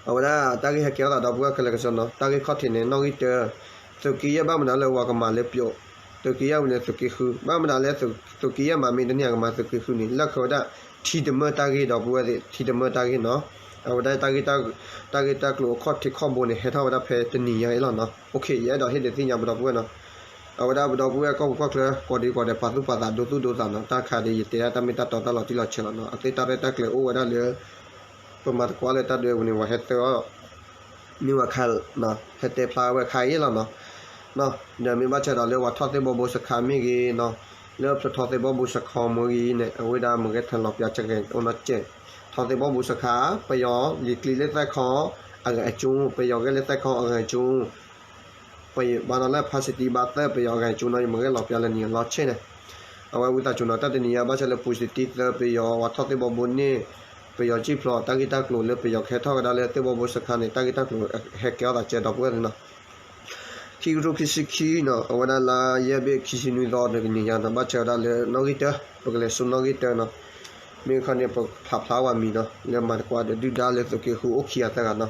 အဝဲဒၣ်တၢ်ဂ့ၢ်ဟဲကဲထီၣ်သးဒီပုၢ်ဝဲၢ်ခဲလၢာ်ကစီဒီနီၤ, တၢ်ဂ့ၢ်ခီၣ်ထံးန့ၣ် နီၣ်ဂံၢ်တၢ, သုးက့ယဲၢ်ဘၣ်မနုၤလၢဝၤကမၤလၢပျိး, သုးက့ယဲၢ်ဝံၤန့ၣ်သုးက့ဃု, ဘၣ်မနုၤလၢ သုးက့ယဲၢ်မၤမ့ၢ်တန့ၢ်အကမၤသုးက့ဃုန့ၣ် လၢခံဝဲဒၣ် ထံတမၢၢ်တၢ်ဂ့ၢ်ဒီပုၢ်ဝဲၢ်သ့ၣ်, ထံတမၢၢ်တၢ်ဂ့ၢ်နီၤ. အဝဲဒၣ် တၢ်ဂ့ၢ်တၢ်ကျိၤအခီၣ်ထံးခီၣ်ဘိန့ၣ် ဟဲထီၣ်ဝဲဒၣ်ဖဲတနံၤညါအံၤလီၤနီၤ. ယအဲၣ်ဒိးဟ့ၣ်ဒုးသ့ၣ်ညါပဒီပုၢ်ဝဲၢ်နီၤ, အဝဲဒၣ်ပဒီပုၢ်ဝဲၢ်ကီၢ်ပူၤကီၢ်ချၢ ကိးဒံကိးဒဲး ပာ်သူၣ်ပာ်သးဒိသူၣ်ဒိသးနီၤ, တၢ်ခါဒီး ယတဲဒၣ်တၢ်မ့ၢ်တၢ်တီတၢ်လီၤတံၢ်လီၤဆဲးလီၤနီၤ, အသ့ၣ်တၢ်ရဲၣ်တၢ်ကျဲၤအိၣ်ဝဲဒၣ်လၢ ပမၤသကိးလၢတၢ်ဒုးအပူၤန့ၣ် ပှၤဟဲသၢအီၤ မ့ၢ်ဝဲခါ, ဟဲတဲဖျါဝဲခါအံၤလီၤနီၤ. ဒီးမ့ၢ်ဘၣ်ဆၣ်ဒီးလၢပှၤထီၣ်သ့ၣ်ဘီဘိစခါမ့ၢ်ဂ့ၤနီၤ, လၢဖျိထီၣ်သ့ၣ်ဘီဘိစခါမ့ၢ်ဂ့ၤန့ၣ် အဝဲဒၣ်မ့ၢ်ဂဲၤထၢၣ်လီၤပျါစဂဲၤအိၣ်နီတစဲး, ထီၣ်သ့ၣ်ဘီဘိစခါ, ပယီၤယကျံးလၢသဲခီအဂၤအကၠူ, ပယီၤဂဲၤလၢသဲခီအဂၤအကၠူ ပယီၤဘၣ်နီၤလၢ ဖါစတံ ဘၣ်သၢပယီၤအဂၤအကၠူနီၤ, ယမ့ၢ်ဂဲၤလီၤပျါလၢနံၤအလီၤဆဲးန့ၣ်, အဝဲဝံသးစူၤနီၤ, တၢ်တနံၤညါဘၣ်ဆၣ်လၢ ပူၤစတံသၢပယီၤ ပှၤထီၣ်သ့ၣ်ဘီဘိန့ၣ်, ပယီၤစံၣ်ဖျိးတၢ်ဂ့ၢ်တၢ်ကျိၤလၢပယီၤကဟဲထီၣ်ကဒါလၢသ့ၣ်ဘီဘိစခါန့ၣ် တၢ်ဂ့ၢ်တၢ်ကျိၤဟဲကဲထီၣ်သးကဲဒီပုၢ်ဝဲၢ်န့ၣ်နီၤ. ခံကထိခံဆံခံနီၤ, အဝဲဒၣ်လါယဲၢ်ဘ့ၣ်ခံဆံနွံသီတနံၤညါနီၤ, ဘၣ်ဆၣ်ဝဲဒၣ်လၢနီၣ်ဂံၢ်တၢ, ပကလဲၤဆူနီၣ်ဂံၢ်တၢနီၤ. မ့ၢ်ခီန့ၣ် ပဖးဖျါဝဲမံၤနီၤ, လၢမၤသကိးဒီးဒုၣ်ဒါလၢသုးက့ဃုအိၣ်ခံဂၤသၢဂၤနီၤ.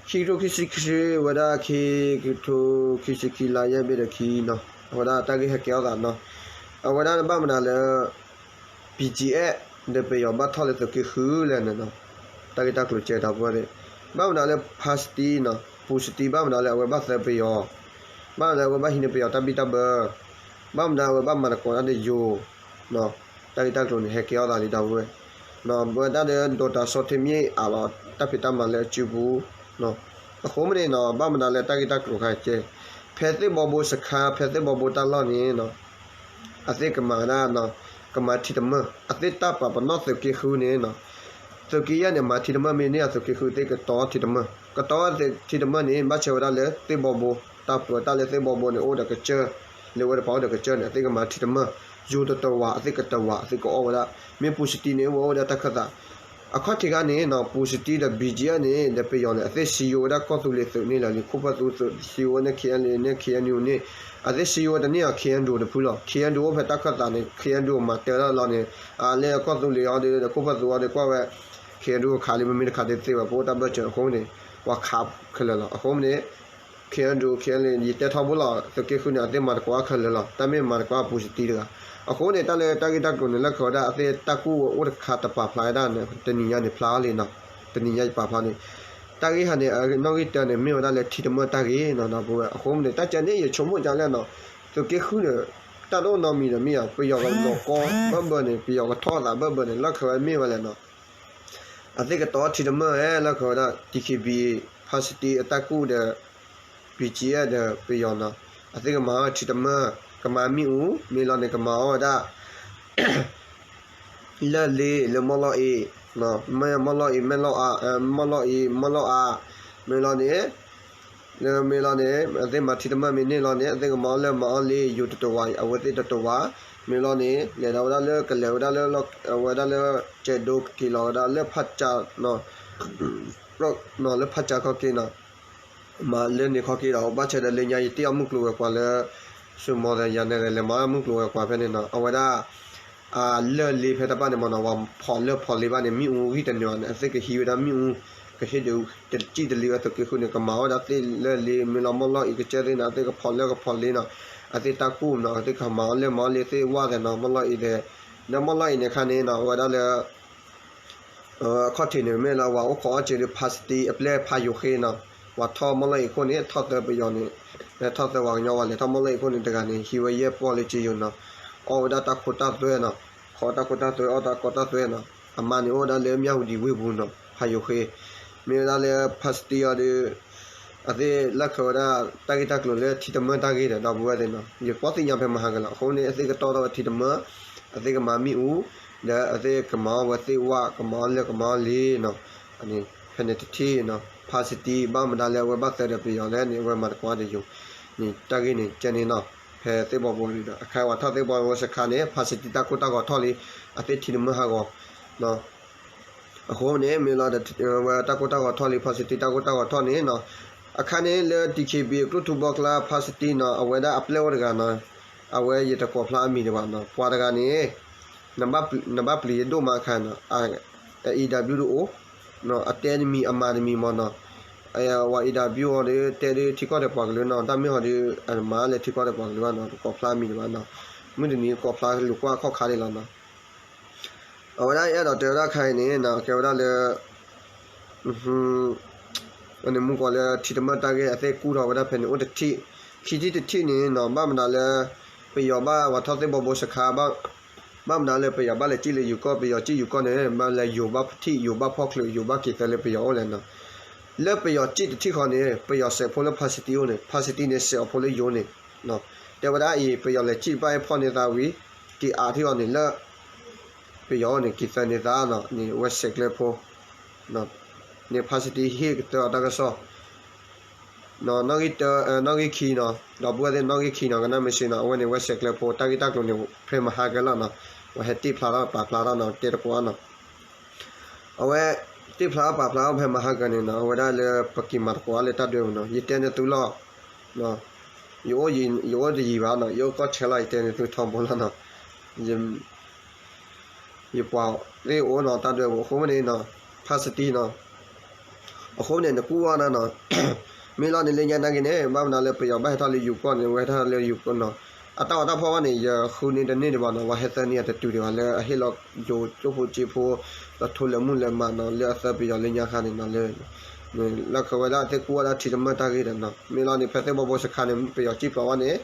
ခံကထိခံဆံခံ ဝဲဒၣ်ခံကထိခံဆံခံ လါယဲၢ်ဘ့ၣ်ဒီးခံနီၤ, အဝဲဒၣ်တၢ်ဂ့ၢ်ဟဲကဲထီၣ်သးနီၤ. အဝဲဒၣ်ဘၣ်မနုၤလၢ ပံၣ်ကၠံအဲၣ် ဒီးပယီၤဘၣ်ထီၣ်လၢသုးက့ဃုလဲၣ်န့ၣ်နီၤ, တၢ်ဂ့ၢ်တၢ်ကျိၤကဲဒီပုၢ်ဝဲၢ်သ့ၣ်, ဘၣ်မနုၤလၢ ဖါစတံနီၤ, ပူၤစတံ ဘၣ်မနုၤလၢအဝဲဘၣ်သၢပယီၤ, ဘၣ်မနုၤလၢအဝဲဘၣ်ဟံးန့ၢ်ပယီၤတၢ်ဘံၣ်တၢ်ဘၢ, ဘၣ်မနုၤလၢအဝဲဘၣ်မၤသကိးတၢ်ဒီးယိၤ တၢ်ဂ့ၢ်တၢ်ကျိၤန့ၣ် ဟဲကဲထီၣ်သးလံဒီပုၢ်ဝဲၢ်, ဝဲဒၣ်ဒီး ဒိၣ်တၢ်စီထံမ့ၢ်အးလီၤ တၢ်ဖံးတၢ်မၤလၢအစုပူၤ, အဃိမ့ၢ်န့ၣ်နီၤ, ဘၣ်မနုၤလၢတၢ်ဂ့ၢ်တၢ်ကျိၤခါကဲ, ဖဲသ့ၣ်ဘီဘိစခါ ဖဲသ့ၣ်ဘီဘိတၢ်လီၢ်န့ၣ်နီၤ, အသ့ၣ်ကမၤဒၣ်, ကမၤထံတမၢၢ်, အသ့ၣ်တၢ်ပာ်ပနီၣ်သုးက့ဃုန့ၣ်နီၤ, သုးက့ယဲၢ်န့ၣ် မၤထံတမၢၢ်မ့ၢ်န့ၢ်အသုးက့ဃု သ့ၣ်ကတီၤထံတမၢၢ်, ကတီၤထံတမၢၢ်န့ၣ် ဘၣ်ဆၣ်ဝဲဒၣ်လၢသ့ၣ်ဘီဘိ, တၢ်ပၢတၢ်လၢသ့ၣ်ဘီဘိန့ၣ် အိၣ်ဒီးကစၢၢ်, လၢဝဲတပၤအိၣ်ဒီးကစၢၢ်န့ၣ် အသ့ၣ်ကမၤထံတမၢၢ်, ယိၤတတဝး အသ့ၣ်ကတဝး အသ့ၣ်ကအီၣ်ဝဲဒၣ်, မ့ၢ်ပူၤစတံန့ၣ် ဝဲအိၣ်ဝဲဒၣ်တၢ်ခၢၣ်သး အခီၣ်ထံးခါန့ၣ်နီၤ, ပူၤစတံဒီး ဘံၣ်ကၠံအဲၣ်န့ၣ် ဒီးပယီၤန့ၣ် အသ့ၣ်စံယိၤဝဲဒၣ်ကီၢ်သူလ့ၤသုးန့ၣ်လီၤလံ, ခိၣ်ဖၢၣ်သူသုးစံယိၤဝဲန့ၣ် ခ့ၣ်အဲၣ်ယူၣ် န့ၣ် ခ့ၣ်အဲၣ်ယူၣ် န့ၣ်, အသ့ၣ်စံယိၤဝဲတန့ၢ်အီၤ ခ့ၣ်အဲၣ်ယူၣ် တဖုလီၤ, ခ့ၣ်အဲၣ်ယူၣ် အိၣ်ဖဲတၢ်ခၢၣ်သးန့ၣ် ခ့ၣ်အဲၣ်ယူၣ် မၤတၢ်လီၤန့ၣ်, အလၢကီၢ်သူလ့ၤအီၤဒီး ခိၣ်ဖၢၣ်သူအီၤဒီးကွၢ်ဝဲ, ခ့ၣ်အဲၣ်ယူၣ် ခးလံ မ့မ့ၢ်တခးတသ့ဘၣ် ပအိၣ်တၢ်ဘၢၣ်စၢၤအဃိန့ၣ်, ပှၤခးခဲလၢာ်လီၤ, အဃိန့ၣ် ခ့ၣ်အဲၣ်ယူၣ် ခ့ၣ်အဲၣ်ယူၣ် ယတဲထီဘိလီၤ, သုးက့ဃုန့ၣ် အသ့ၣ်မၤသကိးအခဲလၢာ်လီၤ, တၢ်မ့ၢ်မၤသကိးအပူၤစတံတဂၤ, အဃိန့ၣ် တၢ်လၢတၢ်ဂ့ၢ်တၢ်ကျိၤန့ၣ် လၢခံဝဲဒၣ်အသ့ၣ်တၢ်ကူၣ်ဝဲအိၣ်တခါတပာ်ဖျါဝဲဒၣ်န့ၣ် တနံၤညါန့ၣ်ဖျါလံနီၤ, တနံၤညါယပာ်ဖျါန့ၣ်, တၢ်ဂ့ၢ်ဟါန့ၣ် နီၣ်ဂံၢ်တၢန့ၣ် မ့ၢ်ဝဲဒၣ်လၢထံတမၢၢ်တၢ်ဂ့ၢ်နီၤ ဒီပုၢ်ဝဲၢ်, အဃိန့ၣ် တၢ်ကဲန့ၣ် ယဆိကမိၣ်ကလဲၣ်နီၤ, သုးက့ဃုန့ၣ် တၢ်တအိၣ်နီတမံၤဒီးမ့ၢ်ဧါ, ပယီၤကလီၤကီဘၢၣ်ဘၢၣ်န့ၣ် ပယီၤကထီၣ်သးဘၢၣ်ဘၢၣ်န့ၣ် လၢခံဝဲမ့ၢ်ဝဲလဲၣ်နီၤ, အသ့ၣ်ကတီၤထံတမၢၢ်ဝဲ လၢခံဝဲဒၣ် DKBA ဖါစတံအတၢ်ကူၣ်ဒီး ဘံၣ်ကၠံအဲၣ်ဒီးပယီၤနီၤ, အသ့ၣ်ကမၤအီၣ်ထံတမၢၢ်, ကမၤမ့ၣ်အူ, မ့ၢ်လီၤန့ၣ် ကမၤအီၣ်ဝဲဒၣ် လၢၢ်လ့လၢမီၢ်လီၢ်အ့, မီၢ်လီၢ်အ့, မီၢ်လီၢ်အ့, မီၢ်လီၢ်အး, မ့ၢ်လီၤန့ၣ်, လၢမ့ၢ်လီၤန့ၣ် အသ့ၣ်မၤထံတမၢၢ်မ့ၢ်န့ၢ်လီၤန့ၣ် အသ့ၣ်ကမၤအီၣ်လၢမၤအီၣ်လ့ ယိၤတတဝးအံၤ အဝဲသ့ၣ်တတဝး, မ့ၢ်လီၤန့ၣ် လဲၤဒီးဝဲဒၣ်လၢကလဲၤဝဲဒၣ်လၢ အဝဲဒၣ်လၢ ကဲးဒိက့ၤလီၤဝဲဒၣ်လၢဖးကၠး လၢဖးကၠးခီၣ်က့ၤနီၤ, မၤလၢန့ၣ်ခီၣ်က့ၤဒီး ဘၣ်ဆၣ်ဒီးလၢညါယတ့အီၣ်မုၢ်ကျိၤဝဲၤကွာ်လၢ စူမီၤဒီးယၤန့ၣ် လဲၤမၤအီၣ်မုၢ်ကျိၤဝဲၤကွာ်ဖဲန့ၣ်နီၤ, အဝဲဒၣ် လၢၢ်လ့ဖဲတၢ်ပၢ်န့ၣ်မ့ၢ်နီၤ ပှၤဖီၣ်လၢၢ်ဖီၣ်လ့ဘၣ်န့ၣ် မ့ၣ်အူဂံၢ်တနုာ်ဘၣ်န့ၣ် အသ့ၣ်ကဟံးဝဲဒၣ်မ့ၣ်အူ, ကဟ့ၣ်ဒုးတစံၣ်တလံဝဲသုးက့ဃုန့ၣ် ကမၤဝဲဒၣ်သ့ၣ်လၢၢ်လ့ မ့ၢ်လီၤမီၢ်လီၢ်အံၤကစၢၢ်သ့ၣ်န့ၣ် အသ့ၣ်ကဖီၣ်လၢၢ်ကဖီၣ်လ့နီၤ, အသ့ၣ်တၢ်ကူၣ်နီၤ အသ့ၣ်ကမၤအီၣ်လၢၢ်မၤအီၣ်လ့သ့ၣ်ဝဲသ့ၣ်နီၤ မီၢ်လီၢ်အံၤသ့ၣ်, ဒီးမီၢ်လီၢ်အံၤန့ၣ်ခါန့ၣ်နီၤ အဝဲဒၣ်လၢ အခီၣ်ထံးန့ၣ် မ့ၢ်လၢပှၤအိၣ်ခိးအီၣ်စ့လၢဖါစတံအပျဲၢ်ဖးယိၤဃ့နီၤ, ပှၤထီၣ်မီၢ်လီၢ်အံၤအခိၣ်န့ၣ် ထီၣ်သၢပယီၤန့ၣ်, ထီၣ်သၢပှၤကညီဝဲလဲၤထီၣ်မီၢ်လီၢ်အံၤအခိၣ်န့ၣ် တဂၤန့ၣ် ဟံးဝဲယဲၢ်ပီၢ်လၢက့ယိၤနီၤ, အီၣ်ဝဲဒၣ်တၢ်ခိတၢ်သွဲနီၤ, ခိးတၢ်ခိတၢ်သွဲ အီၣ်တၢ်ခိတၢ်သွဲနီၤ, အမါန့ၣ်အိၣ်ဝဲဒၣ်လၢမၠၣ်ဝတံၤဝ့ၢ်ပူၤနီၤ ဖးယိၤဃ့, မ့ၢ်ဝဲဒၣ်လၢဖါစတံအီၤဒီး အသ့ၣ်လၢခံဝဲဒၣ် တၢ်ဂ့ၢ်တၢ်ကျိၤလၢထံတမၢၢ်တၢ်ဂ့ၢ်ဒီး ဒီပုၢ်ဝဲၢ်သ့ၣ်နီၤ ယကွၢ်သ့ၣ်ညါဖဲမဟါကလီၤ, အဃိန့ၣ် အသ့ၣ်ကတီၢ်ထီၣ်ဝဲထံတမၢၢ်, အသ့ၣ်ကမၤမ့ၣ်အူ, ဒီးအသ့ၣ်ကမၤအီၣ်ဝဲသ့ၣ်ဝဲ ကမၤအီၣ်လၢၢ်ကမၤအီၣ်လ့နီၤ, ဖဲန့ၣ်တထံၣ်နီၤ ဖါစတံ ဘၣ်မတၤလၢအဝဲဘၣ်သၢဒီးပယီၤလဲၣ်န့ၣ် အဝဲမၤသကိးဒီးယိၤ, န့ၣ်တၢ်ဂ့ၢ်န့ၣ်ကဲန့ၣ်နီၤ, ဖဲသ့ၣ်ဘီဘိန့ၣ်ဒီး အခါပှၤထီၣ်သ့ၣ်ဘီဘိစခါန့ၣ် ဖါစတံတၢ်ကိၢ်တၢ်ဂီၤထီၣ်လံ, အသ့ၣ်ထံတမၢၢ်ဟးဂီၤ အဃိန့ၣ် မ့ၢ်လီၤဒီး ဝဲတၢ်ကိၢ်တၢ်ဂီၤထီၣ်လံ ဖါစတံတၢ်ကိၢ်တၢ်ဂီၤထီၣ်န့ၣ်နီၤ, အခါန့ၣ်လၢ DKBA ကျိၣ်ထူဘီကျါ ဖါစတံနီၤ အဝဲဒၣ်အပျဲၢ်အိၣ်တဂၤနီၤ, အဝဲယတကိးဖျါအမံၤဒံးဘၣ်နီၤ, ပှၤတဂၤန့ၣ် နဘၣ်ပျံၤယဒိၣ်မးအခါနီၤ, အအံၤ ဒၣ်ဘျုးတအိၣ်, အတဲတမံၤအမၤတမံၤမ့ၢ်နီၤ, ဝဲအံၤဒၣ်ဘျီအီၤဒီး တဲဒ်ထံကီၢ်ဒီးပှၤကလုာ်နီၤ, တၢ်မ့ၢ်ဟီဒီး အမၤလၢထံကီၢ်ဒီးပှၤကလုာ်ဘၣ်နီၤ, တကိးဖျါမံၤတဘၣ်နီၤ, မုၢ်တနံၤကိးဖျါလိာ်ကွၢ်ခီၣ်ခါဒ်လီၤနီၤ. အဝဲဒၣ်အဲၣ်ဒိးတဲဝဲဒၣ်ခါအံၤန့ၣ်နီၤ, ကဲဝဲဒၣ်လၢ န့ၣ်မူကီးလၢထံတမၢၢ်တၢ်ဂ့ၢ် အသ့ၣ်ကူၣ်ထီၣ်ဝဲဒၣ်ဖဲန့ၣ်အိၣ်တထံၣ်, ခံထံၣ်တထံၣ်န့ၣ်နီၤ, ဘၣ်မနုၤလၢ ပယီၤဘၣ်ဝဲထီၣ်သ့ၣ်ဘီဘိစခါ, ဘၣ်မနုၤလၢပယီၤဘၣ်လဲၤစံၣ်လၢယိၤကီၢ်, ပယီၤစံၣ်ယိၤကီၢ်န့ၣ် ဘၣ်လဲၤယိၤဘၣ်ထံၣ် ယိၤဘၣ်ဖီၣ်ချုး ယိၤဘၣ်က့ၤသၢလၢပယီၤအိၣ်လဲၣ်နီၤ. လၢပယီၤစံၣ်တထံၣ်ဃီန့ၣ် ပယီၤစဲးဖိလၢဖါစတံအိၣ်န့ၣ်, ဖါစတံန့ၣ်စဲးအီၤဖိလၢယိၤန့ၣ်, တဲဝဲဒၣ်အံၤ ပယီၤလဲၤစံၣ်တဖၣ်အံၤဖီၣ်န့ၢ်သးဝံၤ က့ၤအးထံၣ်အီၤန့ၣ်လၢ ပယီၤအိၣ်န့ၣ် က့ၤသၢန့ၢ်သးနီၤ, န့ၣ်ဝဲစဲးကျၢၤဖိ န့ၣ်ဖါစတံဟ့ၣ်ကတၢၢ်အီၤတၢ်ကစီၣ် နီၣ်ဂံၢ်တၢ, နီၣ်ဂံၢ်ခံနီၤ, ဒီပုၢ်ဝဲၢ်သ့ၣ်နီၣ်ဂံၢ်ခံနီၤ, ကနၣ်မ့ၢ်စ့နီၤ, အဝဲန့ၣ်ဝဲစဲးကျၢၤဖိ တၢ်ဂ့ၢ်တၢ်ကျိၤန့ၣ် ဖဲမဟါကလီၤနီၤ, ပှၤဟဲတ့ၢ်ဖျါထီၣ်ပာ်ဖျါထီၣ်နီၤ, တဲတကိးနီၤ, အဝဲတ့ၢ်ဖျါထီၣ်ပာ်ဖျါထီၣ်ဖဲမဟါကန့ၣ်နီၤ, အဝဲဒၣ်လၢပက့ၤမၤတကိးအါလၢတၢ်ဒွဲၣ်ပူၤနီၤ, ယတဲန့ၢ်သုလီၤ, ယအိၣ်တယံၤဘၣ်နီၤ, ယအိၣ်ကီၢ်ဆဲးလီၤ, ယတဲန့ၢ်သုထီဘိလီၤနီၤ, ယပှၤသ့ၣ်အိၣ်နီၤ တၢ်ဒွဲၣ်ပူၤ အဃိန့ၣ်နီၤ, ဖါစတံနီၤ, အဃိန့ၣ် နကူၣ်ဝဲဒၣ်နီၤ, မ့ၢ်လီၤန့ၣ်လၢညါနာ်က့န့ၣ် ဘၣ်မနုၤလၢပယီၤဘၣ်ဟဲထီၣ်လၢယိၤကီၢ်န့ၣ် ဝဲဟဲထီၣ်လၢယိၤကီၢ်နီၤ, အတၢ်ဂီၤတၢ်ဖီၣ်ဘၣ်န့ၣ် ယဃုန့ၢ်တန့ၢ်ဒံးဘၣ်နီၤ, ပှၤဟဲသၢန့ၢ်အတတုၤဒံးဘၣ် လၢအဟ့ၣ်လီၤယိၤကၠိဖိစ့ဖိ ဒီးထိလၢမုၢ်လၢမးနီၤ, လၢအသၢပယီၤလၢညါခါန့ၣ်နီၤ, လၢ လၢခဝဲဒၣ်သ့ၣ်ကူၣ်ဝဲဒၣ်ထံတမၢၢ်တၢ်ဂ့ၢ်ဒီးနီၤ, မ့ၢ်လီၤန့ၣ် ဖဲသ့ၣ်ဘီဘိစခါန့ၣ် ပယီၤစံၣ်ဖျိးဝဲန့ၣ်,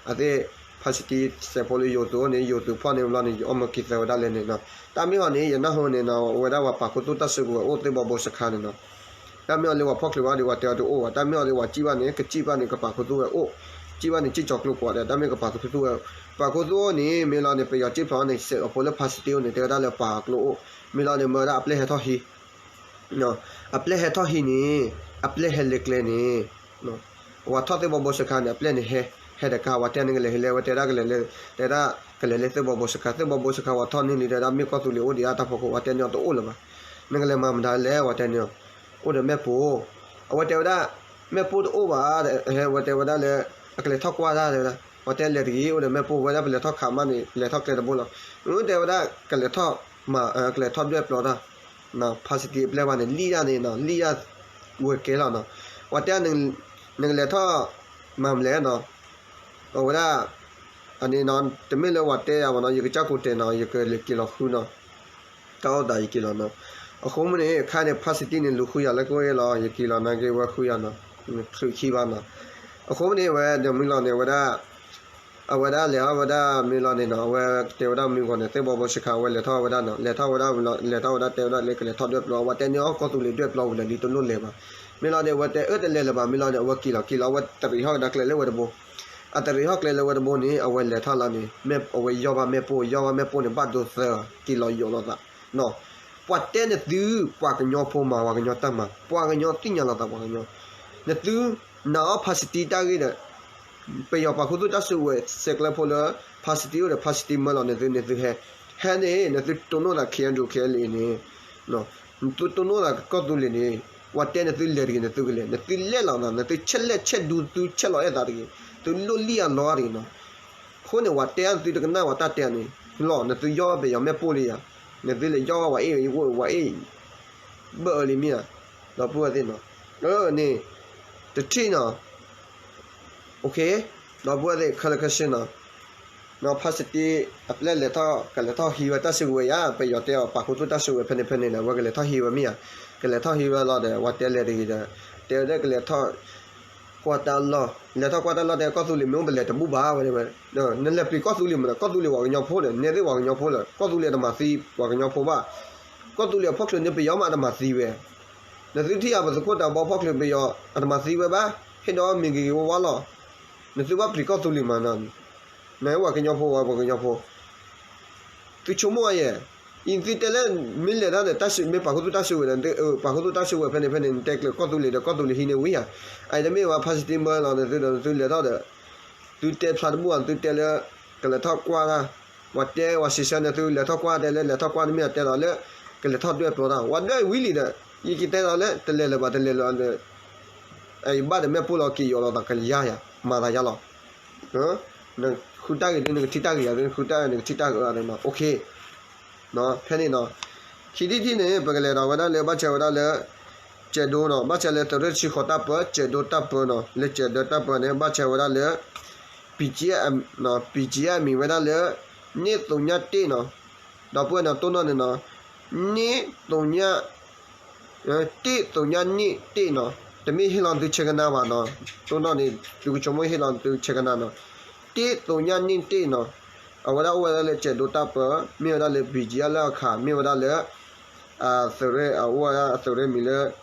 အသ့ၣ်ဖါစတံစဲးဖိလၢယိၤသုးအိၣ်န့ၣ် ယိၤသုးဖီၣ်န့ၢ်ဘျီန့ၣ် ယအီၣ်မၢက့ၤသၢဝဲဒၣ်လဲၣ်န့ၣ်နီၤ, တၢ်မ့ၢ်ဟီန့ၣ် ယနၢ်ဟူန့ၣ်နီၤ အဝဲဒၣ်ပှၤပာ်ခူသူၣ်တၢ်စုကဝဲၤအိၣ်သ့ၣ်ဘီဘိစခါန့ၣ်နီၤ, တၢ်မ့ၢ်အီၤလၢပှၤဖီၣ်ချုးဘၣ်ဒီး ပှၤတဲအီၤတအိၣ်ဘၣ်, တၢ်မ့ၢ်အီၤလၢပှၤစံၣ်ဘၣ်န့ၣ် ကစံၣ်ဘၣ်န့ၣ် ကပာ်ခူသူၣ်ဝဲအိၣ်, စံၣ်ဘၣ်န့ၣ် စံၣ်ကၠီၤကျိၤကွးဒီး တၢ်မ့ၢ်ကပာ်ခူသူၣ်ဝဲ, ပာ်ခူသူၣ်အိၣ်န့ၣ် မ့ၢ်လီၤန့ၣ် ပယီၤစံၣ်ဖျိးန့ၣ် စဲးအီၤဖိလၢဖါစတံအိၣ်န့ၣ် တဲဝဲဒၣ်လၢပာ်ကျိအိၣ်, မ့ၢ်လီၤန့ၣ် မၢဝဲဒၣ်အပျဲၢ်ဟဲထီၣ်ဟံး အပျဲၢ်ဟဲထီၣ်ဟံးန့ၣ်, အပျဲၢ်ဟဲလၢကျဲန့ၣ်, ပှၤထီၣ်သ့ၣ်ဘီဘိစခါန့ၣ် အပျဲၢ်န့ၣ်ဟဲ, ဟဲတကး ပှၤတဲန့ၣ်ကလဲၤဟံးလဲၣ်, ဝဲတဲဒၣ်ကလဲၤလၢ, တဲဒၣ်ကလဲၤလၢသ့ၣ်ဘီဘိစခါ, သ့ၣ်ဘီဘိစခါ ပှၤထီၣ်န့ၢ်လံ တဲဒၣ်မ့ၢ်ကီၢ်သူလ့ၤအိၣ်ဒံးအါတၢ်ဖီခိၣ်, ပှၤတဲန့ၢ်အီၤတအိၣ်လၢၤဘၣ်, နကလဲၤမၤမတၤလဲၣ်, ပှၤတဲန့ၢ်အီၤ, အိၣ်ဒီးမ့ၣ်ပိၢ်, အဝဲတဲဝဲဒၣ်, မ့ၣ်ပိၢ်တအိၣ်ဘၣ်, ဝဲတဲဝဲဒၣ်လၢ, အကလဲၤထီၣ်ကွၢ်တၢ်တဲဝဲဒၣ်, ပှၤတဲလဲၤတဂ့ၤ အိၣ်ဒီးမ့ၣ်ပိၢ်, ဝဲဒၣ်ပလဲၤထီၣ်ခးမးန့ၣ် လဲၤထီၣ်ကျဲတဘိလီၤ, တဲဝဲဒၣ်ကလဲၤထီၣ်မၤ, ကလဲၤထီၣ်ဒွဲၣ်ပျီတၢ် ဖါစတံအပျဲၢ်ဘၣ်န့ၣ် လံၣ်ဒၣ်န့ၣ်နီၤ, လံၣ်ဒၣ်ဝဲကဲလီၤနီၤ, ပှၤတဲ နကလဲၤထီၣ်မၤမလဲၣ်နီၤ, အဝဲဒၣ်, အန့ၣ်နီၤ တမ့ၢ်လၢပှၤတဲယၤဘၣ်နီၤ, ယကစၢ်ကိးတဲာ်နီၤ, ယကလဲၤက့ၤလီၤဃုနီၤ, တၢ်အိၣ်သးယက့ၤလီၤနီၤ, အဃိမ့ၢ်န့ၣ် ခါန့ၣ် ဖါစတံန့ၣ် လူၤဃုယၤလၢကဝဲလီၤ, ယက့ၤလီၤနာ်က့ဝဲဃုယၤနီၤ, ချုးခံဘၣ်နီၤ, အဃိမ့ၢ်န့ၣ် ဝဲဒီးမုၢ်လီၤန့ၣ် ဝဲဒၣ် အဝဲဒၣ်လဲၤထီၣ်ဝဲဒၣ်မ့ၢ်လီၤန့ၣ်နီၤ, အဝဲတဲဝဲဒၣ်မုၢ်ဂီၤန့ၣ် သ့ၣ်ဘီဘိစခါ အဝဲလဲၤထီၣ်ဝဲဒၣ်နီၤ, လဲၤထီၣ်ဝဲဒၣ်, လဲၤထီၣ်ဝဲဒၣ်တဲဝဲဒၣ်လၢကလဲၤထီၣ်ဒွဲၣ်ပျီ, ပှၤတဲန့ၢ်အီၤကီၢ်သူလ့ၤဒွဲၣ်ပျီဝံၤလၢာ်လံ တလိၣ်လဲၤဘၣ်, မ့ၢ်လီၤန့ၣ် အဝဲတဲအၢတလဲၤလၢၤဘၣ်, မ့ၢ်လီၤန့ၣ် အဝဲက့ၤလီၤ, က့ၤလီၤ အဝဲတရံးဟီၣ်ကဒါကျဲလၢဝဲတဘိ, အတရံးဟီၣ်ကျဲလၢဝဲတဘိန့ၣ် အဝဲလဲၤထီၣ်လီၤန့ၣ် မ့ၢ်အဝဲယီၢ်ဘၣ်မ့ၣ်ပိၢ်, ယီၢ်ဘၣ်မ့ၣ်ပိၢ်န့ၣ် ဘၣ်ဒိသၢ, က့ၤလီၤယိးလိာ်သး ပှၤတဲနသု, ပှၤကညီဖိမၤပှၤကညီတၢ်မၤ, ပှၤကညီသ့ၣ်ညါလိာ်သးပှၤကညီ, နသု, နာ်အီၤဖါစတံတၢ်ဂ့ၢ်ဒီး, ပယီၤပာ်ခူသူၣ်တၢ်စုကဝဲၤ စဲးကျၢၤဖိလၢ ဖါစတံအိၣ်ဒီး ဖါစတံမၢလီၤန့ၣ်သုန့ၣ်သုဟဲ, ဟဲန့ၣ် နသုတိၢ်နီၣ်သး ခ့ၣ်အဲၣ်ယူၣ် ခ့ၣ်အဲၣ်လ့ၣ်န့ၣ်, နသုတိၢ်နီၣ်သးကီၢ်သူလ့ၤန့ၣ်, ပှၤတဲနသုလဲၤတဂ့ၤ နသုကလဲၤ, နသုလဲၤလီၤနီၤ, နသုဆဲးလဲၣ်ဆဲးဒူ သုဆဲးလီၤအဲၣ်သးတဂ့ၤ, သုလိၣ်လံၣ်အလီၤတဂ့ၤနီၤ အဃိန့ၣ် ပှၤတဲအသုတကနၣ်ပှၤတၢ်တဲန့ၣ်လီၤ, နသုယီၢ်ဘၣ်ပယီၤမ့ၣ်ပိၢ်လံယၤ, နသုလဲၤယီၢ်ဘၣ်ပှၤအ့ၣ်, ပှၤအ့ၣ်, ဘၢၣ်အၢလံမ့ၢ်ဧါ, ဒီပုၢ်ဝဲၢ်သ့ၣ်နီၤ, န့ၣ်, တထံၣ်နီၤ, ဒီပုၢ်ဝဲၢ်သ့ၣ် ခဲလၢာ်ခဲဆ့နီၤ, ဖါစတံ အပျဲၢ်လဲၤထီၣ် ကလဲၤထီၣ်ဟံးဝဲတၢ်စုကဝဲၤယါ, ပယီၤတဲအီၤ ပာ်ခူသူၣ်တၢ်စုကဝဲၤဖဲန့ၣ်ဖဲန့ၣ်ဒီး အဝဲကလဲၤထီၣ်ဟံးဝဲမ့ၢ်ဧါ, ကလဲၤထီၣ်ဟံးဝဲလီၤဒီး ပှၤတဲလဲၤတဂ့ၤဒီး, တဲဝဲဒၣ်ကလဲၤထီၣ် ကွၢ်တၢ်လီၢ်, လဲၤထီၣ်ကွၢ်တၢ်လီၢ်တဲ ကီၢ်သူလ့ၤမ့ၢ်အိၣ်ပလဲၤတဘူၣ်ဘၣ်ဝဲ, နလဲၤပျံၤကီၢ်သူလ့ၤမးဒီး ကီၢ်သူလ့ၤပှၤကညီဖိဒီး နဲသ့ၣ်ပှၤကညီဖိလၢ ကီၢ်သူလ့ၤအတမၤသံပှၤကညီဖိဘၣ်, ကီၢ်သူလ့ၤအဖီၣ်ချုးန့ၢ်ပယီၤမးအတမၤသံဝဲ, နသုထံၣ်ဧါ ပသုးခိၣ်တၢ်ဘီဖီၣ်ချုးပယီၤ အတမၤသံဝဲဘၣ်, ဟ့ၣ်ဒီးမ့ၢ်ဂ့ၤဂ့ၤဝါဝါလီၤ, နသုဘၣ်ပျံၤကီၢ်သူလ့ၤမးနီၤ, နပှၤကညီဖိဝဲပှၤကညီဖိ သုဆိကမိၣ်အါယဲၢ်, အံၤသုတဲလၢ မ့ၢ်လဲၤတၢ်ဒီး တၢ်စု မ့ၢ်ပာ်ခူသူၣ်တၢ်စုကဝဲၤဒီး ပာ်ခူသူၣ်တၢ်စုကဝဲၤဖဲန့ၣ်ဖဲန့ၣ် နတဲကျၢၤကီၢ်သူလ့ၤဒီး ကီၢ်သူလ့ၤဟံးန့ၢ်ဝံၤဧါ, အအံၤတမ့ၢ်ဝဲ ဖါစတံမၢလီၤန့ၣ် သုဒီးသုလဲၤထီၣ်ဒီး သုတဲဖျါတဘူၣ်ဧါ သုတဲလၢ ကလဲၤထီၣ်ကွၢ်တၢ်, ပှၤတဲပှၤစံးဆၢန့ၣ် သုလဲၤထီၣ်ကွၢ်တဲလၢလဲၤထီၣ်ကွၢ်တမ့ၢ် တဲဒီးလၢ ကလဲၤထီၣ်ဒွဲၣ်ပျီတၢ် ပှၤဒွဲၣ်ဝံၤလံဒီး ယကတဲဒီးလၢ တလဲၤလၢၤဘၣ် တလဲၤလၢၤဒီး အဘၣ်ဒီးမ့ၣ်ပိၢ်လီၤ က့ၤယီၤလီၤသးကယါယၤ မၤသးယါလီၤ, နဃုတၢ်ဂ့ၤဒ် နကထံၣ်တၢ်ဂ့ၤယၤဒ် နဃုတၢ်ဂ့ၤ နကထံၣ်တၢ်ဂ့ၤအီၤဒ်နီၤ OK, ဖဲန့ၣ်နီၤ, ခံထံၣ်တထံၣ်န့ၣ် ပကလဲၤဒီးဝဲဒၣ်လၢ ဘၣ်ဆၣ်ဝဲဒၣ်လၢ ကၠဲးဒိနီၤ, ဘၣ်ဆၣ်လၢသုးရ့ၣ်ဆံဃိးတၢ်ပၢ ကၠဲးဒိတၢ်ပၢနီၤ, လၢကၠဲးဒိတၢ်ပၢန့ၣ် ဘၣ်ဆၣ်ဝဲဒၣ်လၢ BGF နီၤ, BGF မံၤဝဲဒၣ်လၢ နံၣ်သုညၣ်တ့ၢ်နီၤ, ဒီပုၢ်ဝဲၢ်နီၤ တိၢ်နီၣ်န့ၣ်နီၤ, နံၣ်သုညၣ် တ့ၢ်သုညၣ်နံၣ်တ့ၢ်နီၤ, တမ့ၢ်ဟ့ၣ်လီၤသုဆဲးကနါဘၣ်နီၤ, တိၢ်နီၣ်န့ၣ် သုကဆိကမိၣ်ဟ့ၣ်လီၤသုဆဲးကနါနီၤ, တ့ၢ်သုညၣ်နံၣ်တ့ၢ်နီၤ, အဝဲဒၣ်အိၣ်ဝဲဒၣ်လၢကၠဲးဒိတၢ်ပၢ, မ့ၢ်ဝဲဒၣ်လၢ BGF လၢအခါ, မ့ၢ်ဝဲဒၣ်လၢ အသုးရ့ၣ် အအိၣ်ဝဲဒၣ်အသုးရ့ၣ်မံၤလၢ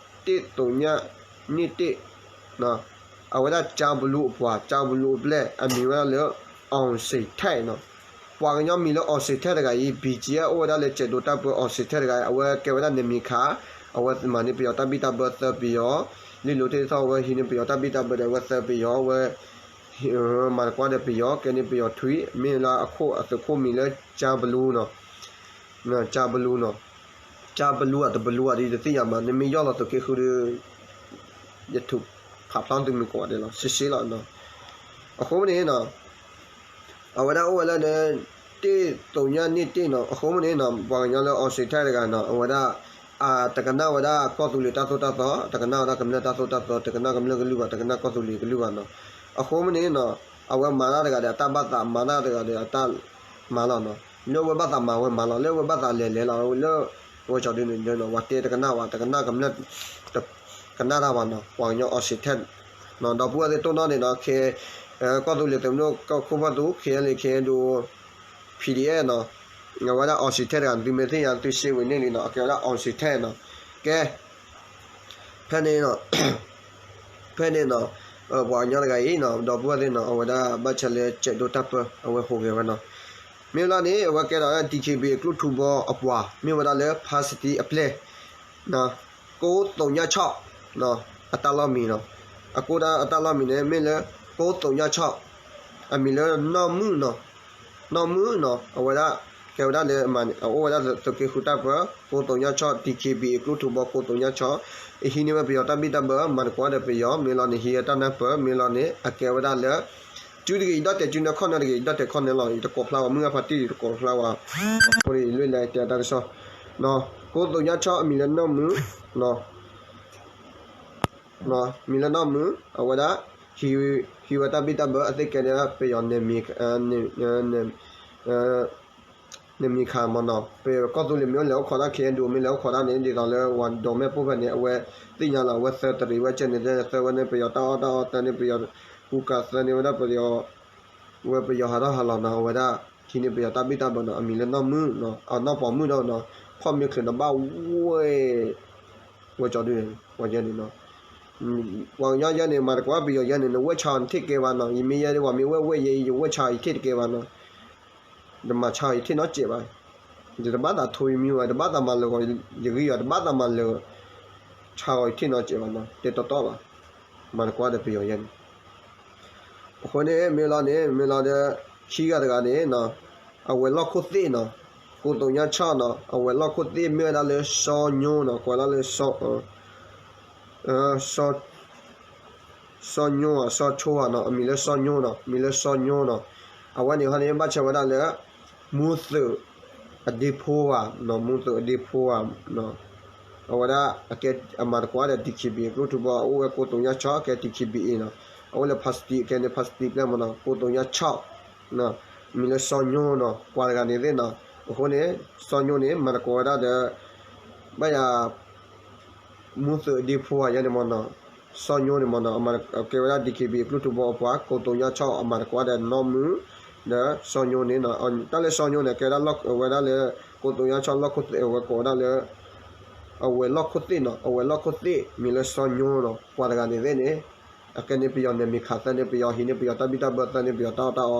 တ့ၢ်သုညၣ်နံၣ်တ့ၢ် အဝဲဒၣ်ကၠါဘလူးအပှၤ, ကၠါဘလူးအပျဲၢ် အမံၤဝဲဒၣ်လၢ အောင်စံးထက်နီၤ, ပှၤကညီမံၤလၢ အောင်စံးထက်တဂၤအံၤ BGF အိၣ်ဝဲဒၣ်လၢကၠဲးဒိတၢ်ပၢ အောင်စံးထက်တဂၤအံၤ အဝဲကဲဝဲဒၣ်နယ်မြေခံ, အဝဲမၤန့ၢ်ပယီၤတၢ်ဘံၣ်တၢ်ဘၢသၢပယီၤ, လံာ်လိၤတ့ၢ်သီၣ် အဝဲဟံးန့ၢ်ပယီၤတၢ်ဘံၣ်တၢ်ဘၢဒီး အဝဲသၢပယီၤ, အဝဲ မၤသကိးဒီးပယီၤ, ကဲန့ၢ်ပယီၤထွံၣ်, မ့ၢ်လၢအခိၣ်အသုးခိၣ်မံၤလၢ ကၠါဘလူးနီၤ, ကၠါဘလူးနီၤ, ကၠါဘလူးဧါ တဘလူးဧါဒီး ယတသ့ၣ်ညါမး, နမ့ၢ်ယီၢ်လီၤသုးက့ဃုဒီး ယထုးဖးဖျါသုမုၢ်ကိးဂၤဒဲးလီၤ, ရှဲရှဲလီၤနီၤ, အဃိန့ၣ်နီၤ အဝဲဒၣ်အိၣ်ဝဲလၢ တ့ၢ်သုညၣ်နံၣ်တ့ၢ်နီၤ, အဃိန့ၣ်နီၤ ပှၤကညီလၢ အောင်စံးထက်တဂၤနီၤ အဝဲဒၣ် တကနၣ်ဝဲဒၣ်ကီၢ်သူလ့ၤတၢ်သိၣ်တၢ်သီ, တကနၣ်ဝဲဒၣ်ကမျၢၢ်တၢ်သိၣ်တၢ်သီ, တကနၣ်ကမျၢၢ်ကလုၢ်ဘၣ်, တကနၣ်ကီၢ်သူလ့ၤကလုၢ်ဘၣ်နီၤ, အဃိန့ၣ်နီၤ အဝဲမၤတၢ်တဂၤဒီးအတၢ်ဘၣ်သး, မၤတၢ်တဂၤဒီးအတၢ်မၤလီၤနီၤ, လၢအဝဲဘၣ်သးမၤဝဲမၤလီၤ, လၢအဝဲဘၣ်သးလဲၤလဲၤလီၤ, လၢအဝဲကၠီဒုန့ၣ် ပှၤတဲတကနၣ်ဘၣ်, တကနၣ်ကမျၢၢ် တကနၣ်တၢ်ဘၣ်နီၤ, ပှၤကညီ အောင်စံးထက်နီၤ, ဒီပုၢ်ဝဲၢ်သ့ၣ်တိၢ်နီၣ်န့ၣ်နီၤ, ကီၢ်သူလ့ၤသုးမုၢ်ဒိၣ်ခိၣ်ဖၢၣ်သူ ခဲလၢာ်ခဲဒိ PDF နီၤ, အဝဲဒၣ် အောင်စံးထက်တဂၤ သုမ့ၢ်သ့ၣ်ညါသုရှ့ဝံၤန့ၢ်လံနီၤ, အကဲဝဲဒၣ် အောင်စံးထက်နီၤ, ကဲ ဖဲန့ၣ်နီၤ ဖဲန့ၣ်နီၤ ပှၤကညီတဂၤအံၤနီၤ ဒီပုၢ်ဝဲၢ်သ့ၣ်နီၤ အဝဲဒၣ်ဘၣ်ဆၣ်လၢကၠဲးဒိတၢ်ပၢ အဝဲဟူးဂဲၤဝဲနီၤ, မ့ၢ်လီၤန့ၣ် အဝဲကဲဒီး DKBA ကျိထူဘီအပှၤ မ့ၢ်ဝဲဒၣ်လၢ ဖါစတံအပျဲၢ် ကိးသုညၣ်ဆီၣ် အတၢ်လီၢ်မံၤနီၤ, အကိးဒၣ်အတၢ်လီၢ်မံၤန့ၣ် မ့ၢ်လၢ ကိးသုညၣ်ဆီၣ် အမံၤလၢနီၢ်မုၣ်နီၤ, နီၢ်မုၣ်နီၤ အဝဲဒၣ် ကဲဝဲဒၣ်လၢ အအိၣ်ဝဲဒၣ်သုးက့ဃုတၢ်ပၢ ကိးသုညၣ်ဆီၣ် DKBA ကျိထူဘီ ကိးသုညၣ်ဆီၣ် အဟံးန့ၢ်ဝဲပယီၤတၢ်ဘံၣ်တၢ်ဘၢ မၤသကိးဒီးပယီၤ မ့ၢ်လီၤန့ၣ် ဟံးတၢ်နၢ်ပၢၢ် မ့ၢ်လီၤန့ၣ် အကဲဝဲဒၣ်လၢ စုတဂ့ၤ ယဒီၣ်တဲာ်စုန့ၣ်ခီၣ်န့ၣ်တဂ့ၤ ယဒီၣ်တဲာ်ခီၣ်န့ၣ်လီၤ ယတကိးဖျါဝဲ မုၢ်ဂၢ်ဖါတံၢ် ယတကိးဖျါဝဲ အဃိန့ၣ် ယလွဲၢ်လၢတဲတၢ်ကစီၣ် ကိးသုညၣ်ဆီၣ် အမံၤလၢနီၢ်မုၣ် မံၤလၢနီၢ်မုၣ် အဝဲဒၣ် ဟံးဝဲတၢ်ဘံၣ်တၢ်ဘၢ အသ့ၣ်ကဲန့ၣ် ပယီၤ နယ်မြေခံမ့ၢ်နီၤ ပကီၢ်သူလ့ၤမ့ၢ်အိၣ်လဲၤအိၣ်ခိးတၢ် ခဲအံၤဒိးမ့ၢ်လဲၤအိၣ်ခိးတၢ်န့ၣ် ဒ်သိးလၢဝၤဒိးမဲာ်ပိၢ်ဖဲန့ၣ် အဝဲသ့ၣ်ညါလီၤ အဝဲသၢတရံးဝဲကဲန့ၣ် သၢဝဲန့ၣ် ပယီၤတၢ်အီၣ်တၢ်အီ သၢန့ၣ် ပယီၤကူကၤ သၢန့ၣ်ဝဲဒၣ်ပယီၤ ဝဲပယီၤဟးထီၣ်ဟးလီၤနီၤ အဝဲဒၣ် ဟံးန့ၢ်ပယီၤတၢ်ဘံၣ်တၢ်ဘၢနီၤ အမံၤလၢနီၢ်မုၣ်နီၤ အနီၢ်ပိာ်မုၣ်ဒီးနီၤ ခီၣ်မ့ၢ်ချုးနဘၣ်ဝဲ ဝဲကၠီဒုန့ၣ် ပှၤယဲန့ၣ်နီၤ ပှၤကညီယဲန့ၣ် မၤတကိးပယီၤယဲန့ၣ် နဝဲၢ်ဆါအီၤနထံၣ်တကဲဘၣ်နီၤ ယမ့ၢ်ယဲဒ်ဝဲမ့ၢ်ဝဲၢ်ဝဲၢ်ယဲအံၤ ယဝဲၢ်ဆါအီၤယထံၣ်တကဲဘၣ်နီၤ တမၤဆါအီၤယထံၣ်နီတစဲးဘၣ် ယတဘၣ်သးထိယမံဝဲ တဘၣ်သးမၤလၢာ်ဂီၤ ယဂံၢ်အီၤ တဘၣ်သးမၤလၢာ် ဆါအီၤယထံၣ်နီတစဲးဘၣ်နီၤ တဲတီတီဘၣ် မၤတကိးဒီးပယီၤယဲန့ၣ် အဃိန့ၣ် မ့ၢ်လီၤန့ၣ် မ့ၢ်လီၤဒီး ခံဂၤတဂၤန့ၣ်နီၤ အဝဲၤလီၢ်ခိၣ်သ့ၣ်နီၤ ကိးသုညၣ်ဆီၣ်နီၤ အဝဲၤလီၢ်ခိၣ်သ့ၣ်မ့ၢ်ဝဲဒၣ်လၢစီၤညိနီၤ ကွဲးလီၤလၢ စီၤညိဧါ စီၤဆိဧါနီၤ အမံၤလၢစီၤညိနီၤ မံၤလၢစီၤညိနီၤ အဝဲန့ၣ်ဟီန့ၣ် ဘၣ်ဆၣ်ဝဲဒၣ်လၢ မူသုးအဒ့ဖိဧါနီၤ မူသုးအဒ့ဖိဧါနီၤ အဝဲဒၣ် အကဲအမၤသကိးဒီး DKBA ကျိထူဘီ အအိၣ်ဝဲကိးသုညၣ်ဆီၣ် အကဲ DKBA နီၤ အအိၣ်လၢဖါစတံ အကဲန့ၣ် ဖါစတံပျဲၢ်မနီၤ ကိးသုညၣ်ဆီၣ် မံၤလၢစီၤညိနီၤ ပှၤတဂၤန့ၣ်သ့ၣ်နီၤ အဃိန့ၣ် စီၤညိန့ၣ် မၤသကိးဝဲဒၣ်ဒီး ဘၣ်ယၤ မူသုးအဒ့ဖိဧါ ယဲန့ၣ်မနီၤ စီၤညိန့ၣ်မနီၤ အကဲဝဲဒၣ် DKBA ကျိထူဘီအပှၤ ကိးသုညၣ်ဆီၣ် အမၤသကိးဒီးနီၢ်မုၣ် ဒီးစီၤညိန့ၣ်နီၤ တၢ်လၢစီၤညိန့ၣ် ကဲဝဲဒၣ်လၢ ကိးသုညၣ်ဆီၣ်လီၢ်ခိၣ်သ့ၣ် အဝဲကိးဝဲဒၣ်လၢ အဝဲၤလီၢ်ခိၣ်သ့ၣ်နီၤ အဝဲၤလီၢ်ခိၣ်သ့ၣ် မံၤလၢစီၤညိနီၤ ပှၤတဂၤန့ၣ်သ့ၣ်န့ၣ် အကဲန့ၣ်ပယီၤနယ်မြေခံ သၢန့ၣ်ပယီၤဟံးန့ၢ်ပယီၤတၢ်အီၣ်တၢ်အီ သၢန့ၣ်ပယီၤတၢ်အီၣ်တၢ်အီ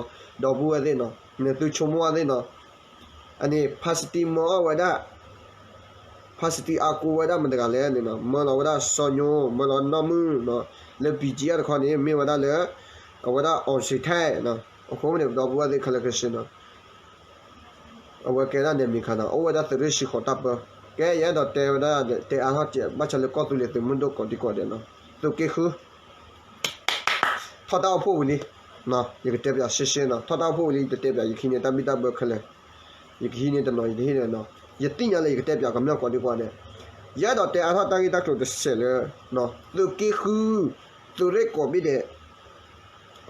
ဒီပုၢ်ဝဲၢ်သ့ၣ်နီၤ နသုဆိကမိၣ်အီၤသ့ၣ်နီၤ အန့ၣ် ဖါစတံမၢအီၣ်ဝဲဒၣ် ဖါစတံအါကိးဝဲဒၣ်မတၤတဂၤလဲၣ်န့ၣ်နီၤ မၢလီၤဝဲဒၣ်စီၤညိ မၢလီၤနီၢ်မုၣ်နီၤ လၢ BGF တခီန့ၣ် မ့ၢ်ဝဲဒၣ်လၢ အဝဲဒၣ် အောင်စံးထက်နီၤ အဃိန့ၣ် ပဒီပုၢ်ဝဲၢ်သ့ၣ်ခဲလၢာ်ခဲဆ့နီၤ အဝဲကဲဒၣ်နယ်မြေခံနီၤ အိၣ်ဝဲဒၣ်သုးရ့ၣ်ဆံဃိးတၢ်ပၢ ကဲယအဲၣ်ဒိးတဲဝဲဒၣ် တဲအါထီၣ်ကဲး ဘၣ်ဆၣ်လၢကီၢ်သူလ့ၤသုးမုၢ်ဒိၣ်ကိးဒံကိးဒဲးနီၤ သုးက့ဃု ထီၣ်တၢ်အိၣ်ဖှိၣ်ဝံၤလံ ယကတဲပၠးရှဲရှဲနီၤ ထီၣ်တၢ်အိၣ်ဖှိၣ်ဝံၤလံ ယတတဲပၠး ယကဟံးန့ၢ်တၢ်ဘံၣ်တၢ်ဘၢခဲလၢာ် ယကဟံးန့ၢ်တနီၤ ယတဟံးန့ၢ်နီၤ ယသ့ၣ်ညါလၢယကတဲပၠးကမျၢၢ်ကိးဒံကိးဂၤဒဲး, ယအဲၣ်ဒိးတဲအါထီၣ်တၢ်ဂ့ၢ်တၢ်ကျိၤတစဲးလၢ သုးက့ဃု သုးရ့ၣ်ကိးဘ့ၣ်ဒဲး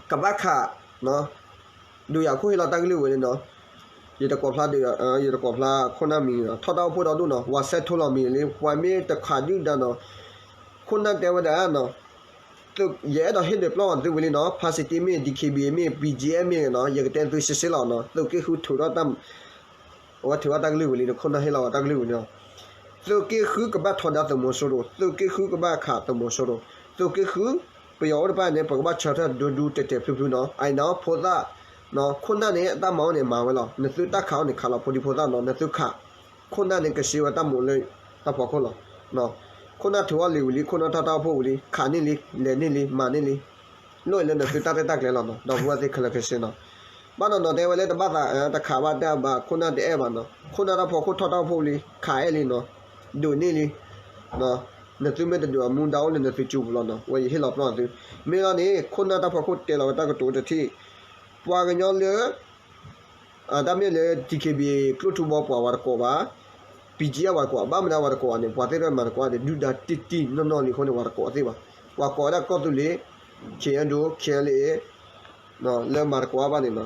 ကဘၣ်ခး ဒုးယၤခိၣ်ဟ့ၣ်လီၤတၢ်ကလုၢ်ဝဲလံနီၤ, ယတကိးဖျါဒုး ယတကိးဖျါခိၣ်နၢ်မံၤနီၤ, ထီၣ်တၢ်အိၣ်ဖှိၣ်ဒီဒူၣ်နီၤ, ပှၤဆဲးထိလီၤမံၤလံ ပှၤမ့ၢ်တခးဒုၣ်ဒါနီၤ, ခိၣ်နၢ်တဲဝဲဒၣ်နီၤ, ယအဲၣ်ဒိးဟ့ၣ်ဒုးပျီၢ်အီၤသုဝံၤလံနီၤ, ဖါစံးတံမ့ၢ် DKBA မ့ၢ် BGF မ့ၢ်နီၤ, ယကတဲသုစ့စ့လီၤနီၤ, သုးက့ဃုထုးထီၣ်တၢ် အဝဲထုးထီၣ်တၢ်ကလုၢ်ဝံၤလံနီၤ, ခိၣ်နၢ်ဟ့ၣ်လီၤဝဲတၢ်ကလုၢ်ဝံၤလံနီၤ, သုးက့ဃုကဘၣ်ထီဒါသုးမီၤစိရိၤ, သုးက့ဃုကဘၣ်ခးသုးမီၤစိရိၤ, သုးက့ဃု ပယီၤအိၣ်တဖၣ်န့ၣ် ပကဘၣ်ဆၢထၢၣ်ဒိဒူတဲာ်တဲာ်ဖျုးဖျုးနီၤ, အံၤနီၤဖိသၣ်, ခိၣ်နၢ်န့ၣ် အတၢ်မၤအိၣ်န့ၣ်မၤဝဲလီၤ, နသုတၢ်ခးအိၣ်န့ၣ် ခးလီၤဖိဒံဖိသၣ်နီၤ, နသုခး, ခိၣ်နၢ်န့ၣ်ကဆှၢဝဲတၢ်မူးလၢတၢ်ဖီခိၣ်လီၤ, ခိၣ်နၢ်ထုးအီၣ်လံာ်ဝံၤလံ ခိၣ်နၢ်ထီၣ်တၢ်အိၣ်ဖှိၣ်ဝံၤလံ ခးန့ၢ်လံ လဲၤန့ၢ်လံ မၤန့ၢ်လံ, လိၣ်အံၤလၢနသုတၢ်ရဲၣ်တၢ်ကျဲၤလီၤနီၤ, ဒီပုၢ်ဝဲၢ်သ့ၣ်ခဲလၢာ်ခဲဆ့နီၤ, ဘၣ်နီၤနီၤတဲဝဲလၢတဘၣ်သးတခးဘၣ်တၢ်ဘၣ် ခိၣ်နၢ်တအဲၣ်ဘၣ်နီၤ, ခိၣ်နၢ်တၢ်ဖီခိၣ်ထီၣ်တၢ်အိၣ်ဖှိၣ်ဝံၤလံ ခးအဲၣ်လံနီၤ, ဒုးန့ၢ်လံ, နသုမ့ၢ်တဒုးအမူဒါအိၣ်လၢနသုစုပူၤလီၤနီၤ, ဝဲယဟ့ၣ်လီၤပျီၢ်သု, မ့ၢ်လီၤန့ၣ် ခိၣ်နၢ်တၢ်ဖီခိၣ်တဲလီၤဝဲတၢ်ကတိၤတထံၣ်, ပှၤကညီလၢ တၢ်မ့ၢ်လၢ DKBA ကျိၣ်ထူဘီပှၤဝဲတကိးဘၣ်, BGF ဝဲတကိးဘၣ်, ဘၣ်မနုၤဝဲတကိးဘၣ်န့ၣ် ပှၤသ့ၣ်တဖၣ်မၤတကိးဘၣ်ဒီး ဒုၣ်ဒါတံၢ်တံၢ်နီၢ်နီၢ်လံအဃိန့ၣ် ဝဲတကိးသ့ၣ်ဘၣ်, ပှၤကိးဝဲဒၣ်ကီၢ်သူလ့ၤ, KNDO, KNLA လၢမၤတကိးဘၣ်န့ၣ်နီၤ,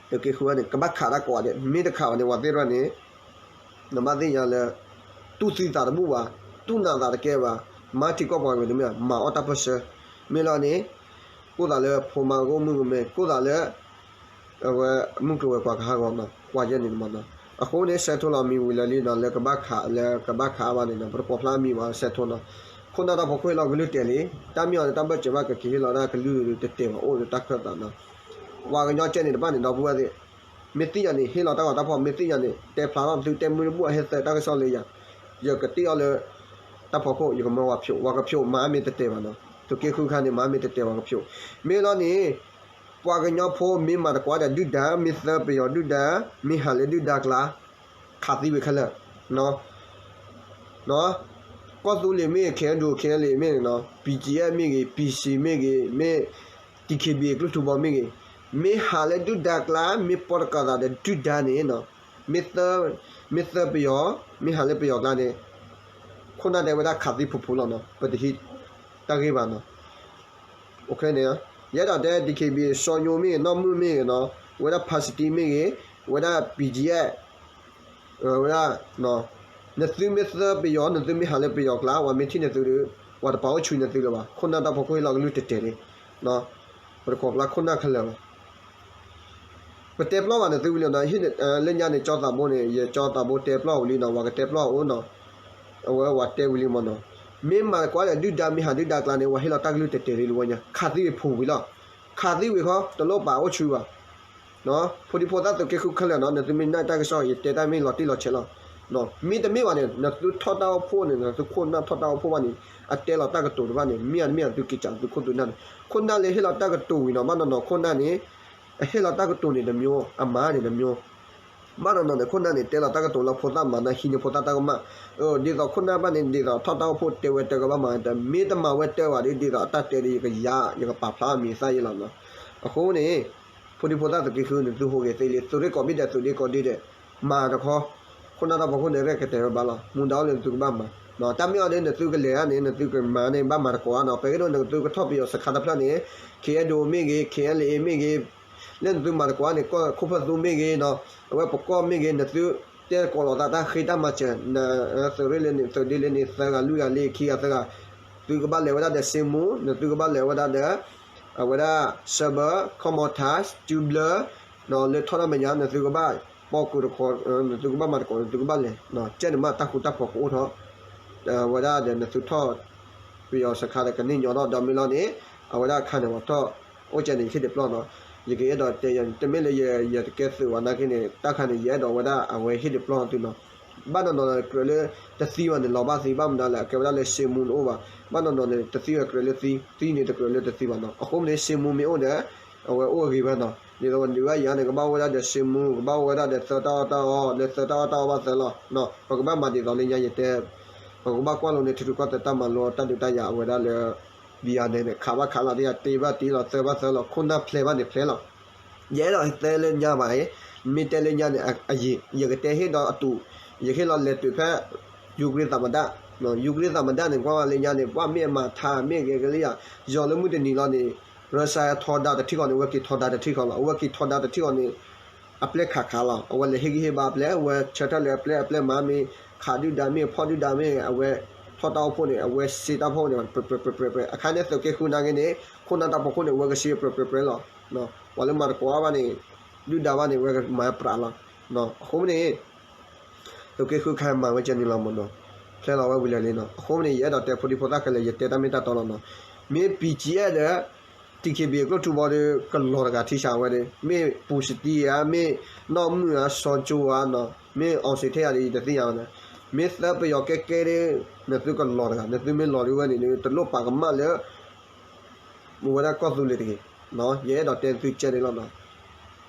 သုးက့ဃုန့ၣ် ကဘၣ်ခးတၢ်ကိးဂၤဒဲး, မ့ၢ်တခးဘၣ်န့ၣ် ပှၤသ့ၣ်တဖၣ်န့ၣ် နဘၣ်သ့ၣ်ညါလၢ တူၢ်သံသးတဘူၣ်ဘၣ်, တူၢ်နးသးတကဲဘၣ်, မၤထံကီၢ်ပှၤကလုာ်တမ့ၢ်ဘၣ်, မၤအီၣ်တၢ်ပၢၢ်ဆၢ, မ့ၢ်လီၤန့ၣ် ကိၣ်သးလၢဖိမါကအိၣ်မုၣ်ကမဲ, ကိၣ်သးလၢ အဝဲမုၢ်ကျိၤဝဲၤကွာ်ကဟးဂီၤနီၤ, ကွၢ်ယဲၢ်န့ၣ်မးနီၤ, အဃိန့ၣ် ဆဲးထိလီၤမံၤဝံၤလၢာ်လံနီၤ, လၢကဘၣ်ခး လၢကဘၣ်ခးအါဘၣ်န့ၣ်နီၤ, ပတကိးဖျါအမံၤဘၣ် ဆဲးထိနီၤ, ခိၣ်နၢ်တၢ်ဖီခိၣ်ဟ့ၣ်လီၤကလုၢ်တဲာ်လံ, တၢ်မ့ၢ်အီၤန့ၣ် တၢ်ဘၢၣ်စၢၤဘၣ်ကက့ၤဟ့ၣ်လီၤဒၣ်ကလုၢ်တတဲာ်ဘၣ် အိၣ်ဒီးတၢ်ခၢၣ်သးနီၤ, ပှၤကညီကဲန့ၣ်တဖၣ်န့ၣ် ဒီပုၢ်ဝဲၢ်သ့ၣ် မ့ၢ်သ့ၣ်ညါန့ၣ် ဟ့ၣ်လီၤတၢ်ဂီၤတၢ်ဖီၣ်, မ့ၢ်သ့ၣ်ညါန့ၣ် တဲဖျါထီၣ်သုတဲမုၢ်တဘူၣ်အဟဲသၢတၢ်ကစီၣ်လၢယၤ, ယကတ့အီၤလၢ တၢ်ဖီခိၣ် ယကမၢဝၤဖျိး, ဝၤကဖျိးမၤမ့ၢ်တတဲာ်ဘၣ်နီၤ, သုးက့ဃုခါန့ၣ် မၤမ့ၢ်တတဲာ်ဝၤကဖျိး, မ့ၢ်လီၤန့ၣ် ပှၤကညီဖိမ့ၢ်မၤတကိးဒီးဒုၣ်ဒါ မ့ၢ်သၢပယီၤဒုၣ်ဒါ မ့ၢ်ဟးလၢဒုၣ်ဒါကျါ ခးသံဝံၤခဲလၢာ် ကီၢ်သူလ့ၤမ့ၢ်ဂ့ၤ KNDO KNLA မ့ၢ်ဂ့ၤနီၤ, BGF မ့ၢ်ဂ့ၤ PC မ့ၢ်ဂ့ၤ မ့ၢ် DKBA ကျိၣ်ထူဘီမ့ၢ်ဂ့ၤ, မ့ၢ်ဟးလၢဒုၣ်ဒါကျါ မ့ၢ်ပိာ်တကးသးဒီးဒုၣ်ဒါန့ၣ်နီၤ, မ့ၢ်သၢ မ့ၢ်သၢပယီၤ မ့ၢ်ဟးလၢပယီၤကျါန့ၣ် ခိၣ်နၢ်တဲဝဲဒၣ်ခးသံဖူးဖူးလီၤနီၤ, ပတဟံးတၢ်ဂ့ၢ်ဘၣ်နီၤ. ယအဲၣ်ဒိးတဲ DKBA စီၤညိမ့ၢ်ဂ့ၤ နီၢ်မုၢ်မ့ၢ်ဂ့ၤနီၤ, ဝဲဒၣ် ဖါစတံ မ့ၢ်ဂ့ၤ, ဝဲဒၣ် BGF ဝဲဒၣ် နသုမ့ၢ်သၢပယီၤ နသုမ့ၢ်ဟးလၢပယီၤကျါ ပှၤမ့ၢ်ထံၣ်နသုဒီး ပှၤတပာ်အိၣ်ဆူၣ်နသုလၢၤဘၣ်. ခိၣ်နၢ်တၢ်ဖီခိၣ်ဟ့ၣ်လီၤကလုၢ်တဲာ်တဲာ်လံ, ပတကိးဖျါခိၣ်နၢ်ခဲလၢာ်ဘၣ်. ပတဲပျီၢ်ဘၣ်နသုဝံၤလီၤနီၤ, လၢညါန့ၣ် ကၠီသးဘိန့ၣ် ယကၠီသးဘိတဲပျီၢ်ဝံၤလံနီၤ, ပှၤကတဲပျီၢ်အိၣ်နီၤ, အဝဲပှၤတဲဝံၤလံမးနီၤ, မ့ၢ်မၤကွၢ်ဒီးဒုၣ်ဒါ မ့ၢ်ဟးဒုၣ်ဒါကျါန့ၣ် ပှၤဟ့ၣ်လီၤတၢ်ကလုၢ်တဲာ်တဲာ်လံလၢဝဲညါ, ခးသံဝံၤဖူးဝံၤလီၤ, ခးသံဝံၤဃီ တလိၣ်ပာ်အိၣ်ဆူၣ်ဘၣ် ဖိဒံဖိသၣ်သုးက့ဃုခဲလၢာ်နီၤ, နသုမ့ၢ်နာ်တၢ်ကစီၣ် ယတဲတၢ်မ့ၢ်လီၤတံၢ်လီၤဆဲးလီၤ. မ့တမ့ၢ်ဘၣ်န့ၣ် နသုထီၣ်တၢ်အိၣ်ဖှိၣ်န့ၣ် နသုခိၣ်နၢ်ထီၣ်တၢ်အိၣ်ဖှိၣ်ဘၣ်န့ၣ် အတဲလီၤတၢ်ကတိၤတဖၣ်န့ၣ် မ့ၢ်အတမ့ၢ်အသုက့ၤစးသုခိၣ်သုနၢ်န့ၣ်, ခိၣ်နၢ်လၢဟ့ၣ်လီၤတၢ်ကတိၤဝံၤနီၤ, ဘၣ်နီၤနီၤခိၣ်နၢ်န့ၣ် အဟ့ၣ်လီၤတၢ်ကတိၤန့ၣ်တမျိုး, အမၤန့ၣ်တမျိုး ဘၣ်နီၤနီၤန့ၣ် ခိၣ်နၢ်န့ၣ် တဲလီၤတၢ်ကတိၤလၢဖိသၣ်မၤနၢ်ဟံးန့ၢ်ဖိသၣ်တၢ်ကမၣ်, ဒ်သိးခိၣ်နၢ်ဘၣ်န့ၣ် ဒ်သိးထီၣ်တၢ်အိၣ်ဖှိၣ်တဲဝဲတၢ်ကဘၣ်မၤတၢ်, မ့ၢ်တမၤဝဲတၢ်ဘၣ်ဒီး ဒ်သိးအတၢ်တဲဒီးယကယၤ ယကပာ်ဖျါအမံၤသၣ်ယဲလီၤနီၤ. အဃိန့ၣ် ဖိဒံဖိသၣ်သုးက့ဃုန့ၣ် သုဟူးဂဲၤသ့လံ, သုးရ့ၣ်ကိးဘ့ၣ်ဒဲး သုးဒ့ကိးဒ့ဒဲး မၤတခီ, ခိၣ်နၢ်တၢ်ဖီခိၣ်န့ၣ် ရဲၣ်ကတဲာ်ဝဲဘၣ်လီၤ, မူဒါအိၣ်လၢနသုကဘၣ်မၤ, တၢ်မ့ၢ်အီၤဒီး နသုကလဲၤဧါန့ၣ် နသုကမၤန့ၣ် ဘၣ်မၤတကိးဧါနီၤ, ပကဲဒိးနသုကထီၣ်ပယီၤစခါတဖျၢၣ်န့ၣ် KNDO မ့ၢ်ဂ့ၤ KNLA မ့ၢ်ဂ့ၤ လၢနသုမၤတကိးန့ၣ် ကီၢ်ခိၣ်ဖၢၣ်သူမ့ၢ်ဂ့ၤနီၤ, အဝဲပကီၢ်မ့ၢ်ဂ့ၤ နသုတဲသကိးလိာ်သးတၢ်ဃ့တၢ်မၤစၢၤ, သုးရ့ၣ်လၢန့ၣ် သုးဒ့လၢန့ၣ် သၢဂၤလွံၢ်ဂၤလံ ခံဂၤသၢဂၤ, သုကဘၣ်လဲၤဝဲဒၣ်ဒီးစ့မူ, နသုကဘၣ်လဲၤဝဲဒၣ်ဒီး အဝဲဒၣ် စၢဘၢ ခီမီထါ စတူဘျၢ လၢထီၣ်တၢ်မဲာ်ညါ နသုကဘၣ်ပိာ်ကီၤတခီ, နသုကဘၣ်မၤတကိး နသုကဘၣ်လဲၤ, ကဲန့ၣ်မးတၢ်ဃူတၢ်ဖိးကအိၣ်ထီၣ် ဝဲဒၣ်ဒီးနသုထီၣ် ပယီၤစခါဒီးကန့ၢ်ညီထီၣ်ဒီးမ့ၢ်လီၤန့ၣ်, အဝဲဒၣ်အခါန့ၣ် ပှၤထီၣ်အိၣ်ကဲန့ၣ် ယဟ့ၣ်ဒုးပျီၢ်နီၤ, ယကအဲၣ်ဒိးတဲယၤန့ၣ် တမ့ၢ်လၢယတကဲသုးဝဲနာ်က့န့ၣ် တၢ်ခါန့ၣ် ယအဲၣ်ဒိးဝဲဒၣ်အဝဲဟ့ၣ်ဒုးပျီၢ်သုနီၤ, ဘၣ်နီၤနီၤန့ၣ် ကြၢးလၢတသံဘၣ်န့ၣ် လီၤဘၣ်သံ ဘၣ်မနုၤလဲၣ် အကဲဝဲဒၣ်လၢစ့မူန့ၣ်အိၣ်ဘၣ်, ဘၣ်နီၤနီၤန့ၣ် တသံဘၣ်ကြၢးလၢသံ, သံန့ၣ်တကြၢးလၢတသံဘၣ်နီၤ, အဃိန့ၣ် စ့မူမ့ၢ်အိၣ်ဒီး အဝဲအိၣ်အဂ့ၤဘၣ်နီၤ, ဒ်သိးပဒုးဘၣ်ယၤန့ၣ် ကဘၣ်အိၣ်ဝဲဒၣ်ဒီးစ့မူ ကဘၣ်အိၣ်ဝဲဒၣ်ဒီးသၢတၢ်အီၣ်တၢ်အီ လၢသၢတၢ်အီၣ်တၢ်အီဘၣ်သၢလီၤ, ပကဘၣ်မၤဒ်သိးလၢညါယတဲ, ပကဘၣ်ကွၢ်လိန့ၣ် ထံရူၢ်ကီၢ်သဲးတၢ်မၤလိ တၢ်ဒုးတၢ်ယၤအဝဲဒၣ်လၢ ဘံယၤန့ၣ် ခးဘၣ်ခးလီၤ တယၤတ့ဘၣ်တ့လီၤ သၢဘၣ်သၢလီၤ ခိၣ်နၢ်ဖျဲးဘၣ်န့ၣ်ဖျဲးလီၤ, ယအဲၣ်ဒိးတဲလၢညါဘၣ်, မ့ၢ်တဲလၢညါန့ၣ် အယံာ် ယကတဲဟ့ၣ်ဒီးအတူး ယဟ့ၣ်လီၤလဲၤတုၤဖဲ ယူၤကရ့သးမတၢ်, ယူၤကရ့သးမတၢ်န့ၣ် ကွၢ်ဝဲလၢညါန့ၣ် ပှၤမ့ၢ်အမၤထါ မ့ၢ်ဂဲၤကလံယၤ, ယီၤလၢမုၢ်တနံၤလီၤန့ၣ် ရၢစၢထီဒါတထံၣ်ဃီန့ၣ် အဝဲက့ၤထီဒါတထံၣ်ဃီလီၤ. အဝဲက့ၤထီဒါတထံၣ်ဃီန့ၣ် အပျဲၢ်ခးခးလီၤ. အဝဲလဲၤဟ့ၣ်ဂံၢ်ဟ့ၣ်ဘါအပျဲၢ်, အဝဲဆၢထၢၣ်လၢအပျဲၢ် အပျဲၢ်မၤမ့ၢ် ခးဒုၣ်ဒါမ့ၢ် ဖီၣ်ဒုၣ်ဒါမ့ၢ် အဝဲထီၣ်တၢ်အိၣ်ဖှိၣ်န့ၣ် အဝဲစ့တၢ်ဖီၣ်န့ၣ် ပြဲးပြဲးပြဲးပြဲး, အခါန့ၣ်သုးက့ဃုနာ်က့န့ၣ် ခိၣ်နၢ်တၢ်ဖီခိၣ်န့ၣ် အဝဲကစ့ပြဲးပြဲးပြဲးလီၤ. ပှၤလၢမၤတကိးဘၣ်န့ၣ် ဒုၣ်ဒါဘၣ်န့ၣ် အဝဲကမၤပြးလီၤ. အဃိန့ၣ် သုးက့ဃုခါမၤဝဲကဲန့ၣ်လီၤမ့ၢ်နီၤ, ဖျဲလီၤဝဲဝံၤလၢာ်လံနီၤ. အဃိန့ၣ် ယအဲၣ်ဒိးတဲဖိဒံဖိသၣ်ခဲလၢာ် ယတဲတၢ်မ့ၢ်တၢ်တီလီၤနီၤ. မ့ၢ် ပီၣ်ကၠံအဲၣ်ဒီး ထံခံဘ့ၣ်အကျိၣ်ထူဘီဒီး ကလီၤတဂၤထံဆးဝဲဒီး မ့ၢ်ပူၤစတံဧါ, မ့ၢ်နီၢ်မုၢ်ဧါ, စီၤကၠိဧါနီၤ, မ့ၢ်အီစ့ထ့ၣ်ဧါဒီး ယတသ့ၣ်ညါဘၣ်န့ၣ်, မ့ၢ်သၢပယီၤကဲကဲဒီး နသုကလီၤတဂၤ, နသုမ့ၢ်လီၤဒ်ဝဲန့ၣ်ဒီး တလိၣ်ပာ်ကမၣ်လၢ မ့ၢ်ဝဲဒၣ်ကီၢ်သူလ့ၤတဂ့ၤ, ယအဲၣ်ဒိးတဲသုကဲန့ၣ်လီၤန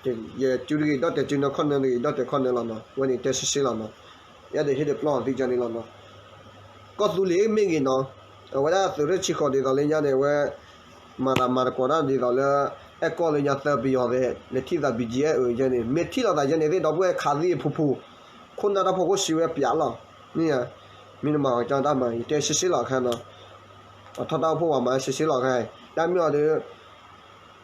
ီၤ. ယစုတဂ့ၤဒီးတဲစုနီၤ, ခီၣ်နၢတဂ့ၤဒီးတဲခီၣ်နၢလီၤနီၤ, ဝဲန့ၣ်တဲဆှ့ဆှ့လီၤနီၤ. ယအဲၣ်ဒိးဟ့ၣ်ဒုးပျီၢ်သုကဲန့ၣ်လီၤနီၤ. ကီၢ်သူလ့ၤမ့ၢ်ဂ့ၤနီၤ, အဝဲဒၣ်သုးရ့ၣ်ဆံဃိးဒ်သိးလၢညါန့ၣ် အဝဲ မၤသးမၤသကိးတၢ်ဒ်သိးလၢ အဲၣ်ကီၢ်လၢညါသၢပယီၤသဲး လဲၤထံၣ်သး ဘံၣ်ကၠံအဲၣ်အၢကဲန့ၣ် မ့ၢ်ထံၣ်လိာ်သးကဲန့ၣ်သ့ၣ်ဒီပုၢ်ဝဲၢ်ခးသံအဖူဖူ, ခိၣ်နၢ်တၢ်ဖီခိၣ်စံးဝဲပျးလီၤ, မ့ၢ်ဧါ, မ့ၢ်နမၤအီၤကၠီတၢ်မၤ ယတဲဆှ့ဆှ့လီၤအခါနီၤ. ပှၤထီၣ်တၢ်အိၣ်ဖှိၣ်ပှၤမၤဆှ့ဆှ့လီၤအခါ, တၢ်မ့ၢ်အီၤဒီး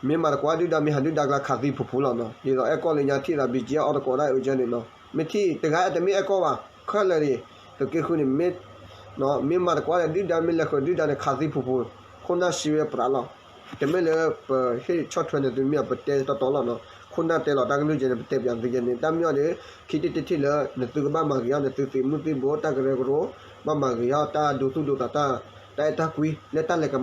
မ့ၢ်မၤသကိးဒုၣ်ဒါမ့ၢ်ဟးဒုၣ်ဒါကျါခးသံဖူဖူလီၤနီၤ. ဒ်သိးအဲၣ်ကီၢ်လၢညါထံၣ်သး ဘံၣ်ကၠံအဲၣ်အီၣ်တကိးတၢ်အၢကဲန့ၣ်နီၤ. မ့ၢ်ထံၣ်တဂၤအဲၣ်တမ့ၢ်အဲၣ်ကီၢ်ဘၣ်, ခဲလၢာ်န့ၣ် သုးက့ဃုန့ၣ် မ့ၢ်မၤသကိးဒီးဒုၣ်ဒါမ့ၢ်လဲၤဃုာ်ဒုၣ်ဒါန့ၣ် ခးသံဖူဖူ, ခိၣ်နၢ်စံးဝဲပြးလီၤ. တမ့ၢ်လၢပဟ့ၣ်ဆီၣ်ထွဲနသုမ့ၢ် ပတဲတတီလီၤနီၤ. ခိၣ်နၢ်တဲလီၤတၢ်ကလုၢ်ကဲန့ၣ် ပတဲပျးသုကဲန့ၣ် တၢ်မ့ၢ်အီၤဒီး ခံထံၣ်တထံၣ်လၢ နသုကဘၣ်မၤဂ့ၤအီၤ နသုသ့ၣ်မုၢ်သ့ၣ်ဘိ တၢ်ကရၢကရိ, ဘၣ်မၤဂ့ၤအီၤ တၢ်ဒိသူၣ်ဒိသးတၢ်, တၢ်အဲၣ်တၢ်ကွံ လၢတၢ်လဲၤ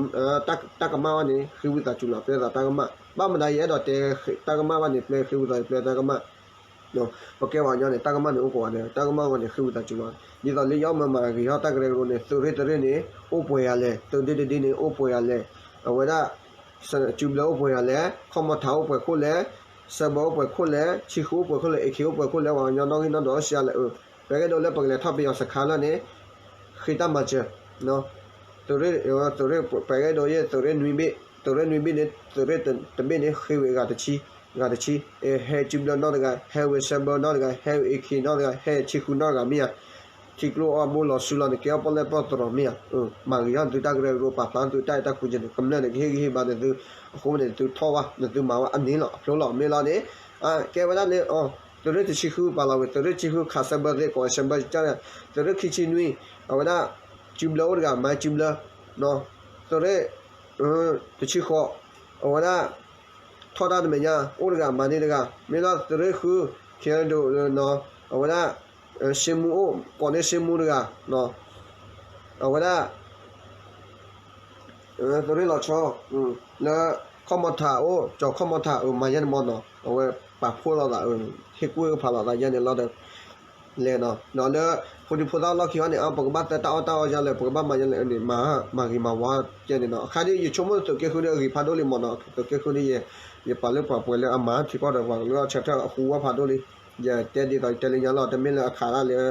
တၢ်ကမၣ်ဘၣ်န့ၣ် ဃ့ဝံသးစူၤလီၤ ပျဲသးတၢ်ကမၣ်. ဘၣ်မနုၤယအဲၣ်ဒိးတဲ တၢ်ကမၣ်ဘၣ်န့ၣ် ပျဲဃ့ဝံသး ပျဲတၢ်ကမၣ် ပကဲဝဲညီန့ၣ် တၢ်ကမၣ်န့ၣ်အိၣ်ကိးဂၤဒဲး တၢ်ကမၣ်ဝဲန့ၣ် ဃ့ဝံသးစူၤလီၤ. ဒ်သိးလၢယအီၣ်မၤမၤဂ့ၤဟီၣ်တၢ်ကရၢကရိန့ၣ် သုးရ့ၣ်တရ့ၣ်န့ၣ် အိၣ်ပှဲၤယၤလဲၣ်, သုးဒ့တဒ့န့ၣ် အိၣ်ပှဲၤယၤလဲၣ်, အဝဲဒၣ် စုဘျၢအိၣ်ပှဲၤယၤလဲၣ်, ခီၣ်မီၣ်ထးအိၣ်ပှဲၤခိၣ်လဲၣ်, စၢဘၢအိၣ်ပှဲၤခိၣ်လဲၣ်, ဆံဃုအိၣ်ပှဲၤခိၣ်လဲၣ်, အခ့အိၣ်ပှဲၤခိၣ်လဲၣ်, ပှၤကညီနီၣ်ဂံၢ်နီၣ်ဒွးအိၣ်စှၤလဲၣ်, ပကဲဒိးလၢပကလဲၤထီၣ်ပယီၤစခါလၢန့ၣ် ဃ့တၢ်မၤစၢၤ သုးရ့ၣ် သုးရ့ၣ် ပကဲဒိးယဲၢ်သုးရ့ၣ်နွံဘ့ၣ်, သုးရ့ၣ်နွံဘ့ၣ်န့ၣ် သုးရ့ၣ်တဘ့ၣ်န့ၣ် ဃ့ဝံၤဂၤတဆံ, ဂၤတဆံ, ဟဲစုဘျၢနီတဂၤ, ဟဲဝံၤစၢဘၢနီတဂၤ, ဟဲဝံၤအခ့နီတဂၤ, ဟဲဆံဃုနီတဂၤမ့ၢ်ဧါ, ထံကျိအီၣ်ဘိလီၤဆူလီၤန့ၣ် ကဲအီၣ်ပီၣ်လဲၣ်ပီၣ်တရီၤမ့ၢ်ဧါ, မၤဂ့ၤထီၣ်သုတၢ်ကရၢကရိ ပာ်ဖျါသုတၢ်အဲၣ်တၢ်ကွံကဲန့ၣ် ကမျၢၢ်န့ၣ် ကဟ့ၣ်ဂံၢ်ဟ့ၣ်ဘါန့ၣ်သု, အဃိန့ၣ် သုထီၣ်ဘၣ် နသုမၤဝဲအန့ၣ်လီၤ အဖျိလီၤ မ့ၢ်လီၤန့ၣ်, ကဲဝဲဒၣ်လၢ သုးရ့ၣ်တဆံဃုပာ်လီၤဝံၤ သုးရ့ၣ်တဆံဃုခးစၢဘၢသ့ၣ်ကိးစၢဘၢကၢ်, သုးရ့ၣ်ခံဆံနွံ အဝဲဒၣ် စုဘျၢအိၣ်တဂၤ မၤစုဘျၢ, သုးရ့ၣ် တဆံဃိး အဝဲဒၣ် ထီၣ်တၢ်တမဲာ်ညါ အိၣ်တဂၤ မၤန့ၢ်တဂၤ, မ့ၢ်လီၤသုးရ့ၣ်ဃု ခံဒိၣ် အဝဲဒၣ် စ့မူအိၣ် ကိးန့ၢ်စ့မူတဂၤ, အဝဲဒၣ် သုးရ့ၣ်လီၤဆီ လၢ ခီၣ်မီၣ်ထးအိၣ် ကၠီၤခီၣ်မီၣ်ထး မၤယဲန့ၣ်မ့ၢ်နီၤ အဝဲပာ်ဖှိၣ်လိာ်သး ဟ့ၣ်ကူၣ်ဟ့ၣ်ဖးလိာ်သးယဲန့ၣ်လီၤဒီး လဲၤနီၤ ဒီးလၢ ဖိဒံဖိသၣ်လီၢ်ခံအီၤန့ၣ် အပကဘၣ်သၢတၢ်အီၣ်တၢ်အီယါလဲၣ် ပကဘၣ်မၤယါလဲၣ်န့ၣ် မၤဂ့ၤမၤဝါကဲန့ၣ်နီၤ အခါဒ်ယဆိကမိၣ်သုးက့ဃုဒ်အဂ့ၤဖးဒိၣ်လံမ့ၢ်နီၤ သုးက့ဃုဒ်ယ ယပာ်လၢပှၤပှဲၤလၢအမၤထံကီၢ်ဒီးပှၤကလုာ်အီၣ်ဆၢထၢၣ်အဃူဝဲဖးဒိၣ်လံ ယတဲဒ်သိးယတဲလၢညါလီၤ တမ့ၢ်လၢအခးဒၣ်လၢ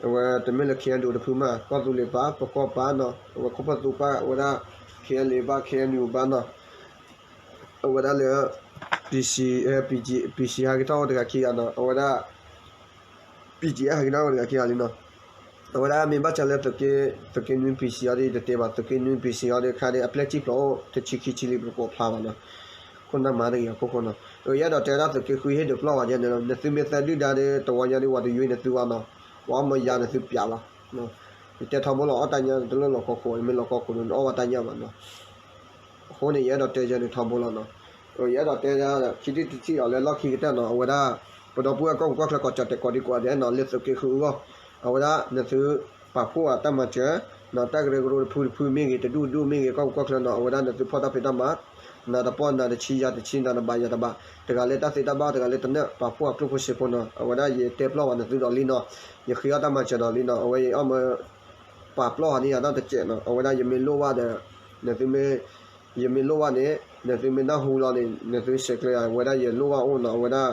အဝဲတမ့ၢ်လၢ ခ့ၣ်အဲၣ်ယူၣ် တဖုမး ကီၢ်သူလ့ၤပၢ် ပကီၢ်ပၢ်နီၤ အဝဲခိၣ်ဖၢၣ်သူပၢ် အဝဲဒၣ် ခ့ၣ်အဲၣ်ယူၣ် ပၢ် ခ့ၣ်အဲၣ်ယူၣ် ပၢ်နီၤ အဝဲဒၣ်လၢ ပီၣ်စံၣ် ပီၣ်စံၣ် ဟးက့ၤထီၣ်အိၣ်တဂၤခံဂၤနီၤ အဝဲဒၣ် ပီၣ်စံၣ် ဟးက့ၤထီၣ်အိၣ်တဂၤခံဂၤလံနီၤ အဝဲဒၣ်မ့ၢ်ဘၣ်ဆၣ်လၢ သုးက့နွံ ပီၣ်စံၣ် အီၤဒီး တတဲဘၣ် သုးက့နွံ ပီၣ်စံၣ် အီၤဒီး ခါဒီး အပျဲၢ်စံၣ်ဖျိးအိၣ် တဆံခံဆံလံ ပတကိးဖျါဘၣ်နီၤ ခိၣ်နၢ်မၤတဂ့ၤအခိၣ်ဃိနီၤ ယအဲၣ်ဒိးတဲဒၣ်သုးက့ဃုဟ့ၣ်ဒုးပျီၢ်ဝဲယဲန့ၣ်လီၤ နသုမ့ၢ်သၢဒုၣ်ဒါဒီး တဝီညါဒီး ဝၤတယွံနသုဘၣ်နီၤ ပှၤအီၣ်မ့ၢ်ယါနသုပျးလီၤ ယတဲထီဘိလီၤ အီၣ်တၢ်ညၣ်တလၢလီၤကီခိၣ် နမ့ၢ်လီၤကီခိၣ်ဒီး နအီၣ်ဝဲတၢ်ညၣ်ဘၣ်နီၤ အဃိန့ၣ် ယအဲၣ်ဒိးတဲယဲန့ၣ်ထီဘိလီၤနီၤ ယအဲၣ်ဒိးတဲဒၣ် ခံထံၣ်တထံၣ်အီၤလၢလီၢ်ခံကတၢၢ်နီၤ အဝဲဒၣ် ပဒီပုၢ်ဝဲၢ်ကီၢ်ပူၤကီၢ်ချၢ ကိးကၠီၣ်တဲာ်ကိးဒံကိးဂၤဒဲးနီၤ လၢသုးက့ဃုအဂီၢ် အဝဲဒၣ်နသု ပာ်ဖှိၣ်အတၢ်မၤစၢၤ တၢ်ကရၢကရိတဖုတဖုမ့ၢ်ဂ့ၤ တဒူၣ်ဒူၣ်မ့ၢ်ဂ့ၤ ကီၢ်ပူၤကီၢ်ချၢနီၤ အဝဲဒၣ်နသုဖီၣ်တၢ်ဖံးတၢ်မၤ နၤတပီၢ်နၤတဆံယၤတဆံ နၤတဘးယၤတဘး တဂၤလၢတၢ်သ့တၢ်ဘၣ် တဂၤလၢတနၢၣ် ပာ်ဖှိၣ်အကျိၣ်ဖိစ့ဖိနီၤ အဝဲဒၣ်ယတဲပျီၢ်ဘၣ်နသုဒီးလံနီၤ ယဃ့အီၣ်တၢ်မၤစၢၤဒီးလံနီၤ အဝဲယအီၣ်မၢ ပာ်ပျီၢ်ဟးန့ၢ်ယၤနီတစဲးနီၤ အဝဲဒၣ်ယမ့ၢ်လိၣ်ဘၣ်ဒီး နသုမ့ၢ် ယမ့ၢ်လိၣ်ဘၣ်န့ၣ် နသုမ့ၢ်နၢ်ဟူလီၤန့ၣ် နသုဆဲးကျိးယၤ အဝဲဒၣ်ယလိၣ်ဘၣ်အိၣ်နီၤ အဝဲဒၣ်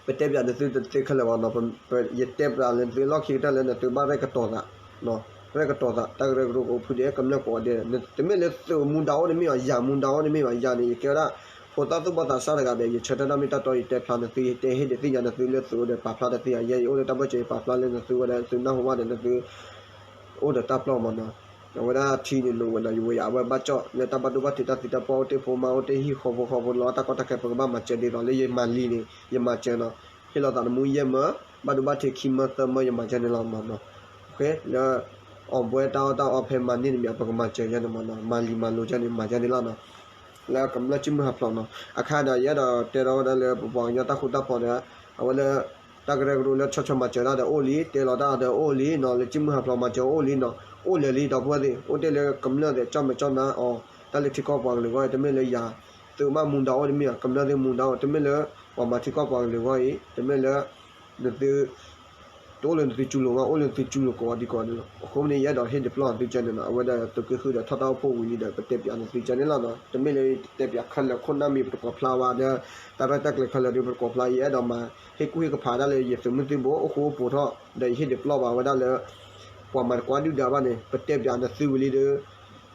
ပတဲပျးနသုတသ့ခဲလၢာ်ဘၣ်နီၤ ယတဲပျးလၢနသုလီၢ်ခံကတၢၢ်လၢနသုဘၣ်ရဲၣ်ကတီၤသး ရဲၣ်ကတီၤသး တၢ်ကရၢကရိကအိၣ်ဖုဒဲး ကမျၢၢ်ကိးဂၤဒဲး တမ့ၢ်လၢသုးမူဒါအိၣ်န့ၣ်မ့ၢ်ဘၣ် ယၤမူဒါအိၣ်န့ၣ်မ့ၢ်ဘၣ် ယၤန့ၣ် ယကဲဝဲဒၣ် ဖိသၣ်သူၣ်ဘီၣ်သးစၢ်တဂၤဒီး ယဆၢထၢၣ်တၢ်မ့ၢ်တၢ်တီ ယတဲဖျါနသု ယတဲဟ့ၣ်ဒုးသ့ၣ်ညါနသုလၢသုအိၣ်ဒီးပာ်ဖျါတသ့ဧါ. ယဲယအိၣ်လၢတၢ်ဘၢၣ်စၢၤ ယပာ်ဖျါလၢနသုဝဲဒၣ် သုနၢ်ဟူဘၣ်ဒီးနသု အိၣ်ဒီးတၢ်ပျီမးနီၤ. အဝဲဒၣ်ထံန့ၣ် နဝဲဒီး ယဝဲယၤ အဝဲဘၣ်ကၠီၣ်လၢတၢ်ဘၣ်ဒိဘၣ်ထံး တၢ်သံတၢ်ပှၢ် အိၣ်တ့ၢ်ဖိမါ အိၣ်တ့ၢ်ဟံၣ်ဃီဖိဃီဖိလီၤ တၢ်ကီတၢ်ခဲ ပကဘၣ်မၤစၢၤဒ်သိးလၢယမၤလံၤန့ၣ် ယမၤစၢၤနီၤ. ဟ့ၣ်လီၤသးနမူယဲၢ်မၢ, ဘၣ်ဒိဘၣ်ထံးခံမၢသၢမၢ ယမၤစၢၤန့ၣ်လီၤမးနီၤ. လၢ အီၣ်ဘှဲတၢ်အီၣ်တၢ်အီဖဲမၤန့ၢ်တမံၤ ပကမၤစၢၤယဲန့ၣ်မးနီၤ. မၤလံၤမၤလိၤယဲန့ၣ် မၤယဲန့ၣ်လီၤနီၤ. လၢကမျၢၢ်စံၣ်မုၢ်ဟးဖျိးနီၤ. အခါဒီး ယအဲၣ်ဒိးတဲထီၣ်ဝဲဒၣ်လၢပပှၤကညီတၢ်ဃူတၢ်ဖိးဒီး အဝဲလၢ တၢ်ကရၢကရိလၢဆီၣ်ထွဲမၤစၢၤတၢ်ဒီးအိၣ်လံ, တဲလီၤတၢ်ဒီးအိၣ်လံနီၤ, လၢစံၣ်မုၢ်ဟးဖျိးမၤစၢၤအိၣ်လံနီၤ, အိၣ်လၢာ်လံဒီပုၢ်ဝဲၢ်သ့ၣ်, အိၣ်တ့ၢ်လၢကမျၢၢ်သ့ၣ် ကၠီၣ်မဲာ်ကၠီၣ်နါအီၤ, တၢ်လၢထံကီၢ်ပှၤကလုာ်အဂီၢ်အံၤ တမ့ၢ်လၢယၤ သုးမးမူဒါအိၣ်တမ့ၢ်ဧါ, ကမျၢၢ်သ့ၣ်မူဒါအိၣ် တမ့ၢ်လၢ ပှၤမၤထံကီၢ်ပှၤကလုာ်အဂီၢ်အံၤ တမ့ၢ်လၢ နသု တအိၣ်လၢနသုကၠူလိာ်မး အိၣ်လၢနသုကၠူလိာ်ကိးဂၤဒဲးကိးဂၤဒဲးလီၤ. အဃိန့ၣ် ယအဲၣ်ဒိးဟ့ၣ်ဒုးပျီၢ်သုကဲန့ၣ်နီၤ, အဝဲဒၣ်သုးက့ဃုာ်ဒီးထီၣ်တၢ်အိၣ်ဖှိၣ်ဝံၤလံဒီး ပတဲပၠးနသုကဲန့ၣ်လီၤနီၤ. တမ့ၢ်လၢတဲပၠးခဲလၢာ်ခိၣ်နၢ်မံၤပတကိးဖျါဘၣ်ဒီး တၢ်ရဲၣ်တၢ်ကျဲၤခဲလၢာ်ဒီးပတကိးဖျါ, ယအဲၣ်ဒိးမၤဟ့ၣ်ကူၣ်ဟ့ၣ်ကဖးဒၣ်လၢယသုးမုၢ်သံၣ်ဘိ အိၣ်ဃူအိၣ်ဖိးထီၣ် ဒီးယဟ့ၣ်ဒုးပျီၢ်ဘၣ်ဝဲဒၣ်လၢ ပှၤမၤတကွၢ်ဒုၣ်ဒါဘၣ်န့ၣ် ပတဲပၠးနသုဝံၤလံဒီး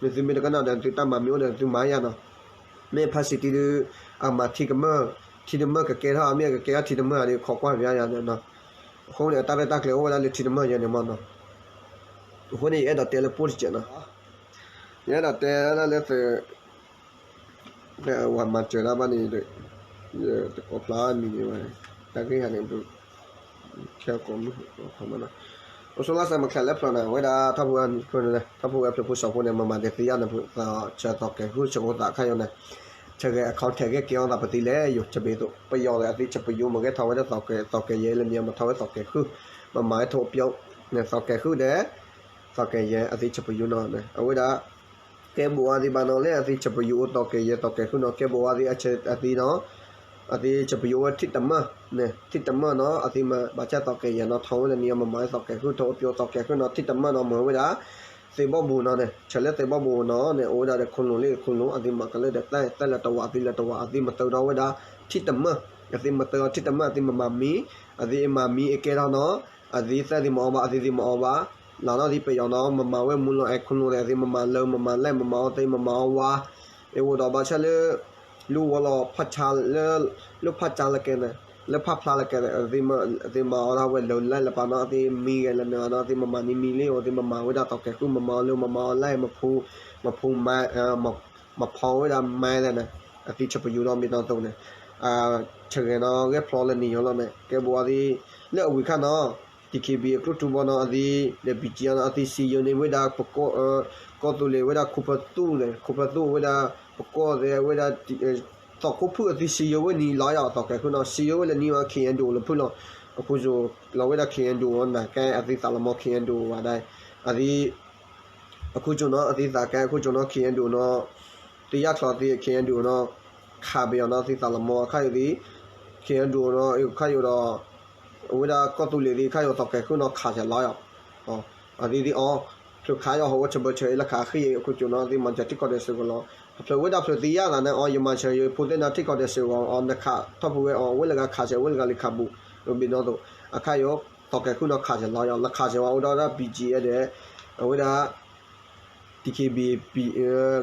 နသုမ့ၢ်တကနၣ်ဒီး နသုတၢ်မၤမ့ၢ်အိၣ်ဒီး နသုမၤယၤနီၤ. မ့ၢ်ဖါစံးတံဒီး အမၤထံကမၢၢ်, ထံတမၢၢ်ကကဲထီၣ် အမ့ၢ်အကကဲထီၣ်ထံတမၢၢ်ဧါဒီး ခိးကွၢ်ပၠးယၤနီၤ. အဃိန့ၣ် အတၢ်ရဲၣ်တၢ်ကျဲၤအိၣ်ဝဲဒၣ်လၢထံတမၢၢ်ယဲန့ၣ်မးနီၤ. အဃိန့ၣ် ယအဲၣ်ဒိးတဲလၢပိၢ်တစဲးနီၤ. ယအဲၣ်ဒိးတဲဒၣ်လၢသုး ပဝဲမၤစၢၤတၢ်ဘၣ်န့ၣ် ယတကိးဖျါမံၤန့ၣ်ဝဲ တၢ်ဂ့ၢ်ဟးန့ၣ် ခဲကိးမုၢ် အိၣ်ဆိလၢစဲးမချဲးလၢဖျိးန့ၣ် အဝဲဒၣ်ထီၣ်ဖိဝဲ ထီၣ်ဖိဝဲဖျိးဖိစီၤဖိန့ၣ် မၤမၤဒဲးသံယါန့ၣ် သးဆၢသီးကဲၤဃုာ်ဆၢကိသးခါယိၤန့ၣ် ဆၢဂဲၤ account ထဲးဂဲၤကဲအီၤသးပသံလဲၣ်ယိၤ တဘ့ၣ်သိး ပယီၤဒီးအသံဆၢပယူမ့ၢ်ဂဲၤထီၣ်ဝဲဒၣ်သီးကဲၤ သီးကဲၤယဲလၢနံၤ မၤထီၣ်ဝဲသီးကဲၤဃုာ် မၤမၤဝဲထိးပၠိန့ၣ် သီးကဲၤဃုာ်ဒီး သီးကဲၤယဲအသံဆၢပယူနီၤ အဝဲဒၣ် ကဲဘိးဝါသံဘၣ်နီၤ လၢအသံဆၢပယူအိၣ်သီးကဲၤယဲသီးကဲၤဃုာ်နီၤ ကဲဘိးဝါသံအသံနီၤ အသံဆၢပယူဝဲထံတမၢၢ်န့ၣ် ထံတမၢၢ်နီၤ အသံမၤဘၣ်ဆၣ်သီးကဲၤယဲနီၤ ထီဝဲလၢနံၤ မၤမၤဝဲသီးကဲၤဃုာ် ထိးပၠိသီးကဲၤဃုာ်နီၤ ထံတမၢၢ်နီၤ မ့ၢ်ဝဲဒၣ် သ့ၣ်ဘီၣ်ဘူနီၤန့ၣ် ဆၢလၢသ့ၣ်ဘီၣ်ဘူနီၤန့ၣ် အိၣ်ဝဲဒၣ်ဒီးခိၣ်လိၤလၢခိၣ်လိၤ အသံမၤကလၢဒီးသၣ် သၣ်လၢတဝး အသံလၢတဝး အသံမတၢထီၣ်ဝဲဒၣ် ထံတမၢၢ် အသံမတၢထီၣ်ထံတမၢၢ် အသံမမၤမံၤ အသံအမၤမံၤအကဲထီၣ်နီၤ အသံသၣ်သံမၤအီၤဘၣ် အသံသံမၤအီၤဘၣ် လၢနီၢ်သံပယီၤနီၤ မမၤဝဲမူလီၤအဲၣ်ခိၣ်လိၤဒီး အသံမမၤလၢမမၤလဲၣ် မမၤအီၤသ့ မမၤအီၤဝါ အဝဲဒီးဘၣ်ဆၣ်လၢ လူဝဲလီၤဖးဆါလၢ လၢဖးဆါလၢကဲန့ၣ် လၢဖးဖျါလၢကဲန့ၣ် အသံမၤအီၤဒၣ်ဝဲလၢလဲၣ်လၢပာ်နီၤ အသံမံဂဲၤလၢန့ၣ်နီၤ အသံမမၤန့ၢ်မံလံ အသံမမၤဝဲဒၣ်သီးကဲၤဃုာ် မမၤအီၤလၢမမၤအီၤလဲၣ် မဖူ မဖူမၤ မဖီဝဲဒၣ်မၤလဲၣ်န့ၣ် အသံဆၢပယူဒီးမ့ၢ်နီၢ်သိးန့ၣ် ဆၢဂဲၤနီၤ ဂဲၤဖျိးလၢနံၤယိၤလီၤန့ၣ် ကဲဘိးဝါသံ လၢအဝံၤခါနီၤ DKB အကျိၣ်ထူဘီနီၤ အသံ ဒီး BGF နီၤ အသံစံယိၤန့ၣ်ဝဲဒၣ်ပကီၢ် ကီၢ်သူလ့ၤဝဲဒၣ်ခိၣ်ဖၢသူၣ်န့ၣ် ခိၣ်ဖၢသူၣ်ဝဲဒၣ် ပကီၢ်သဲးဝဲဒၣ် သီးခိၣ်ဖုၣ်အသံစံယိၤဝဲနံၤလီၤယၤ သီးကဲၤဃုာ်နီၤ စံယိၤဝဲလၢနံၤဝဲ KNDO လၢဖုၣ်လီၤ အခိၣ်ဆိးလီၤဝဲဒၣ် KNDO နၤကဲအသံသးလီၤမီ KNDO ဝဲဒၣ် အသံ အခိၣ်ဆိးနီၤ အသံသးကဲအခိၣ်ဆိးနီၤ KNDO နီၤ သံယါချီသံ KNDO နီၤ ခးပယီၤနီၤ သံသးလီၤမီအခါယိၤသံ KNDO နီၤ ခါယိၤဒီး အဝဲဒၣ်ကီၢ်သူလ့ၤသံခါယိၤသီးကဲၤဃုာ်နီၤ ခးစဲးလီၤယၤ အသံသံအီၤ ဖျိးခးယီၤဟီၣ်ဝဲဆၢဘၢဆၢအ့လၢခးဃ့ၢ်အခိၣ်ဆိးနီၤ သံမၤစၢၤထံကီၢ်ဒီးစ့ၢ်ကီးလီၤ အဖျိးဝဲဒၣ်ဖျိးသံယါသးန့ၣ် အီၤ ယမၤစၢၤယဖိသ့ၣ်နၤထံကီၢ်ဒီးစ့ၢ်ကီး အီၤနခးထီၣ်ဖုဝဲအီၤ အဝဲလၢဂၤခးစဲး အဝဲလၢဂၤလံခးဘူး ဘ့ၣ်နီၢ်သိး အခါယိၤ သီးကဲၤဃုာ်နီၤခးစဲးလီၤယၤ လၢခးစဲးဝဲအိၣ်ဒီးဒၣ် BGF ဒီး အဝဲဒၣ် DKBA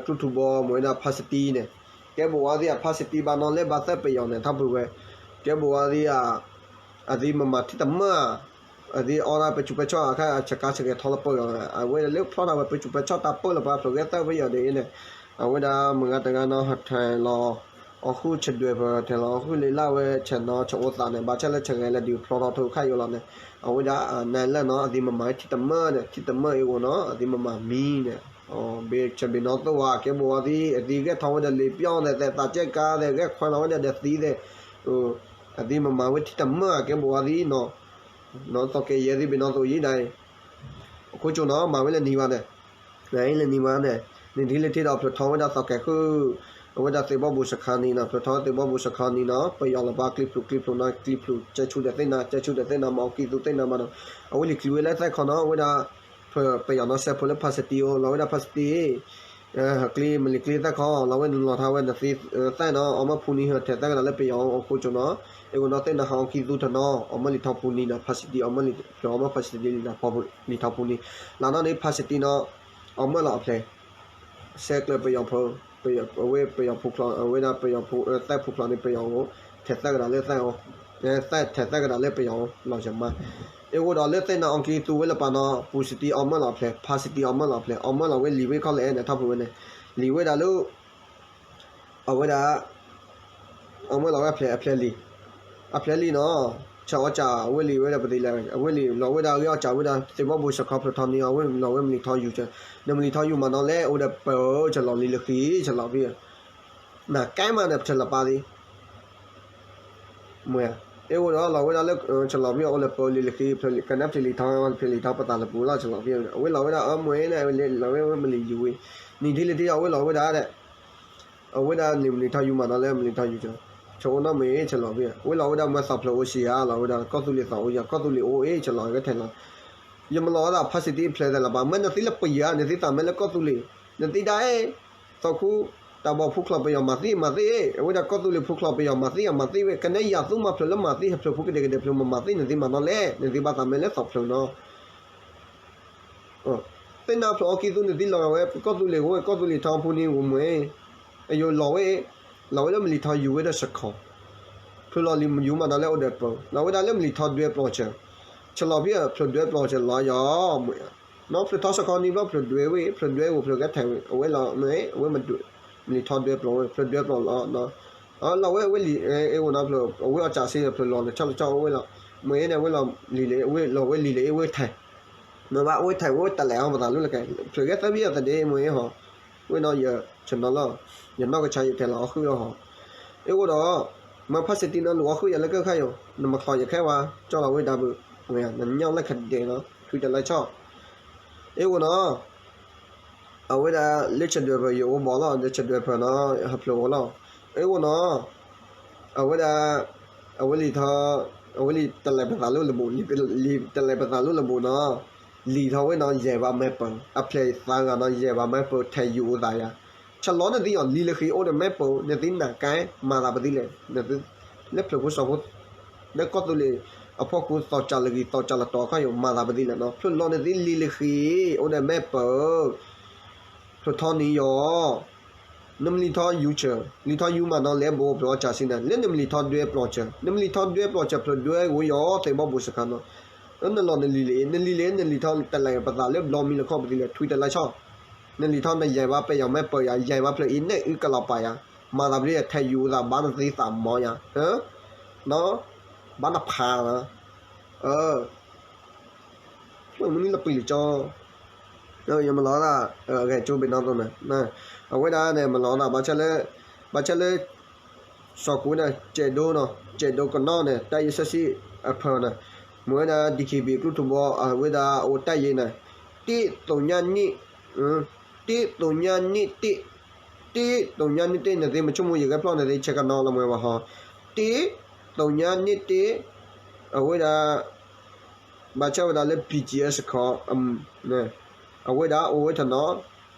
ကျိၣ်ထူဘီ မ့ၢ်ဝဲဒၣ်ဖါစတံန့ၣ် ကဲဘိးဝါသံအဖါစတံဘၣ်နီၤ လၢဘၣ်သၢပယီၤန့ၣ် ထီၣ်ဖုဝဲ ကဲဘိးဝါသံ အသံမမၤထံတမၢၢ် အသံအီၣ်ဒၣ်ပဆူးပဆီၣ်အခါ ဆကါဆကဲၤထီလၢပၢၢ်လီၤ အဝဲဒၣ်လၢဖျီထီၣ်ဝဲပဆူးပဆီၣ်တၢ်ပၢၢ်လီၤ ပှၤဖျိးဂဲၤသၢပယီၤဒ်အံၤန့ၣ် အဝဲဒၣ်မုၢ်ဂၤတဂၤနီၤ ဟဲထဲးလီၤ အီၣ်ဃုာ်ဆဒွဲၣ်ဖဲထဲးလီၤ အီၣ်ဃုာ်လ့လၢဝဲဆဲးနီၤ ဆၢအိၣ်သးန့ၣ် ဘၣ်ဆၣ်လၢဆၢဂဲၤလၢဒုးဖျီထီၣ်ထိၣ်ခါယိၤလီၤန့ၣ် အဝဲဒၣ် နဲလၢနီၤ အသံမမၤထံတမၢၢ်န့ၣ် ထံတမၢၢ်အ့ၣ်ဂီၤနီၤ အသံမမၤမံန့ၣ် ဘ့ၣ်ဆၢဘ့ၣ်နီၢ်သိးဝဲ ကဲဘိးဝါသံ အသံဂဲၤထီၣ်ဝဲဒီးလ့ပျီၢ်သဲး သဲးသးကဲကါသဲး ဂဲၤခွဲလီၤဝဲဒီးသံသဲး အသံမမၤဝဲထံတမၢၢ် ကဲဘိးဝါသံနီၤ နီၤသီးကဲၤယဲသံဘ့ၣ်နီၢ်သိးယံၤဒၣ်အံၤ အခိၣ်ဆိးနီၤ မၤဝဲလၢနံၤဘၣ်န့ၣ် နအံၤလၢနံၤဘၣ်န့ၣ် နံၤထံၣ်လၢထံၣ်ဒီးဖျိးထီၣ်ဝဲဒၣ်သီးကဲၤဃုာ် အဝဲဒၣ်သ့ၣ်ဘီၣ်ဘူစခါနံၤနီၤ ဖျိးထီၣ်သ့ၣ်ဘီၣ်ဘူစခါနံၤနီၤ ပယီၤလီၤဘၣ်ကျံဖျိးကျံဖျိးနီၤ ကျံဖျိးကဲဆူၣ်ဒီးသ့ၣ်နၤ ကဲဆူၣ်ဒီးသ့ၣ်နၤ မၤအီၣ်ကံၢ်သူသ့ၣ်နၤမးနီၤ အဝဲလံၤကျံဝဲလၢသဲၣ်ခီနီၤ အဝဲဒၣ် ပယီၤနီၤစဲးဖိလၢဖါစတံအိၣ် လီၤဝဲဒၣ်ဖါစတံ ဟၢကျံမ့ၢ်လံၤကျံသဲၣ်ခီ လီၤဝဲနုာ်လီၤထါဝဲနသံသဲၣ်နီၤ အီၣ်မၢဖူနံၤဟၢထဲးသဲၣ်ကဒီးလၢပယီၤအိၣ်ခိၣ်ဆိးနီၤ အ့ၣ်ဂိၤနီၤသ့ၣ်နၤဟးအီၣ်ကံၢ်သူထၢနီၤ အီၣ်မၢလံၤထီၣ်ဖူနံၤနီၤ ဖါစတံ အီၣ်မၢလံၤ ဖျိးအီၣ်မၢဖါစတံလံၤထီၣ်ဖူနံၤ လၢနီၤန့ၣ်ဖါစတံနီၤ အီၣ်မၢလီၤအဖျဲး ဆဲးကျၢပယီၤဖိ အဝဲပယီၤဖိချီ အဝဲဒၣ်ပယီၤဖိ သဲၣ်ဖိချီန့ၣ် ပယီၤအိၣ် ထဲးသၢကဒါလၢသဲၣ်အိၣ် ထဲးသၢကဒါလၢပယီၤအိၣ် လီၤစၢၤမး. အ့ၣ်အိၣ်ဒီးလၢသ့ၣ်နၤအီကံသူဝဲလၢပာ်နီၤ ပူၤစတံအီမၢၢ်လီၤအဖျဲး ဖါစတံအီမၢၢ်လီၤအဖျဲး အီမၢၢ်လီၤဝဲလံာ်ဝဲခီလဲၣ်န့ၣ် ထီၣ်ဖုဝဲန့ၣ် လံာ်ဝဲဒၣ်လၢ အဝဲဒၣ် အီမၢၢ်လီၤဝဲအဖျဲး အဖျဲးလံာ် အဖျဲးလံာ်နီၤ ဆၢအီၣ်စးဝဲလံာ်ဝဲဒၣ်ပသ့လဲၣ် အဝဲလံာ်လီၤဝဲဒၣ်အဂ့ၢ်အီၣ်စးဝဲဒၣ် သ့ၣ်ဘီဘိၣ်စခီဖျိထီနံၤအီၤ ဝဲလီၤဝဲမုၢ်လံၤထီယူၤစၢၤ နမုၢ်လံၤထီယူၤမးနီၤလဲၣ် အိၣ်ဒီးပၢၤ ဆလီၤလံလၢဃံ ဆလီၤဖံ နကဲမးန့ၣ် ပထၢၣ်လီၤပာ်သ့ မ့ၢ် အ့ၣ်အိၣ်ဒီးလီၤဝဲဒၣ်လၢ ဆလီၤဖံအိၣ်လၢပၢၤလံလၢဃံ ကနၣ်ဖျဲးလံာ်ထီ ဖျဲးလံာ်ထီပသးလၢပူၤလီၤ ဆလီၤဖံ အဝဲလီၤဝဲဒၣ်အမ့ၢ်န့ၣ် အဝဲလီၤဝဲမုၢ်လံၤယူၤဝံၤ နံၤထံလံၤထံအဝဲလီၤဝဲဒၣ် အဝဲဒၣ်န့ၣ်မုၢ်လံၤထီယူၤမးနီၤလၢမုၢ်လံၤထီယူၤစၢၤ ဆိကမိၣ်နီၢ်မ့ၢ် ဆလီၤဖံ အဝဲလီၤဝဲဒၣ်မ့ၢ်သီဖျၢၣ်အိၣ်ဆံးဧါ လီၤဝဲဒၣ်ကီၢ်သူလ့ၤသီအိၣ်ယၤ ကီၢ်သူလ့ၤအိၣ်အ့ၣ် ဆလီၤကထဲလီၤ ယမၤလီၤအသး ဖါစံတံအဖျဲးသးလီၤပာ် မ့ၢ်နသံလၢပယီၤ နသံသးမ့ၢ်လၢကီၢ်သူလ့ၤ နသံဒၣ်အ့ၣ် သီခူ တၢ်ဘီၣ်ဖိချီပယီၤမၤသံမၤသံ အဝဲဒၣ်ကီၢ်သူလ့ၤဖိချီပယီၤမၤသံမၤသံဝဲ ကနဲယၤသူမၤဖျၢၣ်လၢမၤသံ ဟဲဖျၢၣ်ဖိကဒဲကဒဲဖျၢၣ်မၤမၤသံ နသံမးနီၤလဲၣ် နသံဘၣ်သးမ့ၢ်လၢသီဖျၢၣ်နီၤ သ့ၣ်နၤဖျၢၣ်အီကံသူနသံလီၤဝဲ ကီၢ်သူလ့ၤဝဲ ကီၢ်သူလ့ၤထီဖူန့ၣ်ဝဲမ့ၢ် အယိလီၤဝဲ လီၤဝဲလၢမုၢ်လံၤထီယူၤဝဲဒီးစခီ ဖျၢၣ်လီၤလံယူၤမးနီၤလၢအိၣ်ဒီးပၢၤ လီၤဝဲဒၣ်လၢမုၢ်လံၤထီဒွဲပျီၢ်စၢၤ ဆလီၤဖံ ဖျၢၣ်ဒွဲပျီၢ်စၢၤလီၤယီၤ မ့ၢ် နီၢ်ဖျၢၣ်ထီစခီန့ၣ်ဘျီ ဖျၢၣ်ဒွဲဝဲ ဖျၢၣ်ဒွဲအိၣ်ဖျၢၣ်ကဲထဲးဝဲ အဝဲလီၤမ့ၢ် အဝဲမုၢ်လံၤထီဒွဲပျီၢ်ဝဲ ဖျၢၣ်ဒွဲပျီၢ်လီၤ လီၤဝဲဝဲလံာ် အ့ၣ်အိၣ်နီၢ်ဖျၢၣ် အဝဲအီၣ်စးစ့ ဖျၢၣ်လီၤလၢဆီလၢဆီအဝဲလီၤ မ့ၢ်န့ၣ် အဝဲလီၤလံာ်လၢ အဝဲလီၤဝဲလံာ်လၢအဝဲထဲး မ့ၢ်ဘၣ်အဝဲထဲးဝဲတလဲၤအီၣ်ပသးလၢလၢကဲ ဖျၢၣ်ကဲသၢဘံၣ်အသဒ့မ့ၢ်ဟီ ဝဲနီၢ်ယဆနီၤလီၤ ယနီၢ်ကဆါယထဲးလီၤအီၣ်ဃုာ်လီၤဟီ အ့ၣ်အိၣ်ဒီး မ့ၢ်ဖါစံတံနီၤ လူၤအီၣ်ဃုာ်ယၤလၢကဲခါယိာ် နမၤချီယခဲဝါ ကၠီလီၤဝဲဒၣ်ဘုး နညီလၢခဒဲးနီၤ ထွံတလဲဆီ အ့ၣ်အိၣ်နီၤ အဝဲဒၣ်လၢဆဒွဲၣ်ဖၢၣ်ယအိၣ်ဘီလီၤ လၢဆဒွဲၣ်ဖၢၣ်နီၤ ဟးဖျိးဝဲလီၤ အ့ၣ်အိၣ်နီၤ အဝဲဒၣ် အဝဲလံာ်ထီ အဝဲလံာ်တလဲၤပသးလၢလဘိး လံာ်တလဲၤပသးလၢလဘိးနီၤ လံာ်ထီဝဲနီၤ ယဲၢ်ဘးမဲပၢၤ အဖျဲၣ်သးဂၤနီၤ ယဲၢ်ဘးမဲပၢၤ ထဲးယူၤအိၣ်သးယၤ ဆလီၤနသံအီၤ လံာ်လၢဃံအိၣ်ဒီးမဲပၢၤ နသံနၤကဲ မၤသးပသံလဲၣ် လၢဖျၢၣ်ဖိစီၤဖိ လၢကီၢ်သူလ့ၤ အဖီခိၣ်သီၣ်ကၢ်လၢဂံၢ်သီၣ်ကၢ်လၢတီၤခါယိာ် မၤသးပသံလဲၣ်နီၤ ဖျၢၣ်လီၤနသံလံာ်လၢဃံ အိၣ်ဒီးမဲပၢၤ ဖျၢၣ်ထီနံၤယီၤ နမ့ၢ်လံာ်ထီယူၤစၢၤ လံာ်ထီယူၤမးနီၤ လဲၤဘိးဖျၢၣ်အီၣ်စးစ့န့ၣ် လၢနမ့ၢ်လံာ်ထီဒွဲပျီၢ်စၢၤ နမ့ၢ်လံာ်ထီဒွဲပျီၢ်စၢၤ ဖျၢၣ်ဒွဲဝဲယီၤ သ့ၣ်ဘီဘိၣ်စခါနီၤ လၢနလီၤနလံာ်လၢ နလံာ်လၢ နလံာ်ထီတလဲၤပသးလၢဘျီမံလၢခီၣ်ပသံလဲၣ် ထွံတလဲဆီ နလံာ်ထီနယဲၢ်ဘးပဲယီၤမဲပၢၤယၤ ယဲၢ်ဘးဖျၢၣ်အံၤ နဲၣ်အုကလီၤပာ်ယၤ မၤသးပသံထဲးယူၤအိၣ်သး ဘၣ်နသံသးမီယၤ နီၤ ဘၣ်နဖးနီၤ မုၢ်နံၤလၢပှဲၤလံကၠီ ယမၤလီၤသး ဂဲၤကၠိဘ့ၣ်နီၣ်သိးန့ၣ် အဝဲဒၣ်န့ၣ် မၤလီၤသး ဘၣ်ဆၣ်လၢ ဘၣ်ဆၣ်လၢ စီၤကိးန့ၣ် ကဲးဒိနီၤ ကဲးဒိကနီၣ်န့ၣ် တၢ်ယဲၢ်ဆၢဆံအဖၢၣ်န့ၣ် မ့ၢ်ဝဲဒၣ် DKBA ကျိထူဘီ အဝဲဒၣ်အိၣ်တၢ်ယဲၢ်န့ၣ် တ့သိညါနံၣ် တ့သိညါနံၣ်တ့ တ့သိညါနံၣ်တ့ နသ့မဆိကမိၣ်ယဂဲၤဖျီၣ်န့ၣ်သ့ ဆဲးကနီၣ်လီၤမ့ၢ်ဝဲဟီ တ့သိညါနံၣ်တ့ အဝဲဒၣ် ဘၣ်ဆၣ်ဝဲဒၣ်လၢ BGF စခီ အဝဲဒၣ်အိၣ်ဝဲတနီၤ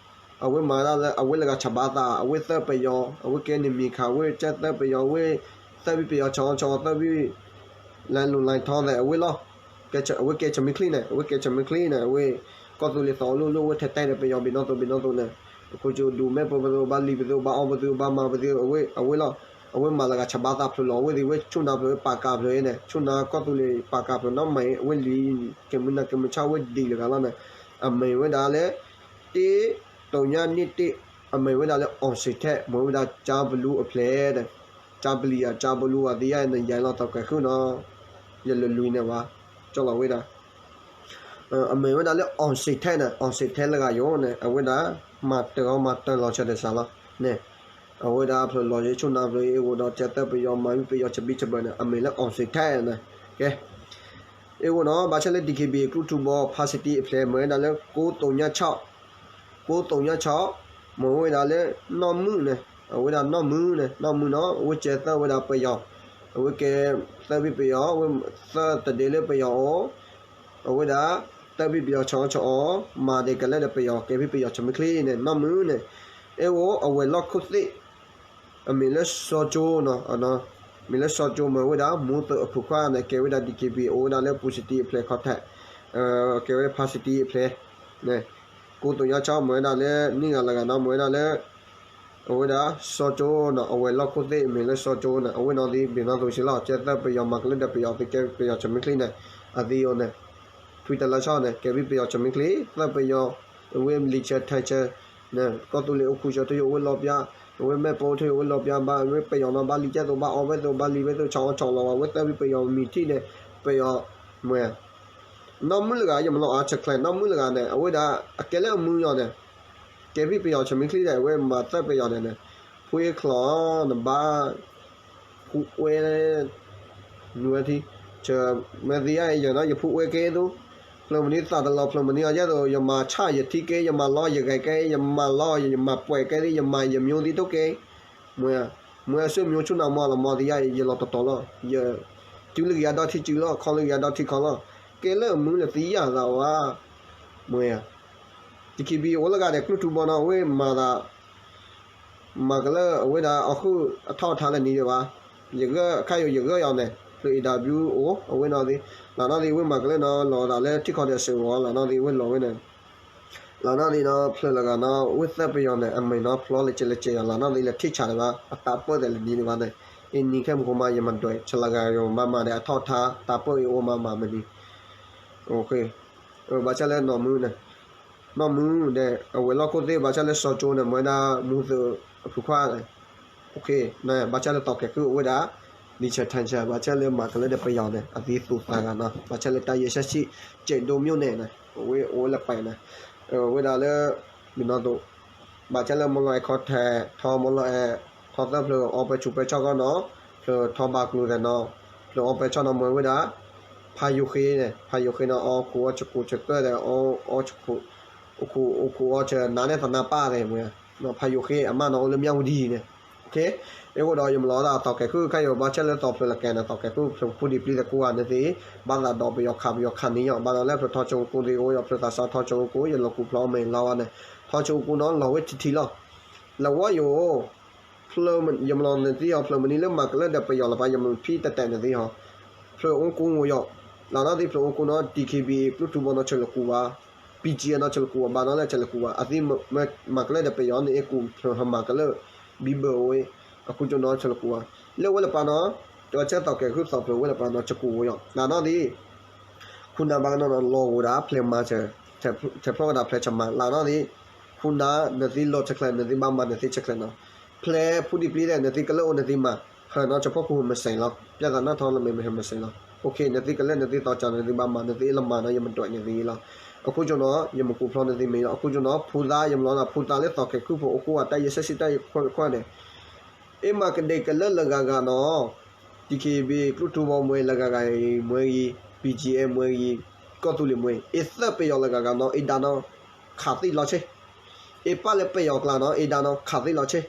အဝဲမၤဒၣ်လၢ အဝဲလၢဂၤဆးဘါသး အဝဲသၢပယီၤ အဝဲကဲန့ၣ်မံၤခး အဝဲကဲသၢပယီၤ အဝဲ သၢဘံၣ်ပယီၤဆီဆီ သၢဘံၣ် လဲၤလူၤလဲၤထီသဲး အဝဲလီၤ အဝဲကဲဆၢမုၢ်ချံန့ၣ် အဝဲကဲဆၢမုၢ်ချံန့ၣ် အဝဲ ကီၢ်သူလ့ၤသီအိၣ်လိၣ်လိၣ် အဝဲထဲးတဲဒီးပယီၤဘ့ၣ်နီၣ်သိးဘ့ၣ်နီၣ်သိးန့ၣ် အခိၣ်ကၠိဒူၣ်မဲပၢၤပသူဘၣ်လံၤပသူဘၣ်အီပသူဘၣ်မၤပသူ အဝဲ အဝဲလီၤ အဝဲမၤလၢဂၤဆးဘါသးဖျၢၣ်လီၤ အဝဲသ့ၣ်ဝဲဆူၣ်နါဖျၢၣ် ပာ်ကၤဖျၢၣ်န့ၣ် ဆူၣ်နါကီၢ်သူလ့ၤပာ်ကၤဖျၢၣ်နီၣ်မး အဝဲလံၤ ကဲမုၢ်နၤကဲမုၢ်ဆါ အဝဲဒ်လၢဂၤလီၤန့ၣ် အမ့ၢ်ဝဲဒၣ်လၢ တ့ သိညါနံၣ်တ့ အမ့ၢ်ဝဲဒၣ်လၢ အီစ့ၤထဲး မ့ၢ်ဝဲဒၣ်ကၠါပလူအဖျဲၣ်န့ၣ် ကၠါပလံၤယၤ ကၠါပလူအသံယါန့ၣ် ယၤလီၤသီကဲၤဃုာ်နီၤ ယလဲၤလွံၢ်န့ၣ်ဘၣ် ကၠီလီၤဝဲဒၣ် အမ့ၢ်ဝဲဒၣ်လၢ အီစ့ၤထဲးန့ၣ် အီစ့ၤထဲးလၢဂၤယိာ်န့ၣ် အဝဲဒၣ် မၤတၢ်ဂီၤမၤတၢ်လီၤဆၢတစးလီၤန့ၣ် အဝဲဒၣ်ဖျၢၣ်လီၤယဲၢ်ဆူၣ်နါဖျၢၣ်အံၤ အိၣ်ဒီးကဲသၢပယီၤမၤဝံပယီၤဆဘံၣ်ဆဘၢၣ်န့ၣ် အမ့ၢ်လၢ အီစ့ၤထဲးန့ၣ် ကဲ အ့ၣ်အိၣ်နီၤ ဘၣ်ဆၣ်လၢ DKBA ကျိထူဘီ ဖါစတံအဖျဲၣ် မ့ၢ်ဝဲဒၣ်လၢ ကိးသိညါဆီ ကိးသိညါဆီ မ့ၢ်ဝဲဒၣ်လၢ နီၢ်မုၣ်န့ၣ် အဝဲဒၣ်နီၢ်မုၣ်န့ၣ် နီၢ်မုၣ်နီၤ အဝဲကဲသၢဝဲဒၣ်ပယီၤ အဝဲကဲသၢဘံၣ်ပယီၤ အဝဲသၢတဒ့လၢပယီၤအိၣ် အဝဲဒၣ် သၢဘံၣ်ပယီၤဆီဆီအီၤ မၤဒဲးကလဲာ်ဒီးပယီၤ ကဲဖံပယီၤဆီမုၢ်ချံန့ၣ် နီၢ်မုၣ်န့ၣ် အ့ၣ်အိၣ်အဝဲၢ်လီၢ်ခိၣ်သ့ၣ် အမ့ၢ်လၢစီၤကၠိနီၤ မ့ၢ်လၢစီၤကၠိမ့ၢ်ဝဲဒၣ် မူသိးအဖိခွါန့ၣ် ကဲဝဲဒၣ် DKBA အိၣ်ဝဲဒၣ်လၢ ပူၤစတံအဖျဲၣ်ခီထဲး ကဲဝဲဖါစတံအဖျဲၣ် ကိးသိညါဆီ မ့ၢ်ဝဲဒၣ်လၢ နံၣ်ဂၤလၢဂၤနီၤ မ့ၢ်ဝဲဒၣ်လၢ အဝဲဒၣ် စီၤကၠိန့ၣ် အဝဲၤလီၢ်ခိၣ်သ့ၣ်အမံၤလၢစီၤကၠိန့ၣ် အဝဲနီၢ်သံ ဘ့ၣ်နီၢ်သိးစ့လီၤ ကဲသၢပယီၤမၤကလၢဒီးပယီၤ သုကဲပယီၤဆၢမုၢ်ချံန့ၣ် အသံအိၣ်န့ၣ် ထွံတလါဆီန့ၣ် ကဲဝံပယီၤဆၢမုၢ်ချံ သၢပယီၤ အဝဲလံာ်ဆၢထၢၣ်ဆၢ ကီၢ်သူလ့ၤအိၣ်ခူဆၢထၢၣ်ယိာ်ဝဲလီၤပျါ အဝဲမဲာ်ပိၢ်ထၢၣ်ယိာ်ဝဲလီၤပျါဘၣ် အဝဲပယီၤနီၣ်ဘၣ်လံာ်ကဲသိးဘၣ်အီၣ်ဝဲသိးဘၣ်လံာ်ဝဲသိး ဆၣ်အီၣ်ဆၣ်လီၤဝဲ အဝဲသၢဝံပယီၤမံၤထံၣ်န့ၣ် ပယီၤမွဲ နီၢ်မုၣ်လၢဂၤ ယမၤလီၤအါဆဲးချဲ နီၢ်မုၣ်လၢဂၤန့ၣ် အဝဲဒၣ် အကဲလၢအမုၢ်ယီၤန့ၣ် ကဲဝံပယီၤဆၢမုၢ်ချံဒီး အဝဲမၤသၢပယီၤန့ၣ်န့ၣ် ဖုအ့ၣ်ချီၣ် နဘၣ် ဖုအွဲ နွံထံ ဆၢ မ့ၢ်သံယါအံၤယနီၣ် ယဖုအွဲကဲသိး ဖျၢၣ်မနံၤသးတလီၤ ဖျၢၣ်မနံၤအီၤယဲသိး ယမၤဆၣ်ယထံကဲ ယမၤလီယဂဲၤကဲ ယမၤလီယမၤပှဲၤကဲသ့ ယမၤယမျိုးသ့ၣ်တကဲ မွဲ မွဲအစိမမျိုးဆူၣ်နၤမီၢ်လီၤမီၢ်သံယါအံၤ ယလီၤတတီၤလီၤ ယ စုလၢကယၤဒီထံစုလီၤ ခီလၢကယၤဒီထံခီလီၤ ကဲလၢအမုၢ်လၢသံယါသးဝဲ မွဲ တခီဘံ အိၣ်လၢဂၤဒီးကျိၣ်ထူဘီနီၣ် အဝဲမၤသး မၤကလၢအဝဲဒၣ်အီၣ်ဃုာ်အထီၣ်အထါလၢနံၤဒံးဘၣ် ယဂၢၢ်ခါယိာ်ယဂၢၢ်ယီၤန့ၣ် ဖျၢၣ်အံၤဒၣ်ဘျူးအိၣ် အဝဲနီၣ်သံ လၢနီၣ်သံ အဝဲမၤကလၢနီၣ် လီၤသးလၢထံခီဒီးစဲးဝီၤ လၢနီၣ်သံ အဝဲလီၤဝဲန့ၣ် လၢနီၣ်သံနီၣ် ဖျၢၣ်လၢဂၤနီၣ် ဝ့ၢ်သၢပယီၤန့ၣ် အမဲာ်နီၣ်ဖျီလၢကဲလၢကဲယီၤ လၢနီၣ်သံလၢထံၣ်ဆးဒံးဘၣ် အတၢ်ပၢၢ်သဲးလၢနံၤဒံးဘၣ်န့ၣ် အံၤနံၤခဲမုၢ်ဃိမး ယမၤဒွဲး ဆလၢဂၤယိာ်မၤမၤဒီးအထီၣ်ထါ တၢ်ပၢၢ်အံၤအိၣ်မၤမၤမနုၤ ဘၣ်ဆၣ်လၢနီၢ်မုၢ်န့ၣ် နီၢ်မုၢ်ဒီး အဝဲၤလီၢ်ခိၣ်သ့ၣ် ဘၣ်ဆၣ်လၢစီၤကၠိန့ၣ် မ့ၢ်ဝဲဒၣ်မူသုးအဖုခွါန့ၣ် ဘၣ်ဆၣ်လၢသီၣ်ကဲၤခုၣ်အဝဲဒၣ် လံာ်ဆၢထၢၣ်ဆၢ ဘၣ်ဆၣ်လၢမၤကလၢဒီးပယီၤန့ၣ် အသံသူၣ်သးဂၤနီၤ ဘၣ်ဆၣ်လၢတၢ်ယဲၢ်ဆၢဆံ ကဲးဒိၣ်မၠိၣ်န့ၣ် အဝဲအိၣ်လၢပှဲၤန့ၣ် အဝဲဒၣ်လၢ မ့ၢ်နီၢ်သိး ဘၣ်ဆၣ်လၢမီၢ်လီၤအဲၣ်ခီထဲး ထီမီၢ်လီၤအဲၣ် ထီသၢဖျၢၣ်အီပှဲၤဆူးပှဲၤဆီၣ်ကီၢ်နီၤ ဖျၢၣ်ထီဘၣ်ကျိၤသဲးနီၤ ဖျၢၣ်အီပှဲၤဆီၣ်နီၤ မ့ၢ်ဝဲဒၣ် ဖးယိၤဃ့န့ၣ် ဖးယိၤဃ့နီၤ အီခူးအီဆၢကိးဆၢကၢၢ်ဒီး အီခူး အိၣ်ခူးအိၣ်ခူးအီဆၢ နါန့ၣ်သနါပၢ်သ့ၣ်မ့ၢ် ဖးယိၤဃ့အမါနီၤ အိၣ်လၢမၠၣ်ဝတံၤန့ၣ် အဃိဒီးယမၤလီၤသးသီၣ်ကဲၤခုၣ် ခဲအံၤဘၣ်ဆၣ်လၢသီၣ်ဖျၢၣ်လၢကဲၤန့ၣ် သီၣ်ကဲၤခုၣ်ဖျၢၣ်ဖူဒံးပျံၤသကိးဧါ နသ့ ဘၣ်သးဒီးပယီၤခးပယီၤခးန့ၢ်ယီၤ ဘၣ်ဒီးလၢဖျၢၣ်ထီၣ်ဆၢကိးသ့ၣ်အိၣ်ယီၤ ဖျၢၣ်သးစၢ်ထီၣ်ဆၢကိး ယလီၤကူးဖျီအီၣ်မ့ၢ်လီၤဝဲန့ၣ် ထီၣ်ဆၢကိးနီၤ လီၤဝဲထံထံလီၤ လၢဝီယိၤ ဖျၢၣ် ယမၤလီၤနသ့အီၤ ဖျၢၣ်မနုၤလၢမၤကလၢဒီးပယီၤလၢၤဘၣ် ယမၤဖံးတတဲာ်နသ့ဟီ ဖျၢၣ်အိၣ်ကိးဝိယီၤ လၢနီၢ်သ့ဖျၢၣ်အိၣ်ကိးနီၤ DKBA ကျိၣ်ထူဘီနီၤ ဆၢလီၤကူးဘၣ် ပံကံအနီၤ ဆၢလီၤကူးဘၣ် ဘၣ်နီၤလၢဆၢလီၤကူးဘၣ် အသ့မၤကလၢဒီးပယီၤန့ၣ် အ့ၣ်ကူးဖျၢၣ်ဟမၤကလၢ ဘံဘၢၣ်ဝဲ အဃိကၠိနီၤ ဆၢလီၤကူးဘၣ် လၢဝဲလၢပၢ်နီၤ ကၠီဆၢသီၣ်ကဲၤခုၣ်သီၣ်ဖျၢၣ်ဝဲလၢပၢ်နီၤ ဆၢကူးဝိယီၤ လၢနီၢ်သ့ ခူနါဘၣ်ကနီၤနီၤ လီၤဂိၤဒၣ်ဖျဲးမၤဆၢ ထဲးဖျီၣ်ဝဲဒၣ်ဖျဲးဆၢမၤ လၢနီၢ်သ့ ခူနါ နသ့လီၤဆၢချ့ နသ့ဘၣ်မၤနသ့ဆၢချ့နီၤ ဖျဲးဖူဒံးပျံၤသ့ၣ် နသ့ကလၢအိၣ်နသ့မၤ ဟၢနီၤ ဆၢဖီၣ်ကူမ့ၢ်စ့ၢ်လီၤ ပြဿနာထီၣ်လၢမ့ၢ်မ့ၢ်ဟၢမ့ၢ်စ့ၢ်လီၤ နသ့ကလၢနသ့သီၣ်ကၠီ နသ့ဘၣ်မၤ နသ့လၢမၤနီၤ ယမၤဒွဲးနသ့လီၤ အဃိကၠိနီၤ ယမၤကူးဖျီနသ့မ့ၢ်လီၤ အဃိကၠိနီၤ ဖူသး ယမၤလီၤသး ဖူသးလၢသီၣ်ကဲၤခုၣ်ဖိအိၣ်ကိးဝဲ တၢ်ယဲၢ်ဆၢဆံတၢ်ယဲၢ်ခွဲးခွဲးန့ၣ် အ့ၣ်မၤကဒဲးကလၢလၢဂၤဂၤနီၤ DKBA ကျိၣ်ထူဘီမွဲလၢဂၤဂၤအံၤမွဲအံၤ BGF မွဲအံၤ ကီၢ်သူလ့ၤမွဲအံၤ အ့ၣ်သၢပယီၤလၢဂၤဂၤနီၤ အ့ၣ်ဒါနီၤ ခးသ့ၣ်လီၤဆ့ အ့ၣ်ပၣ်လၢပယီၤကျါနီၤ အ့ၣ်ဒါနီၤ ခးသ့ၣ်လီၤဆ့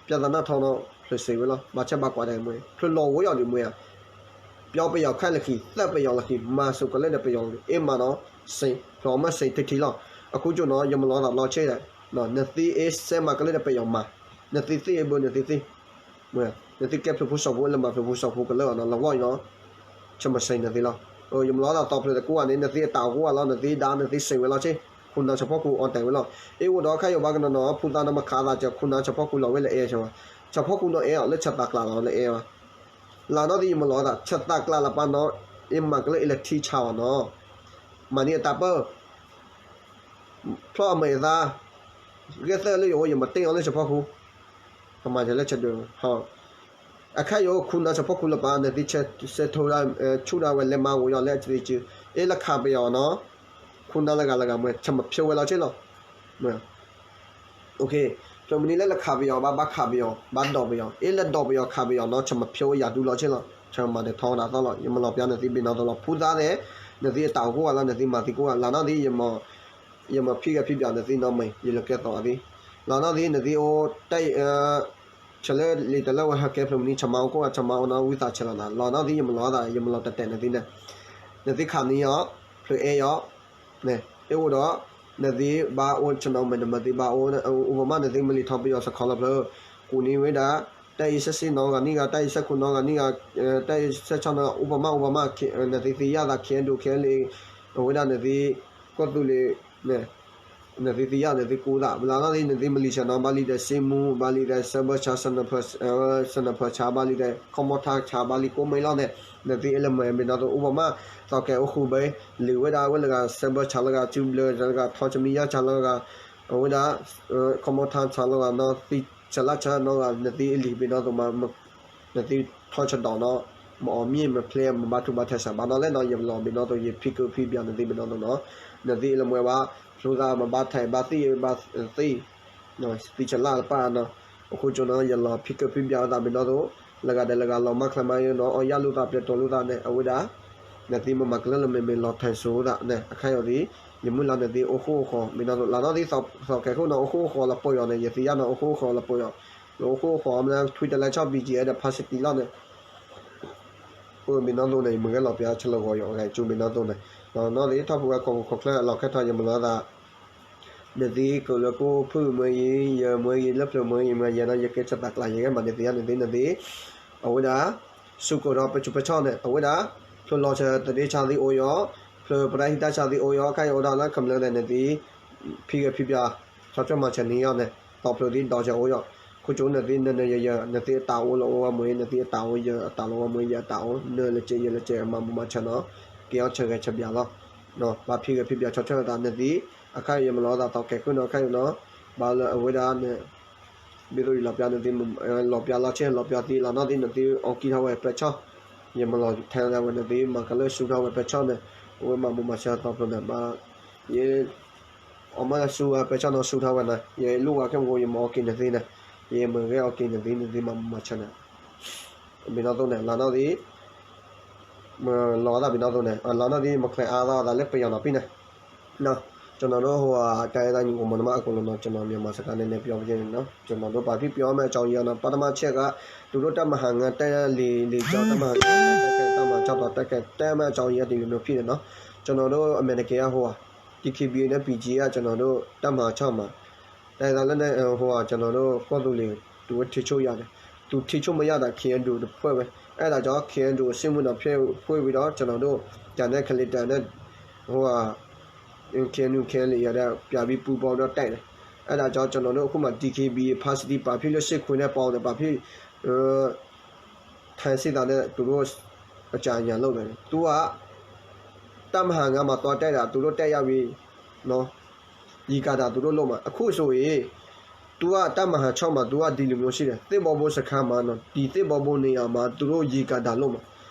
ပြဿနာထီၣ်နီၤ ဖျၢၣ်စ့ၢ်ဝဲလီၤ ဘၣ်ဆၣ်ဘၣ်ကွၢ်ဒဲးမွဲ ဖျၢၣ်လီၤဝဲယီၤဒံးမွဲဧါ ပယီၤပယီၤခဲလၢာ်ခံ သၢပယီၤလၢခံ မၤစူၢ်ကလၢဒီးပယီၤလၢခံ အ့ၣ်မၤနီၤ စ့ၢ် ဖျီမ့ၢ်စ့ၢ်ထံထံလီၤ အဃိကၠိနီၤ ယမၤလီၤသးလီၤဆ့ဒီး နသ့အ့ၣ်စဲမၤကလၢဒီးပယီၤမၤ နသ့သ့အ့ၣ်ဘၢ နသ့သ့ နသ့ကဲဖျၢၣ်ဖိစီၤဖိလၢမၤဖျၢၣ်ဖိစီၤဖိကလၢအီၤနီၤ လီၤဝဲယီၤနီၤ ဆၢမၤစ့ၢ်နသ့လီၤ ယမၤလီၤသးသီၣ်ဖျၢၣ်တကိးဂၤန့ၣ် နသ့အတၢ်အိၣ်ကိးဂၤလီၤ နသ့ဒါ နသ့စ့ၢ်ဝဲလီၤဆ့ ခူနါဆၢဖီၣ်ကူအီၣ်တဲာ်ဝဲလီၤ အ့ၣ်အိၣ်ဒီးခဲအံၤဘၣ်ကနီၤနီၤ ဖူသးနီၤမၤခးသးစၢ် ခူနါဆၢဖီၣ်ကူလီၤဝဲလၢအဲၣ်ဆၢဘၣ် ဆၢဖီၣ်ကူနီၤအဲၣ်အီၤလၢဆၢသးကျးလီၤလၢအဲၣ်ဘၣ် လၢနီၢ်သ့ယမၤလီၤသး ဆၢသးကျးလၢပၢ်နီၤ အ့ၣ်မၤကလၢအ့ၣ်လၢထံဆါအီၤနီၤ မၤန့ၢ်အတၢ်ပၢၢ် ဖျီၣ်အမဲာ်အသး ဂဲၤသၢလၢယအိၣ် ယမၤတ့ၢ်အီၤလၢဆၢဖီၣ်ကူ ကမၤစၢၤလၢဆၢဒိၣ် အခါယိၤ ခူနါဆၢဖီၣ်ကူလၢပၢ် နသ့ဆၢထီဒါ ဆူၣ်ဒါဝဲလဲၤမၤဝဲယီၤလၢအစုသ့စု အ့ၣ်လၢခးပယီၤနီၤ ခူနါလၢဂၤလၢဂၤမွဲ ဆၢမၤဖျိဝဲလီၤဆ့လီၤ ဖျၢၣ်မနုၤလၢလၢခးပယီၤဘၣ် ဘၣ်ခးပယီၤ ဘၣ်ဒိးပယီၤ အ့ၣ်လၢဒိးပယီၤခးပယီၤနီၤ ဆၢမၤဖျိဝဲယၤဒူလီၤဆ့လီၤ ဆၢမၤဒဲးထီဒါသီၣ်လီၤ ယမၤလီၤပျါနသ့ဘ့ၣ်နီၢ်သီလီၤ ဖူသးသ့ၣ် နသ့အတၢ်အိၣ်ကိးဂၤလီၤ နသ့မၤသံကိးဂၤ လၢနီၢ်သ့ ယမၤဖံးဂဲၤဖံးဘၣ်နသ့နီၤမ့ၢ် ယလဲၤကဲသိးအသ့ လၢနီၢ်သ့ နသ့အိၣ်တၢ် ဆၢလၢလံာ်တလၢဝဲဟဲကဲဖျၢၣ်မနုၤ ဆၢမၤအိၣ်ကိးဂၤ ဆၢမၤအိၣ်နီၤ ဝံသးဆဲးလီၤနၤ လီၤနီၢ်သ့ ယမၤလီၤသး ယမၤလီၤတဲာ်တဲာ်နသ့န့ၣ် နသ့ခးန့ၢ်အီၤ ဖျၢၣ်အဲၣ်အီၤ န့ၣ် အ့ၣ်အိၣ်ဒီး နသ့ဘၣ်အိၣ်ဆနီၤမ့ၢ် နမ့ၢ်သ့ဘၣ်အိၣ် ဥပမာ နသ့မ့ၢ်လံာ်ထီၣ်ပယီၤစခီလီၤဖျၢၣ် ကူးန့ၢ်ဝဲဒၣ် တၢ်အံၤဆၢစ့ၣ်နီၤဂၤနံၣ်ဂၤ တၢ်အံၤဆၢခိၣ်နီၤဂၤနံၣ်ဂၤ တၢ်အံၤဆၢဆီနီၤ ဥပမာ ဥပမာ နသ့သ့ယါသး ခဲဒိၣ်ခဲလ့ၣ် အဝဲဒၣ်နသ့ ကီၢ်သူလ့ၤ န့ၣ် နသုသ့ၣ်ညါ နသုကူၣ်သး လၢနီၢ်သံး နသု militia နီၤ ဘၣ်လံဒီး စစ်မှု ဘၣ်လံဒီး စဲဘၢၣ်ဆါ စနၢၤဖၢၣ်ဆါ ဘၣ်လံဒီး ခီမီထါဆါ ဘၣ်လံကိးမံၤလီၤန့ၣ် နသု အ့လၢမ့ၢ်မ့ၢ်နီၢ်သ့ၣ် အိၣ်ဘၣ်မး သီးကဲၤအိၣ်ဃုာ်ဘၣ် လံာ်ဝဲဒၣ်ဝဲလၢဂၤ စဲဘၢၣ်ဆါလၢဂၤ စုဘျၢလၢဂၤ ထီၣ်ဆမံယါဆါလၢဂၤ အဝဲဒၣ် ခီမီထါဆါလၢဂၤ နီၢ်သံးဆလၣ်ဆါနီၢ်ဂၤ နသုအလံာ်ဘ့ၣ်နီၢ်သ့ၣ်မး နသုထီၣ်ဆဒိးနီၤ မအီၣ်မ့ၢ်မဖျဲး မဘါထုကဖၣ်ထဲစးဘၣ်နီၤလဲၣ်နီၤ ယလီၤဘ့ၣ်နီၢ်သ့ၣ် ယဖံးကၢဖံးပၠးနသုဘ့ၣ်နီၢ်သ့ၣ်နီၤ နသုအ့လၢမ့ၢ်ဝဲ ဖျိသးမဘါထဲးဘၣ်သ့ၣ်ဘၣ်သ့ၣ် သံးဆလၣ်တပၣ်နီၤ အဃိကၠိနီၤ ယလီၤဖံးကၢဖံးပၠးအသးဘ့ၣ်နီၢ်သ့ၣ် လၢဂၤဒီးလၢဂၤလီၤမၢ်ချါမးနီၤ အီၣ်ယၣ်လိာ်သးပျဲၢ်တီၤလိာ်သးန့ၣ် အဝဲဒၣ် နသုမ့ၢ်မၤကလၢလၢမ့မ့ၢ်လီၤထဲစိသးန့ၣ် အခါအံၤဒ် ယမုၢ်လၢ်နသုအိၣ်ဃူအိၣ်ဃီ ဘ့ၣ်နီၢ်သ့ၣ် လၢနီၢ်သံး သီးကဲၤခိၣ်နီၤ အိၣ်ဃူအိၣ်ဃီလၢပယီၤန့ၣ် ယသ့ၣ်ညါနီၤ အိၣ်ဃူအိၣ်ဃီလၢပယီၤ လၢအိၣ်ဃူအိၣ်ဃီမ့ၢ်ထွံတလဲဆီၣ် ဘံၣ်ကၠံၣ်အဲၣ်ဒီး ဖါစတံလီၤန့ၣ် ပဘ့ၣ်နီၢ်သ့ၣ်န့ၣ် ယမ့ၢ်ဂဲၤလီၤပျၢ်ဆၢလၢဂီၤယိၤ အဂဲၤကၠိဘ့ၣ်နီၢ်သ့ၣ်န့ၣ် နီၢ်သံး ထီၣ်ဖိဝဲခိးခိးချၢအလီၢ်ခဲထီၣ် ယမုၢ်လၢ်သး နသုကလၢကိၣ်ဖုၣ်မ့ၢ်ဂ့ၤ ယမ့ၢ်ဂ့ၤ လၢဖျၢၣ်မ့ၢ်ဂ့ၤ မ့ၢ်ယဲနီၤ ယကဲဆၢသးကျး ယဂဲၤမၤနသုယါ နသု နသု အဝဲဒၣ် စူးကၢၤထီၣ်ပစိၤပဆီၣ်န့ၣ် အဝဲဒၣ် ဖျၢၣ်လီၤဆၢသဒ့ဆါသ့ၣ်အိၣ်ယီၤ ဖျၢၣ်ပရဟံတၢ်ဆါသ့ၣ်အိၣ်ယီၤ ခဲအံၤအိၣ်ဒၣ်လၢကမျၢၢ်န့ၣ် နသု ဖံးဂဲၤဖံးပၠး ဆီၣ်ထွဲမၤဆၢန့ၢ်ယီၤန့ၣ် တီၢ်ဖျၢၣ်သ့ၣ်ဒီးဆၢအိၣ်ယီၤ ခိၣ်ကၠိနသု နနယယ နသုအတၢ်အိၣ်လၢအအိၣ်ဝဲမ့ၢ် နသုအတၢ်အိၣ် ယအတၢ်လၢအအိၣ်မ့ၢ် ယအတၢ်အိၣ် နလၢကဲ ယလၢကဲ အမၤမူမၤဆၢနီၤ ကဲအီၤဆၢဂဲၤဆၢဘျးလီၤ ပှၤဖံးဂဲၤဖံးပၠးဆီၣ်ထွဲအသး နသု အခါအံၤယမုၢ်လၢ်သး သီးကဲၤခိၣ်နီၤ အခါအံၤနီၤ ဘၣ်လၢအဝဲဒၣ်န့ၣ် ဘၣ်သိးယလီၤပျၢ်နသု လီၤပျၢ်လီၤဆ့ လီၤပျၢ်သံလီၤနီၢ်သံး နသုအီၣ်ကံၢ်ထီၣ်ဝဲပၢဆီၣ် ယမၤလီၤထဲလၢဝဲ နသုမၤကလၢဆူထီၣ်ဝဲပၢဆီၣ်န့ၣ် အဝဲမၤမူမၤဆၢတီၢ်ဖျၢၣ်န့ၣ် ဘၣ် ယ အီၣ်မ့ၢ်ဆူဝဲပၢဆီၣ်နီၤ ဆူထီၣ်ဝဲန့ၣ် ယလူၢ်ဝဲခဲမုၢ် ယမၤအီၣ်က့ၤနသုန့ၣ် ယမၤဂဲၤအီၣ်က့ၤနသု နသုမၤမူမၤဆၢန့ၣ် ဘ့ၣ်နီၢ်သ့ၣ်န့ၣ် လၢနီၢ်သံး မၤလီၤသးဘ့ၣ်နီၢ်သ့ၣ်န့ၣ် လၢနီၢ်သံး မၤချဲးအါသီသးလၢပယီၤနီၤဖံးန့ၣ် ကျွန်တော်တို့ဟိုဟာ တိုင်းရင်းသားညီကောင်မောင်နှမအကုန်လုံးနော် ကျွန်တော်မြန်မာစကားနည်းနည်းပြောပြချင်တယ်နော် ကျွန်တော်တို့ဘာဖြစ်ပြောရမလဲအကြောင်းအရာနော် ပထမအချက်က သူတို့တပ်မဟာငါ တပ်ရင်းလေးလေးကျောင်း တပ်မဟာငါ တပ်ကဲတပ်မဟာခြောက် တပ်ကဲတပ်မဟာအကြောင်းအရာဒီလိုမျိုးဖြစ်တယ်နော် ကျွန်တော်တို့အမေရိကန်ကဟိုဟာ တီခီဘီအ့ နဲ့ ပီအ့ က ကျွန်တော်တို့တပ်မဟာခြောက်မှာ တိုင်းရင်းသားလက်နက်ဟိုဟာ ကျွန်တော်တို့ကော့သူလ့ၤ သူတို့ထိန်းချုပ်ရတယ် သူထိန်းချုပ်မရတာ KNDO တစ်ဖွဲ့ပဲ အဲဒါကြောင့် KNDO စစ်မှုထမ်းဖွဲ့ပြီးတော့ ကျွန်တော်တို့ကျန်တဲ့ကလေးတိုင်းနဲ့ ဟိုဟာ KNU KNLA တွေပြန်ပြီးပူးပေါင်းတော့တိုက်တယ် အဲဒါကြောင့်ကျွန်တော်တို့အခုမှ DKBA ဖါစတံ ဘာဖြစ်လို့စစ်ခွေးနဲ့ပေါင်းတယ် ဘာဖြစ် ထိုင်စစ်သားနဲ့သူတို့အကြံအညာလုပ်တယ် သူကတပ်မဟာငါမှာသွားတိုက်တာ သူတို့တိုက်ရပြီနော် ရေကာတာသူတို့လုပ်မှာ အခုဆိုရင် သူကတပ်မဟာခြောက်မှာ သူကဒီလိုမျိုးရှိတယ် သစ်ဘီဘိစခန်းမှာနော် ဒီသစ်ဘီဘိနေရာမှာ သူတို့ရေကာတာလုပ်မှာ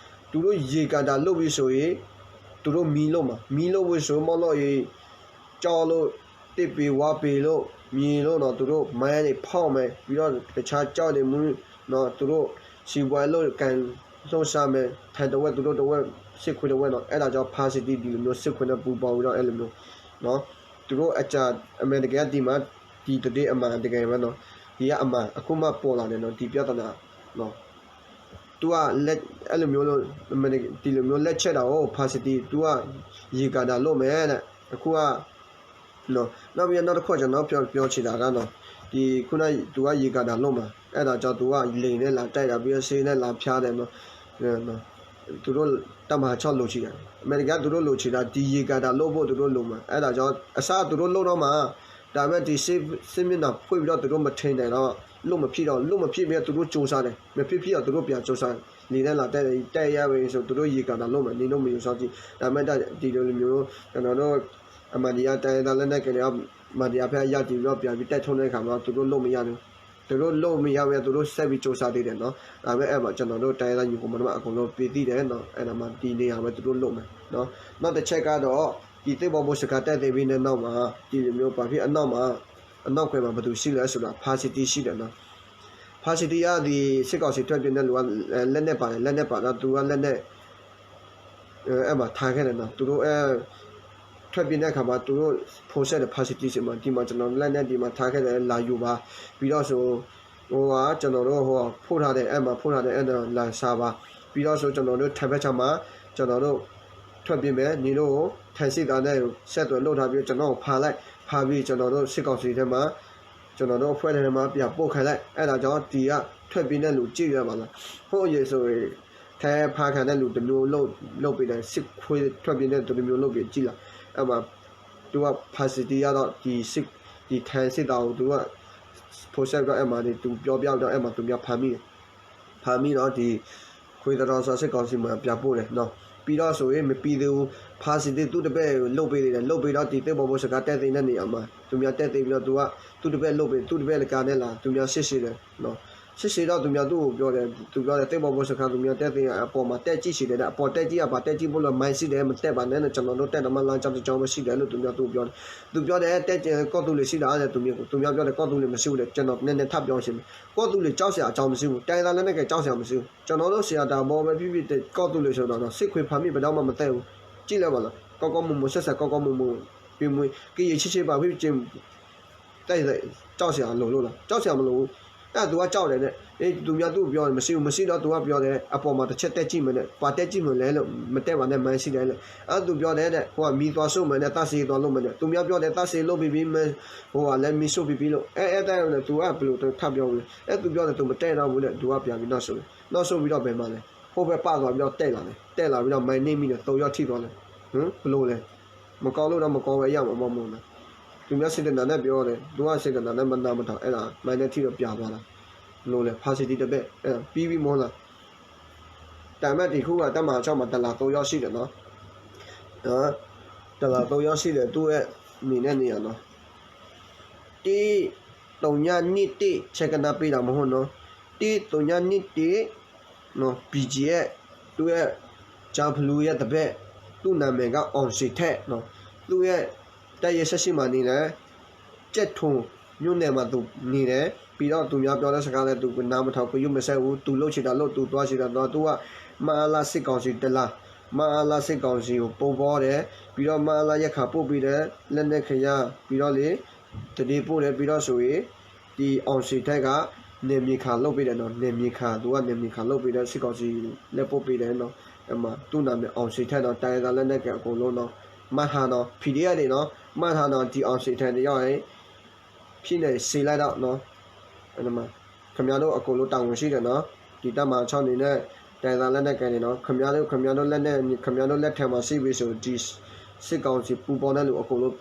သူတို့ရေကာတာလုပ်ပြီးဆိုရင် သူတို့မီးလုပ်မှာ မီးလုပ်ပြီးဆိုရင် မီးလုပ်ရင် ကျောက်လို့ တစ်ပင်ဝါပင်လို့ မြေလို့နော် သူတို့မိုင်းတွေဖောက်မယ် ပြီးတော့တခြားကျောက်တွေမူနော် သူတို့စီးပွားရေးလုပ်ကိုင်လှုပ်ရှားမယ် ထိုင်တဝက် သူတို့တဝက် စစ်ခွေးတဝက်နော် အဲဒါကြောင့်ဖါစတံ ဒီလိုမျိုးစစ်ခွေးနဲ့ပူးပေါင်းပြီးတော့ အဲလိုမျိုးနော် သူတို့အကြံ အမှန်တကယ်ကဒီမှာ ဒီသတင်းအမှန်တကယ်ပဲနော် ဒီကအမှန် အခုမှပေါ်လာတယ်နော် ဒီပြဿနာနော် သူကလက် အဲ့လိုမျိုးလို့ ဒီလိုမျိုးလက်ချက်တာကို ဖါစတံ သူကရေကာတာလုပ်မယ်တဲ့ အခုကနော် နောက်ပြီးတော့နောက်တစ်ခုကကျွန်တော်ပြောပြောချင်တာကနော် ဒီခုနကသူကရေကာတာလုပ်မှာ အဲ့ဒါကြောင့်သူကလေယာဉ်နဲ့လာတိုက်တာ ပြီးတော့စစ်နဲ့လာဖြတ်တယ်နော် နော် သူတို့တပ်မဟာခြောက်လိုချင်တာ အမေရိကန်သူတို့လိုချင်တာ ဒီရေကာတာလုပ်ဖို့သူတို့လိုမှာ အဲ့ဒါကြောင့်အစသူတို့လုပ်တော့မှာ ဒါပေမဲ့ဒီစစ်စစ်မျက်နှာဖွင့်ပြီးတော့သူတို့မထိန်းနိုင်တော့ လုပ်မဖြစ်တော့ လုပ်မဖြစ်ပြီးတော့သူတို့စူးစမ်းတယ် မဖြစ်ဖြစ်တော့သူတို့ပြန်စူးစမ်း လေနဲ့လာတိုက်တယ် တိုက်ရပြီဆိုသူတို့ရေကာတာလုပ်မယ် နင်တို့မယူဆကြည့် ဒါပေမဲ့ဒီလိုမျိုးကျွန်တော်တို့အမှန်တရားတိုင်းရင်းသားလက်နက်ကိုင်တွေအမှန်တရားဖက်ရပ်တည်ပြီးတော့ပြန်ပြီးတိုက်ထုတ်တဲ့အခါမှာသူတို့လုပ်မရဘူးသူတို့လုပ်မရဘဲသူတို့ဆက်ပြီးစူးစမ်းသေးတယ်နော်ဒါပေမဲ့အဲ့မှာကျွန်တော်တို့တိုင်းရင်းသားညီကောင်မနမအကုန်လုံးပြီးသိတယ်နော်အဲ့ဒါမှဒီနေရာပဲသူတို့လုပ်မယ်နော်နောက်တစ်ချက်ကတော့ဒီသစ်ဘီဘိုစကားတိုက်သိမ်းပြီးတဲ့နောက်မှာဒီလိုမျိုးဘာဖြစ်အနောက်မှာအနောက်ကွယ်မှာဘယ်သူရှိလဲဆိုတာဖါစတီရှိတယ်နော်ဖါစတီကဒီစစ်ကောင်စီထွက်ပြေးတဲ့လူကလက်နက်ပါတယ်လက်နက်ပါတော့သူကလက်နက်အဲအဲ့မှာထားခဲ့တယ်နော်သူတို့အဲထွက်ပြေးတဲ့အခါမှာသူတို့ဖုန်းဆက်တယ်ဖါစတီဆီမှာဒီမှာကျွန်တော်လက်နက်ဒီမှာထားခဲ့တယ်လာယူပါပြီးတော့ဆိုဟိုကကျွန်တော်တို့ဟိုကဖုတ်ထားတယ်အဲ့မှာဖုတ်ထားတယ်အဲ့တော့လာစားပါပြီးတော့ဆိုကျွန်တော်တို့ထိုင်ဖက်ခြမ်းမှာကျွန်တော်တို့ထွက်ပြေးမယ်နင်တို့ထိုင်စစ်သားနဲ့ဆက်သွယ်လုပ်ထားပြီးကျွန်တော်ကိုဖမ်းလိုက်ဖမ်းပြီးကျွန်တော်တို့စစ်ကောင်စီထဲမှာကျွန်တော်တို့အဖွဲ့ထဲမှာပြန်ပို့ခံလိုက်အဲ့ဒါကြောင့်ဒီကထွက်ပြေးတဲ့လူကြည့်ရပါလားဟုတ်ရေဆိုရင်ထဲဖမ်းခံတဲ့လူတစ်မျိုးလုပ်လုပ်ပြီးတယ်စစ်ခွေးထွက်ပြေးတဲ့သူတစ်မျိုးလုပ်ပြီးကြည့်လားအဲ့မှာ သူကဖမ်းဆီးတ့ၢ်ယၤဒီး ဒီထိုင်းစစ်တပ်ကို သူက ဖမ်းဆီးပြီးတော့ အဲမှာ သူပြောပြပြီးတော့ အဲမှာ သူများဖမ်းမိတယ် ဖမ်းမိတော့ ဒီ ခွေးသတ္တဝါ စစ်ကောင်စီမှာ ပြန်ပို့တယ်နော် ပြီးတော့ဆိုရင် မပြီးသေးဘူး ဖမ်းဆီးတ့ၢ် သူ့တပည့်လုပ်ပေးသေးတယ် လုပ်ပေးတော့ ဒီသ့ၣ်ဘီဘိုစခန်း တပ်သိမ်းတဲ့နေရာမှာ သူများတပ်သိမ်းပြီးတော့ သူက သူ့တပည့်လုပ်ပေး သူ့တပည့်တကားနဲ့လာ သူများစစ်ဆေးတယ်နော် စစ်ဆေးတော့ သူများသူ့ကိုပြောတယ် သူပြောတယ် သ့ၣ်ဘီဘိုစခန်း သူများတပ်သိမ်းအပေါ်မှာ တပ်ကြည့်စေတယ် အပေါ်တပ်ကြည့် အပေါ်တပ်ကြည့်ဖို့လို့ မိုင်းရှိတယ် မတပ်ပါနဲ့ ကျွန်တော်တို့တပ်သမားလမ်းကြောင်းတစ်ကြောင်းပဲရှိတယ်လို့ သူများသူ့ကိုပြောတယ် သူပြောတယ် တပ် ကော့သူလ့ၤရှိလားတဲ့ သူများပြောတယ် ကော့သူလ့ၤမရှိဘူးတဲ့ ကျွန်တော်နည်းနည်းထပ်ပြောချင်တယ် ကော့သူလ့ၤကြောက်စရာအကြောင်းမရှိဘူး တိုင်းရင်းသားလက်နက်ကိုင်ကြောက်စရာမရှိဘူး ကျွန်တော်တို့ဆရာတပည့်ပဲဖြစ်ဖြစ်တဲ့ ကော့သူလ့ၤဆိုတော့ စစ်ခွေးဖမ်းမိ ဘယ်တော့မှမသိဘူး ကြည့်လိုက်ပါလား ကော့ကော့မုန်မုန် ဆက်ဆံကော့ကော့မုန်မုန် ပြီးမှ ကရင်ချစ်ချစ်ပါဖြစ်ဖြစ် တိုက်တယ် ကြောက်စရာလိုလို့လား ကြောက်စရာမလိုဘူး အဲ့ဒါ သူကကြောက်တယ်တဲ့ အေး သူများသူ့ကိုပြောတယ် မရှိဘူး မရှိတော့ သူကပြောတယ် အပေါ်မှာတစ်ချက်တက်ကြည့်မယ်တဲ့ ဘာတက်ကြည့်မလဲလို့ မတက်ပါနဲ့ မိုင်းရှိတယ်လို့ အဲ့ဒါ သူပြောတယ်တဲ့ ဟိုက မီးသွားရှို့မယ်တဲ့ သန့်ရှင်းရေးသွားလုပ်မယ်တဲ့ သူများပြောတယ် သန့်ရှင်းရေးလုပ်ပြီးပြီ မဟိုကလည်း မီးရှို့ပြီးပြီလို့ အဲ့ အဲ့ဒါနဲ့ သူကဘယ်လိုထပ်ပြောမလဲ အဲ့ သူပြောတယ် သူမတက်တော့ဘူးတဲ့ သူကပြန်ပြီးနောက်ဆုတ်တယ် နောက်ဆုတ်ပြီးတော့ ဘယ်မှာလဲ ဟိုဘက်ပာ်သွားပြီးတော့ တက်လာတယ် တက်လာပြီးတော့ မိုင်းနင်းမိတယ် သုံးယောက်ထိသွားတယ် ဟမ် ဘယ်လိုလဲ မကောင်းလို့တော့ မကောင်းပဲရမှာပေါ့ မဟုတ်လား သူများစေတနာနဲ့ပြောတယ် သူကစေတနာနဲ့ မနာမထောင် အဲ့ဒါ မိုင်းနဲ့ထိတော့ ပြန်သွားတာ ဘယ်လိုလဲ ဖမ်းဆီးတ့ၢ်တပည့် အဲ့ဒါ ပြီးပြီမဟုတ်လား ဒါပေမဲ့ ဒီခုက တပ်မဟာခြောက်မှာ ဒလန်သုံးယောက်ရှိတယ်နော် ဒလန်သုံးယောက်ရှိတယ် သူ့ရဲ့ အနေနဲ့နေရနော် တစ် သုညနစ်တစ် ဆဲကနါပေးတာမဟုတ်နော် တစ် သုညနစ်တစ် နော် ဘီဂျီအက်ဖ် သူ့ရဲ့ ကျားဖလူရဲ့တပည့် သူ့နာမည်က အောင်စေထက်နော် သူ့ရဲ့ တပ်ရင်းဆယ့်ရှစ်မှာနေတယ် ကြက်ထုံမြို့နယ်မှာသူနေတယ် ပြီးတော့ သူများပြောတဲ့စကားလည်း သူနားမထောင် ဂရုမစိုက်ဘူး သူလုပ်ချင်တာလုပ် သူသွားချင်တာသွား သူက မအလစစ်ကောင်စီဒလန် မအလစစ်ကောင်စီကို ပူပေါင်းတယ် ပြီးတော့ မအလရက္ခာပို့ပေးတယ် လက်နက်ခဲယမ်း ပြီးတော့လေ သတင်းပို့တယ် ပြီးတော့ဆိုရင် ဒီအောင်စေထက်က နယ်မြေခံလုပ်ပေးတယ်နော် နယ်မြေခံ သူက နယ်မြေခံလုပ်ပေးတယ် စစ်ကောင်စီလက်ပို့ပေးတယ်နော် အဲ့မှာ သူ့နာမည် အောင်စေထက်နော် တိုင်းရင်းသားလက်နက်ကိုင်အကုန်လုံးနော် မှတ်ထားနော် ပီဒီအက်ဖ် တွေနော် မှတ်ထားနော် ဒီအောင်စေထက်တယောက် ဖြစ်နေစေလိုက်တော့နော် အဲ့ဒီမှာ ခင်ဗျားတို့အကုန်လုံးတာဝန်ရှိတယ်နော် ဒီတပ်မဟာခြောက်အနေနဲ့ တိုင်းရင်းသားလက်နက်ကိုင်တွေနော် ခင်ဗျားတို့ ခင်ဗျားတို့လက်နက် ခင်ဗျားတို့လက်ထဲမှာရှိပြီဆို ဒီစစ်ကောင်စီပူပေါင်းတဲ့လူအကုန်လုံး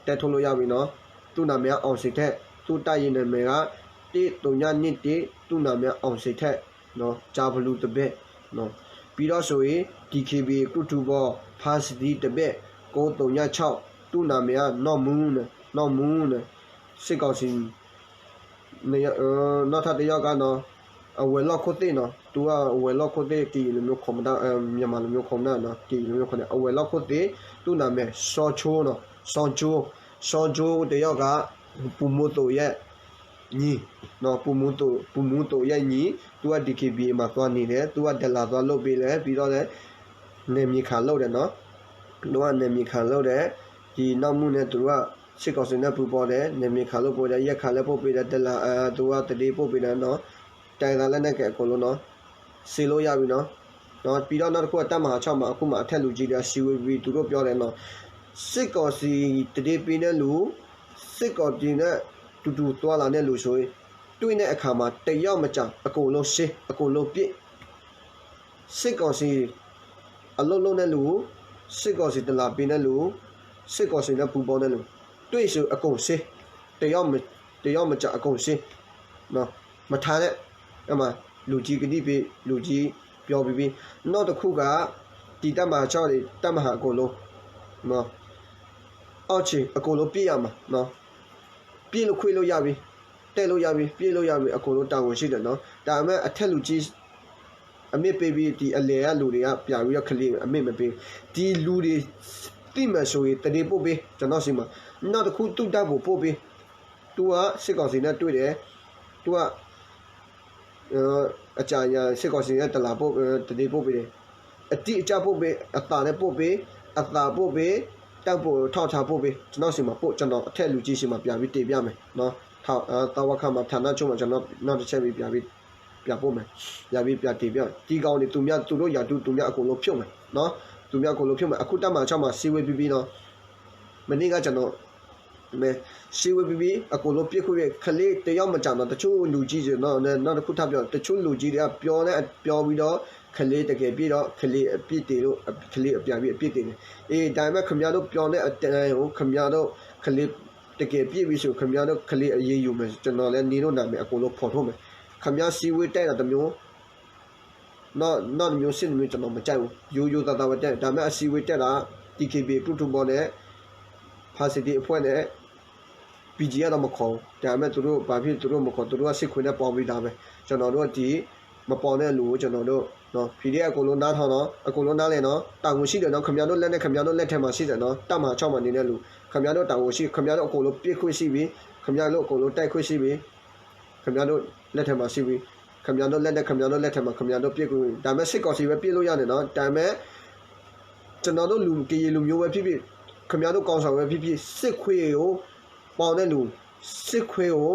တဲထုတ်လို့ရပြီနော် သူ့နာမည်က အောင်စေထက် သူ့တပ်ရင်းနာမည်က တစ်သုညနစ်တစ် သူ့နာမည်က အောင်စေထက်နော် ကျားဖလူတပည့်နော် ပြီးတော့ဆိုရင် ဒီခ့ဘီ ကရူၢ်ထူဘီ ဖမ်းဆီးတ့ၢ်တပည့် ကိုးသုညခြောက် သူ့နာမည်က နီၢ်မူ နီၢ်မူ စစ်ကောင်စီ နောက်ထပ်တစ်ယောက်ကနော် အဝဲလီၢ်ခိၣ်သ့ၣ်နော် သူကအဝဲလီၢ်ခိၣ်သ့ၣ် ကရင်လူမျိုးခေါ်မတတ် မြန်မာလူမျိုးခေါ်မတတ်နော် ကရင်လူမျိုးခေါ်မတတ် အဝဲလီၢ်ခိၣ်သ့ၣ် သူ့နာမည် စောချိနော် စောချိ စောချိတယောက်က ပူမူသိးရဲ့ ညီ နော် ပူမူသိး ပူမူသိးရဲ့ညီ သူက ဒီခ့ဘီမှာသွားနေတယ် သူက ဒလန်သွားလုပ်ပေးတယ် ပြီးတော့လည်း နယ်မြေခံလုပ်တယ်နော် သူက နယ်မြေခံလုပ်တယ် ဒီနောက်မှုနဲ့ သူက စစ်ကောင်စီနဲ့ပူးပေါင်းတယ် နယ်မြေခံလုပ်ပေးတယ် ရိက္ခာလည်းပို့ပေးတယ် ဒလန် သူက သတင်းပို့ပေးတယ်နော် တိုင်းရင်းသားလက်နက်ကိုင်အကုန်လုံးနော် စေလို့ရပြီနော် နော် ပြီးတော့နောက်တစ်ခုက တပ်မဟာခြောက်မှာ အခုမှအထက်လူကြီးတွေက စည်းဝေးပြီး သူတို့ပြောတယ်နော် စစ်ကောင်စီသတင်းပေးတဲ့လူ စစ်ကောင်စီနဲ့တူတူသွားလာတဲ့လူဆိုရင် တွေ့တဲ့အခါမှာ တစ်ယောက်မကျန် အကုန်လုံးရှင်း အကုန်လုံးပြစ် စစ်ကောင်စီအလုပ်လုပ်တဲ့လူ စစ်ကောင်စီဒလန်ပေးတဲ့လူ စစ်ကောင်စီနဲ့ပူးပေါင်းတဲ့လူ တွေ့ဆိုအကုန်ရှင်း တစ်ယောက်မကျန်အကုန်ရှင်း နော် မထားနဲ့ အဲ့မှာ လူကြီးကတိပေး လူကြီးပြောပြီးပြီ နောက်တစ်ခုက ဒီတပ်မဟာခြောက်တွေ တပ်မဟာအကုန်လုံး နော် အောက်ခြေအကုန်လုံးပြစ်ရမှာ နော် ပြစ်လို့ခွင့်လို့ရပြီ တက်လို့ရပြီ ပြစ်လို့ရပြီ အကုန်လုံးတာဝန်ရှိတယ်နော် ဒါပေမဲ့ အထက်လူကြီး အမိန့်ပေးပြီး ဒီအလယ်ကလူတွေက ပြန်ပြီးတော့ clear အမိန့်မပေးဘူး ဒီလူတွေသိမှန်ဆိုရင် သတင်းပို့ပေး ကျွန်တော်ဆီမှာ နောက်တစ်ခု သူ့ဓာတ်ပုံပို့ပေး သူက စစ်ကောင်စီနဲ့တွေ့တယ် သူက အကြံအရံ စစ်ကောင်စီရဲ့ တလန်ပို့ သတင်းပို့ပေးတယ် အတိအကျပို့ပေး အသံလည်းပို့ပေး အသံပို့ပေး ဓာတ်ပုံထောက်ထားပို့ပေး ကျွန်တော်ဆီမှာပို့ ကျွန်တော်အထက်လူကြီးဆီမှာ ပြန်ပြီးတင်ပြမယ်နော် ထောက် သဝခ မှာ ဌာနချုပ်မှာ ကျွန်တော်နောက်တစ်ချက်ပြီး ပြန်ပြီး ပြန်ပို့မယ် ပြန်ပြီး ပြန်တင်ပြမယ် ဒီကောင်တွေ သူများ သူတို့ ရာထူး သူများအကုန်လုံးဖြုတ်မယ်နော် သူများအကုန်လုံးဖြုတ်မယ် အခုတပ်မဟာခြောက်မှာ စည်းဝေးပြီးပြီနော် မနေ့က ကျွန်တော် မဲ စည်းဝေးပြီးပြီ အကုန်လုံးပြစ်ခွင့် ခလေးတစ်ယောက်မကျန်တော့ တချို့လူကြီးတွေနော် နောက်တစ်ခုထပ်ပြော တချို့လူကြီးတွေက ပြောနဲ့ ပြောပြီးတော့ ခလ့တကဲးပျ့ၣ်ဒီး ခလ့အပျ့ၣ်တ့ၢ်လီၤ, ခလ့အပျးဘံအပျ့ၣ်တ့ၢ်န့ၣ်, အ့ တၢ်မ့ၢ် ခင်ဗျားတို့ ပြောတဲ့အတိုင်းကို ခင်ဗျားတို့ ခလ့တကဲးပျ့ၣ်ဘံစ့ၢ် ခင်ဗျားတို့ ခလ့အရေးယူမယ်, ကျွန်တော်လည်း နင်တို့နာမည် အကုန်လုံး ဖော်ထုတ်မယ်, ခင်ဗျား စည်းဝေးတက်တာတစ်မျိုး နောက်တစ်မျိုး စစ်တစ်မျိုး ကျွန်တော် မကြိုက်ဘူး, ရိုးရိုးသားသားပဲ တက်တယ်, ဒါပေမဲ့ အစည်းဝေး တက်တာ တီၣ်က့ဘ့ၣ် ပြုတ်ထူဘောနဲ့ ဖါစတီ အဖွဲ့နဲ့ ပီၣ်ကၠံၣ်အါ တော့ မခေါ်ဘူး, ဒါပေမဲ့ သူတို့ ဘာဖြစ် သူတို့ မခေါ်, သူတို့က စစ်ခွေးနဲ့ ပေါင်းပြီးသားပဲ, ကျွန်တော်တို့ ဒီ မပေါင်းတဲ့လူကို ကျွန်တော်တို့ နော်, PDF အကုန်လုံး နားထောင်နော်, အကုန်လုံး နားလည်နော်, တာဝန်ရှိတယ်နော်, ခင်ဗျားတို့ လက်နဲ့ ခင်ဗျားတို့ လက်ထဲမှာ ရှိတယ်နော်, တပ်မဟာခြောက်မှာ နေတဲ့လူ, ခင်ဗျားတို့ တာဝန်ရှိ, ခင်ဗျားတို့ အကုန်လုံး ပစ်ခွင့်ရှိပြီ, ခင်ဗျားတို့ အကုန်လုံး တိုက်ခွင့်ရှိပြီ, ခင်ဗျားတို့ လက်ထဲမှာ ရှိပြီ, ခင်ဗျားတို့ လက်နဲ့ ခင်ဗျားတို့ လက်ထဲမှာ ခင်ဗျားတို့ ပစ်ခွင့်, ဒါပေမဲ့ စစ်ကောင်စီပဲ ပစ်လို့ရတယ်နော်, ဒါပေမဲ့ ကျွန်တော်တို့ လူ ကရင်လူမျိုးပဲ ဖြစ်ဖြစ်, ခင်ဗျားတို့ ခေါင်းဆောင်ပဲ ဖြစ်ဖြစ်, စစ်ခွေးကို ပေါင်းတဲ့လူ, စစ်ခွေးကို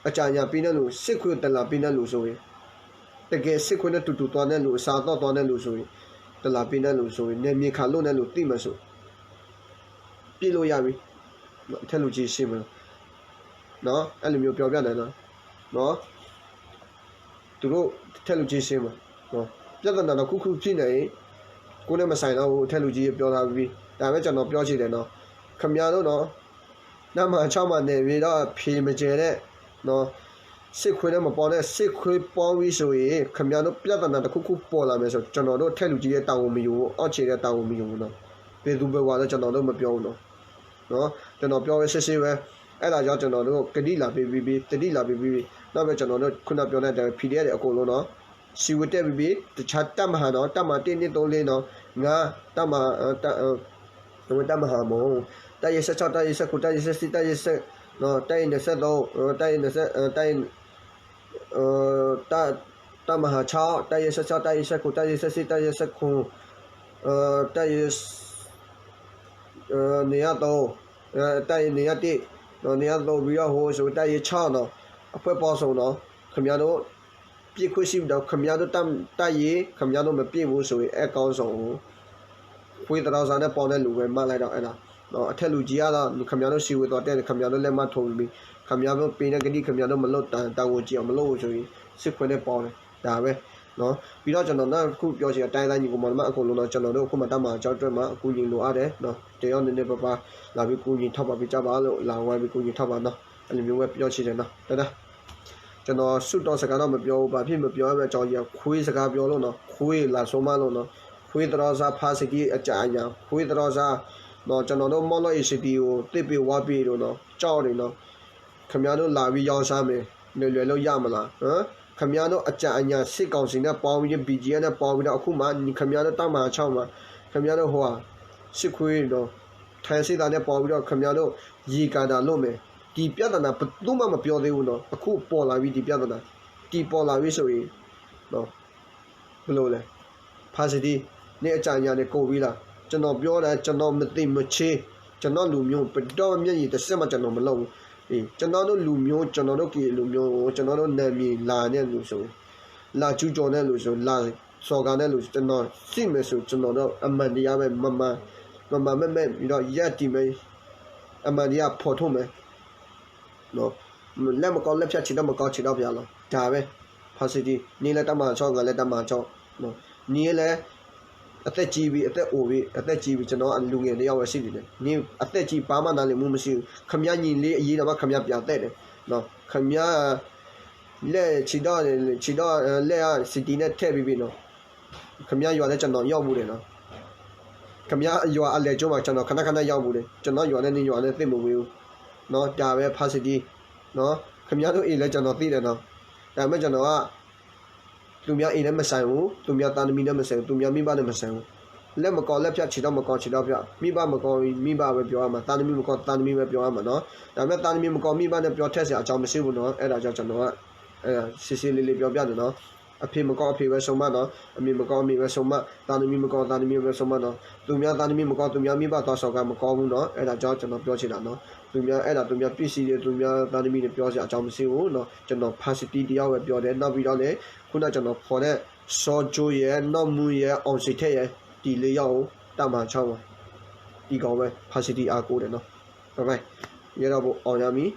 အကြပ်အညာပေးတဲ့လူ, စစ်ခွေးကို တလံပေးတဲ့လူဆိုရင်, တကယ်စစ်ခွေးနဲ့ တူတူသွားတဲ့လူ, အစားသောက်သွားတဲ့လူဆိုရင်, တလံပေးတဲ့လူဆိုရင်, နယ်မြေခံလို့တဲ့လူ သိမယ်ဆို, ပစ်လို့ရပြီ, ထဲလူကြီးရှင်းမယ်, နော်, အဲ့လိုမျိုး ပြောပြတယ်နော်, နော်, သူတို့ ထဲလူကြီးရှင်းမယ်, နော်, ပြဿနာတစ်ခုခုဖြစ်နေရင် ကိုယ်နဲ့မဆိုင်တော့ဘူး, ထဲလူကြီးပြောထားပြီးပြီ, ဒါပေမဲ့ ကျွန်တော် ပြောချင်တယ်နော်, ခင်ဗျားတို့နော်, နမဟာခြောက်မှာ နေပြီးတော့ ဖေမကျဲတဲ့နော်, စစ်ခွေးနဲ့ မပေါင်းနဲ့, စစ်ခွေး ပေါင်းပြီဆိုရင် ခင်ဗျားတို့ ပြဿနာတစ်ခုခု ပေါ်လာမယ်ဆို ကျွန်တော်တို့ ထဲလူကြီးရဲ့ တာဝန်မယူဘူး, အောက်ခြေရဲ့ တာဝန်မယူဘူးနော်, ဘယ်သူဘယ်ဝါလဲ ကျွန်တော်တို့ မပြောဘူးနော်, နော်, ကျွန်တော် ပြောပဲ ရှင်းရှင်းပဲ, အဲ့ဒါကြောင့် ကျွန်တော်တို့ ကတိလာပေးပြီးပြီ, သတိလာပေးပြီးပြီ, နောက်ပဲ ကျွန်တော်တို့ ခုနပြောတဲ့ PDF တွေ အကုန်လုံးနော်, စည်းဝေး တက်ပြီးပြီ, တခြား တပ်မဟာနော်, တပ်မဟာ တစ် နှစ် သုံး လေးနော်, ငါး, တပ်မဟာ, တပ်မဟာ မဟုတ်, တပ်ရင်း ဆယ့်ခြောက်, တပ်ရင်း ဆယ့်ကိုး, တပ်ရင်း ဆယ့်ဆံ, တပ်ရင်း ဆယ့်, နော်, တပ်ရင်း နှစ်ဆယ့်သုံး, တပ်ရင်း နှစ်ဆယ့်, တပ်ရင်း, တပ်, တပ်မဟာ ခြောက်, တပ်ရင်း ဆယ့်ခြောက်, တပ်ရင်း ဆယ့်ကိုး, တပ်ရင်း ဆယ့်ဆံ, တပ်ရင်း ဆယ့်ခုနစ်, တပ်ရင်း နှစ်ရာသုံး, တပ်ရင်း နှစ်ရာတစ်, နှစ်ရာသုံး ပြီးတော့ ဟိုဆို တပ်ရင်း ခြောက်နော်, အဖွဲ့ပေါင်းစုံနော်, ခင်ဗျားတို့ ပစ်ခွင့်ရှိပြီးတော့ ခင်ဗျားတို့ တပ်ရင်း ခင်ဗျားတို့ မပစ်ဘူးဆိုရင် အဲခေါင်းဆောင်ကို ခွေးသရောင်းစားနဲ့ ပေါင်းတဲ့လူပဲ မလိုက်တော့ အဲ့ဒါနော်, အထက်လူကြီးကတော့ ခင်ဗျားတို့ စည်းဝေးသွားတက်တယ်, ခင်ဗျားတို့ လက်မှတ်ထိုးပြီးပြီ, ခင်ဗျားတို့ ပေးတဲ့ကတိ ခင်ဗျားတို့ မလုပ်တာ, တာဝန်ကျေအောင် မလုပ်ဘူးဆိုရင် စစ်ခွေးနဲ့ ပေါင်းတယ်, ဒါပဲနော်. ပြီးတော့ ကျွန်တော် နောက်တစ်ခု ပြောချင်တာ တိုင်းရင်းသား ညီအစ်ကို မောင်နှမ အကုန်လုံးနော်, ကျွန်တော်တို့ အခုမှ တပ်မဟာ ခြောက် အတွက်မှ အကူအညီ လိုအပ်တယ်နော်, တယောက် နည်းနည်းပါးပါး လာပြီး ကူညီထောက်ပံ့ပေးကြပါလို့ လာဝိုင်းပြီး ကူညီထောက်ပံ့နော်, အဲ့လိုမျိုးပဲ ပြောချင်တယ်နော်, တဒါ. ကျွန်တော် ဆုတောင်းစကားတော့ မပြောဘူး, ဘာဖြစ် မပြောရမယ့်အကြောင်းကြီးလဲ, ခွေးစကားပြောလို့နော်, ခွေး လာဆိုးမလို့နော်, ခွေးသရောင်းစား, ဖါစတီ အကြပ်အညာ, ခွေးသရောင်းစားနော်, ကျွန်တော်တို့ မော့လော့ အ့ၣ်စတီကို သစ်ပင်ဝါပင်တို့နော်, ကျောက်တွေနော်, ခင်ဗျားတို့ လာပြီး ရောင်းစားမယ်, လွယ်လွယ်လို့ ရမလား, ခင်ဗျားတို့ အကြပ်အညာ စစ်ကောင်စီနဲ့ ပေါင်းပြီး BGF နဲ့ ပေါင်းပြီးတော့ အခုမှ ခင်ဗျားတို့ တပ်မဟာ ခြောက်မှာ ခင်ဗျားတို့ ဟိုဟာ စစ်ခွေးနော်, ထိုင်းစစ်သားနဲ့ ပေါင်းပြီးတော့ ခင်ဗျားတို့ ရေကာတာ လုပ်မယ်, ဒီပြဿနာ ဘယ်သူမှ မပြောသေးဘူးနော်, အခု ပေါ်လာပြီ ဒီပြဿနာ, ဒီ ပေါ်လာပြီဆိုရင်နော်, ဘယ်လိုလဲ, ဖါစတီ နင့်အကြပ်အညာတွေ ကုန်ပြီလား, ကျွန်တော် ပြောတာ ကျွန်တော် မသိမ်းမချင်း, ကျွန်တော့်လူမျိုး ဘယ်တော့မှ မျက်ရည်တစ်စက်မှ ကျွန်တော် မလုပ်ဘူး, ကျွန်တော့်လူမျိုး, ကျွန်တော်တို့ ကရင်လူမျိုးကို ကျွန်တော်တို့ နယ်မြေ လာတဲ့လူဆိုရင်, လာကျူးကျော်တဲ့လူဆိုရင်, လာစော်ကားတဲ့လူဆိုရင်, ကျွန်တော် သိမ်းမယ်ဆိုရင် ကျွန်တော်တို့ အမှန်တရားပဲ မမှန်, မမှန်မဲ့မဲ့ပြီးတော့ ရပ်တည်မယ်, အမှန်တရား ဖော်ထုတ်မယ်, လက်မကောင်း လက်ဖြတ်, ခြေထောက်မကောင်း ခြေထောက်ဖြတ် လီၤ, ဒါပဲ, ဖါစတီ, နင်လည်း တပ်မဟာ ခြောက်, ငါလည်း တပ်မဟာ ခြောက်, နင်လည်း အသက်ကြီးပြီ, အသက်အိုပြီ, အသက်ကြီးပြီ, ကျွန်တော်က လူငယ်တစ်ယောက်ပဲ ရှိသေးတယ်, နင် အသက်ကြီး, ဘာမှ နားလည်မှု မရှိဘူး, ခင်ဗျား ညီလေး အရေးတော်မှ ခင်ဗျား ပြန်တက်တယ်နော်, ခင်ဗျား လက် ခြေထောက်, ခြေထောက်, လက် စတီ နဲ့ ထည့်ပြီးပြီနော်, ခင်ဗျား ရွာထဲ ကျွန်တော် ရောက်ဖူးတယ်နော်, ခင်ဗျား ရွာ အလယ်ကျိုးမှာ ကျွန်တော် ခဏခဏ ရောက်ဖူးတယ်, ကျွန်တော့် ရွာနဲ့ နင့် ရွာနဲ့ သိပ်မဝေးဘူးနော်, ဒါပဲ, ဖါစတီ နော်, ခင်ဗျားတို့ အိမ်လည်း ကျွန်တော် သိတယ်နော်, ဒါပေမဲ့ ကျွန်တော်က သူများအိမ်နဲ့ မဆိုင်ဘူး, သူများ သားသမီးနဲ့ မဆိုင်ဘူး, သူများ မိဘနဲ့ မဆိုင်ဘူး, လက်မကောင်း လက်ဖြတ်, ခြေထောက်မကောင်း ခြေထောက်ဖြတ်, မိဘမကောင်း မိဘပဲ ပြောရမှာ, သားသမီးမကောင်း သားသမီးပဲ ပြောရမှာနော်, ဒါပေမဲ့ သားသမီးမကောင်း မိဘနဲ့ ပြောထည့်စရာ အကြောင်းမရှိဘူးနော်, အဲ့ဒါကြောင့် ကျွန်တော်က ရှင်းရှင်းလင်းလင်း ပြောပြတယ်နော်, အဖေမကောင်း အဖေပဲ ဆုံးမနော်, အမေမကောင်း အမေပဲ ဆုံးမ, သားသမီးမကောင်း သားသမီးပဲ ဆုံးမနော်, သူများ သားသမီးမကောင်း သူများ မိဘ သွားစော်ကား မကောင်းဘူးနော်, အဲ့ဒါကြောင့် ကျွန်တော် ပြောချင်တာနော်, သူများ အဲ့ဒါ သူများ ပစ္စည်းတွေ သူများ သားသမီးတွေ ပြောစရာ အကြောင်းမရှိဘူးနော်, ကျွန်တော် ဖါစတီ တစ်ယောက်ပဲ ပြောတယ်, နောက်ပြီးတော့လည်း ခုန ကျွန်တော် ဖော်တဲ့ စောကျိုးရယ်, နီၢ်မူရယ်, အောင်စင်ထက်ရယ်, ဒီလေးယောက်ကို တပ်မဟာ ခြောက်မှာ ဒီကောင်ပဲ, ဖါစတီ အားကိုးတယ်နော်, ဘိုင်ဘိုင်, ရဲတော့ဘိုး အောင်ရမည်.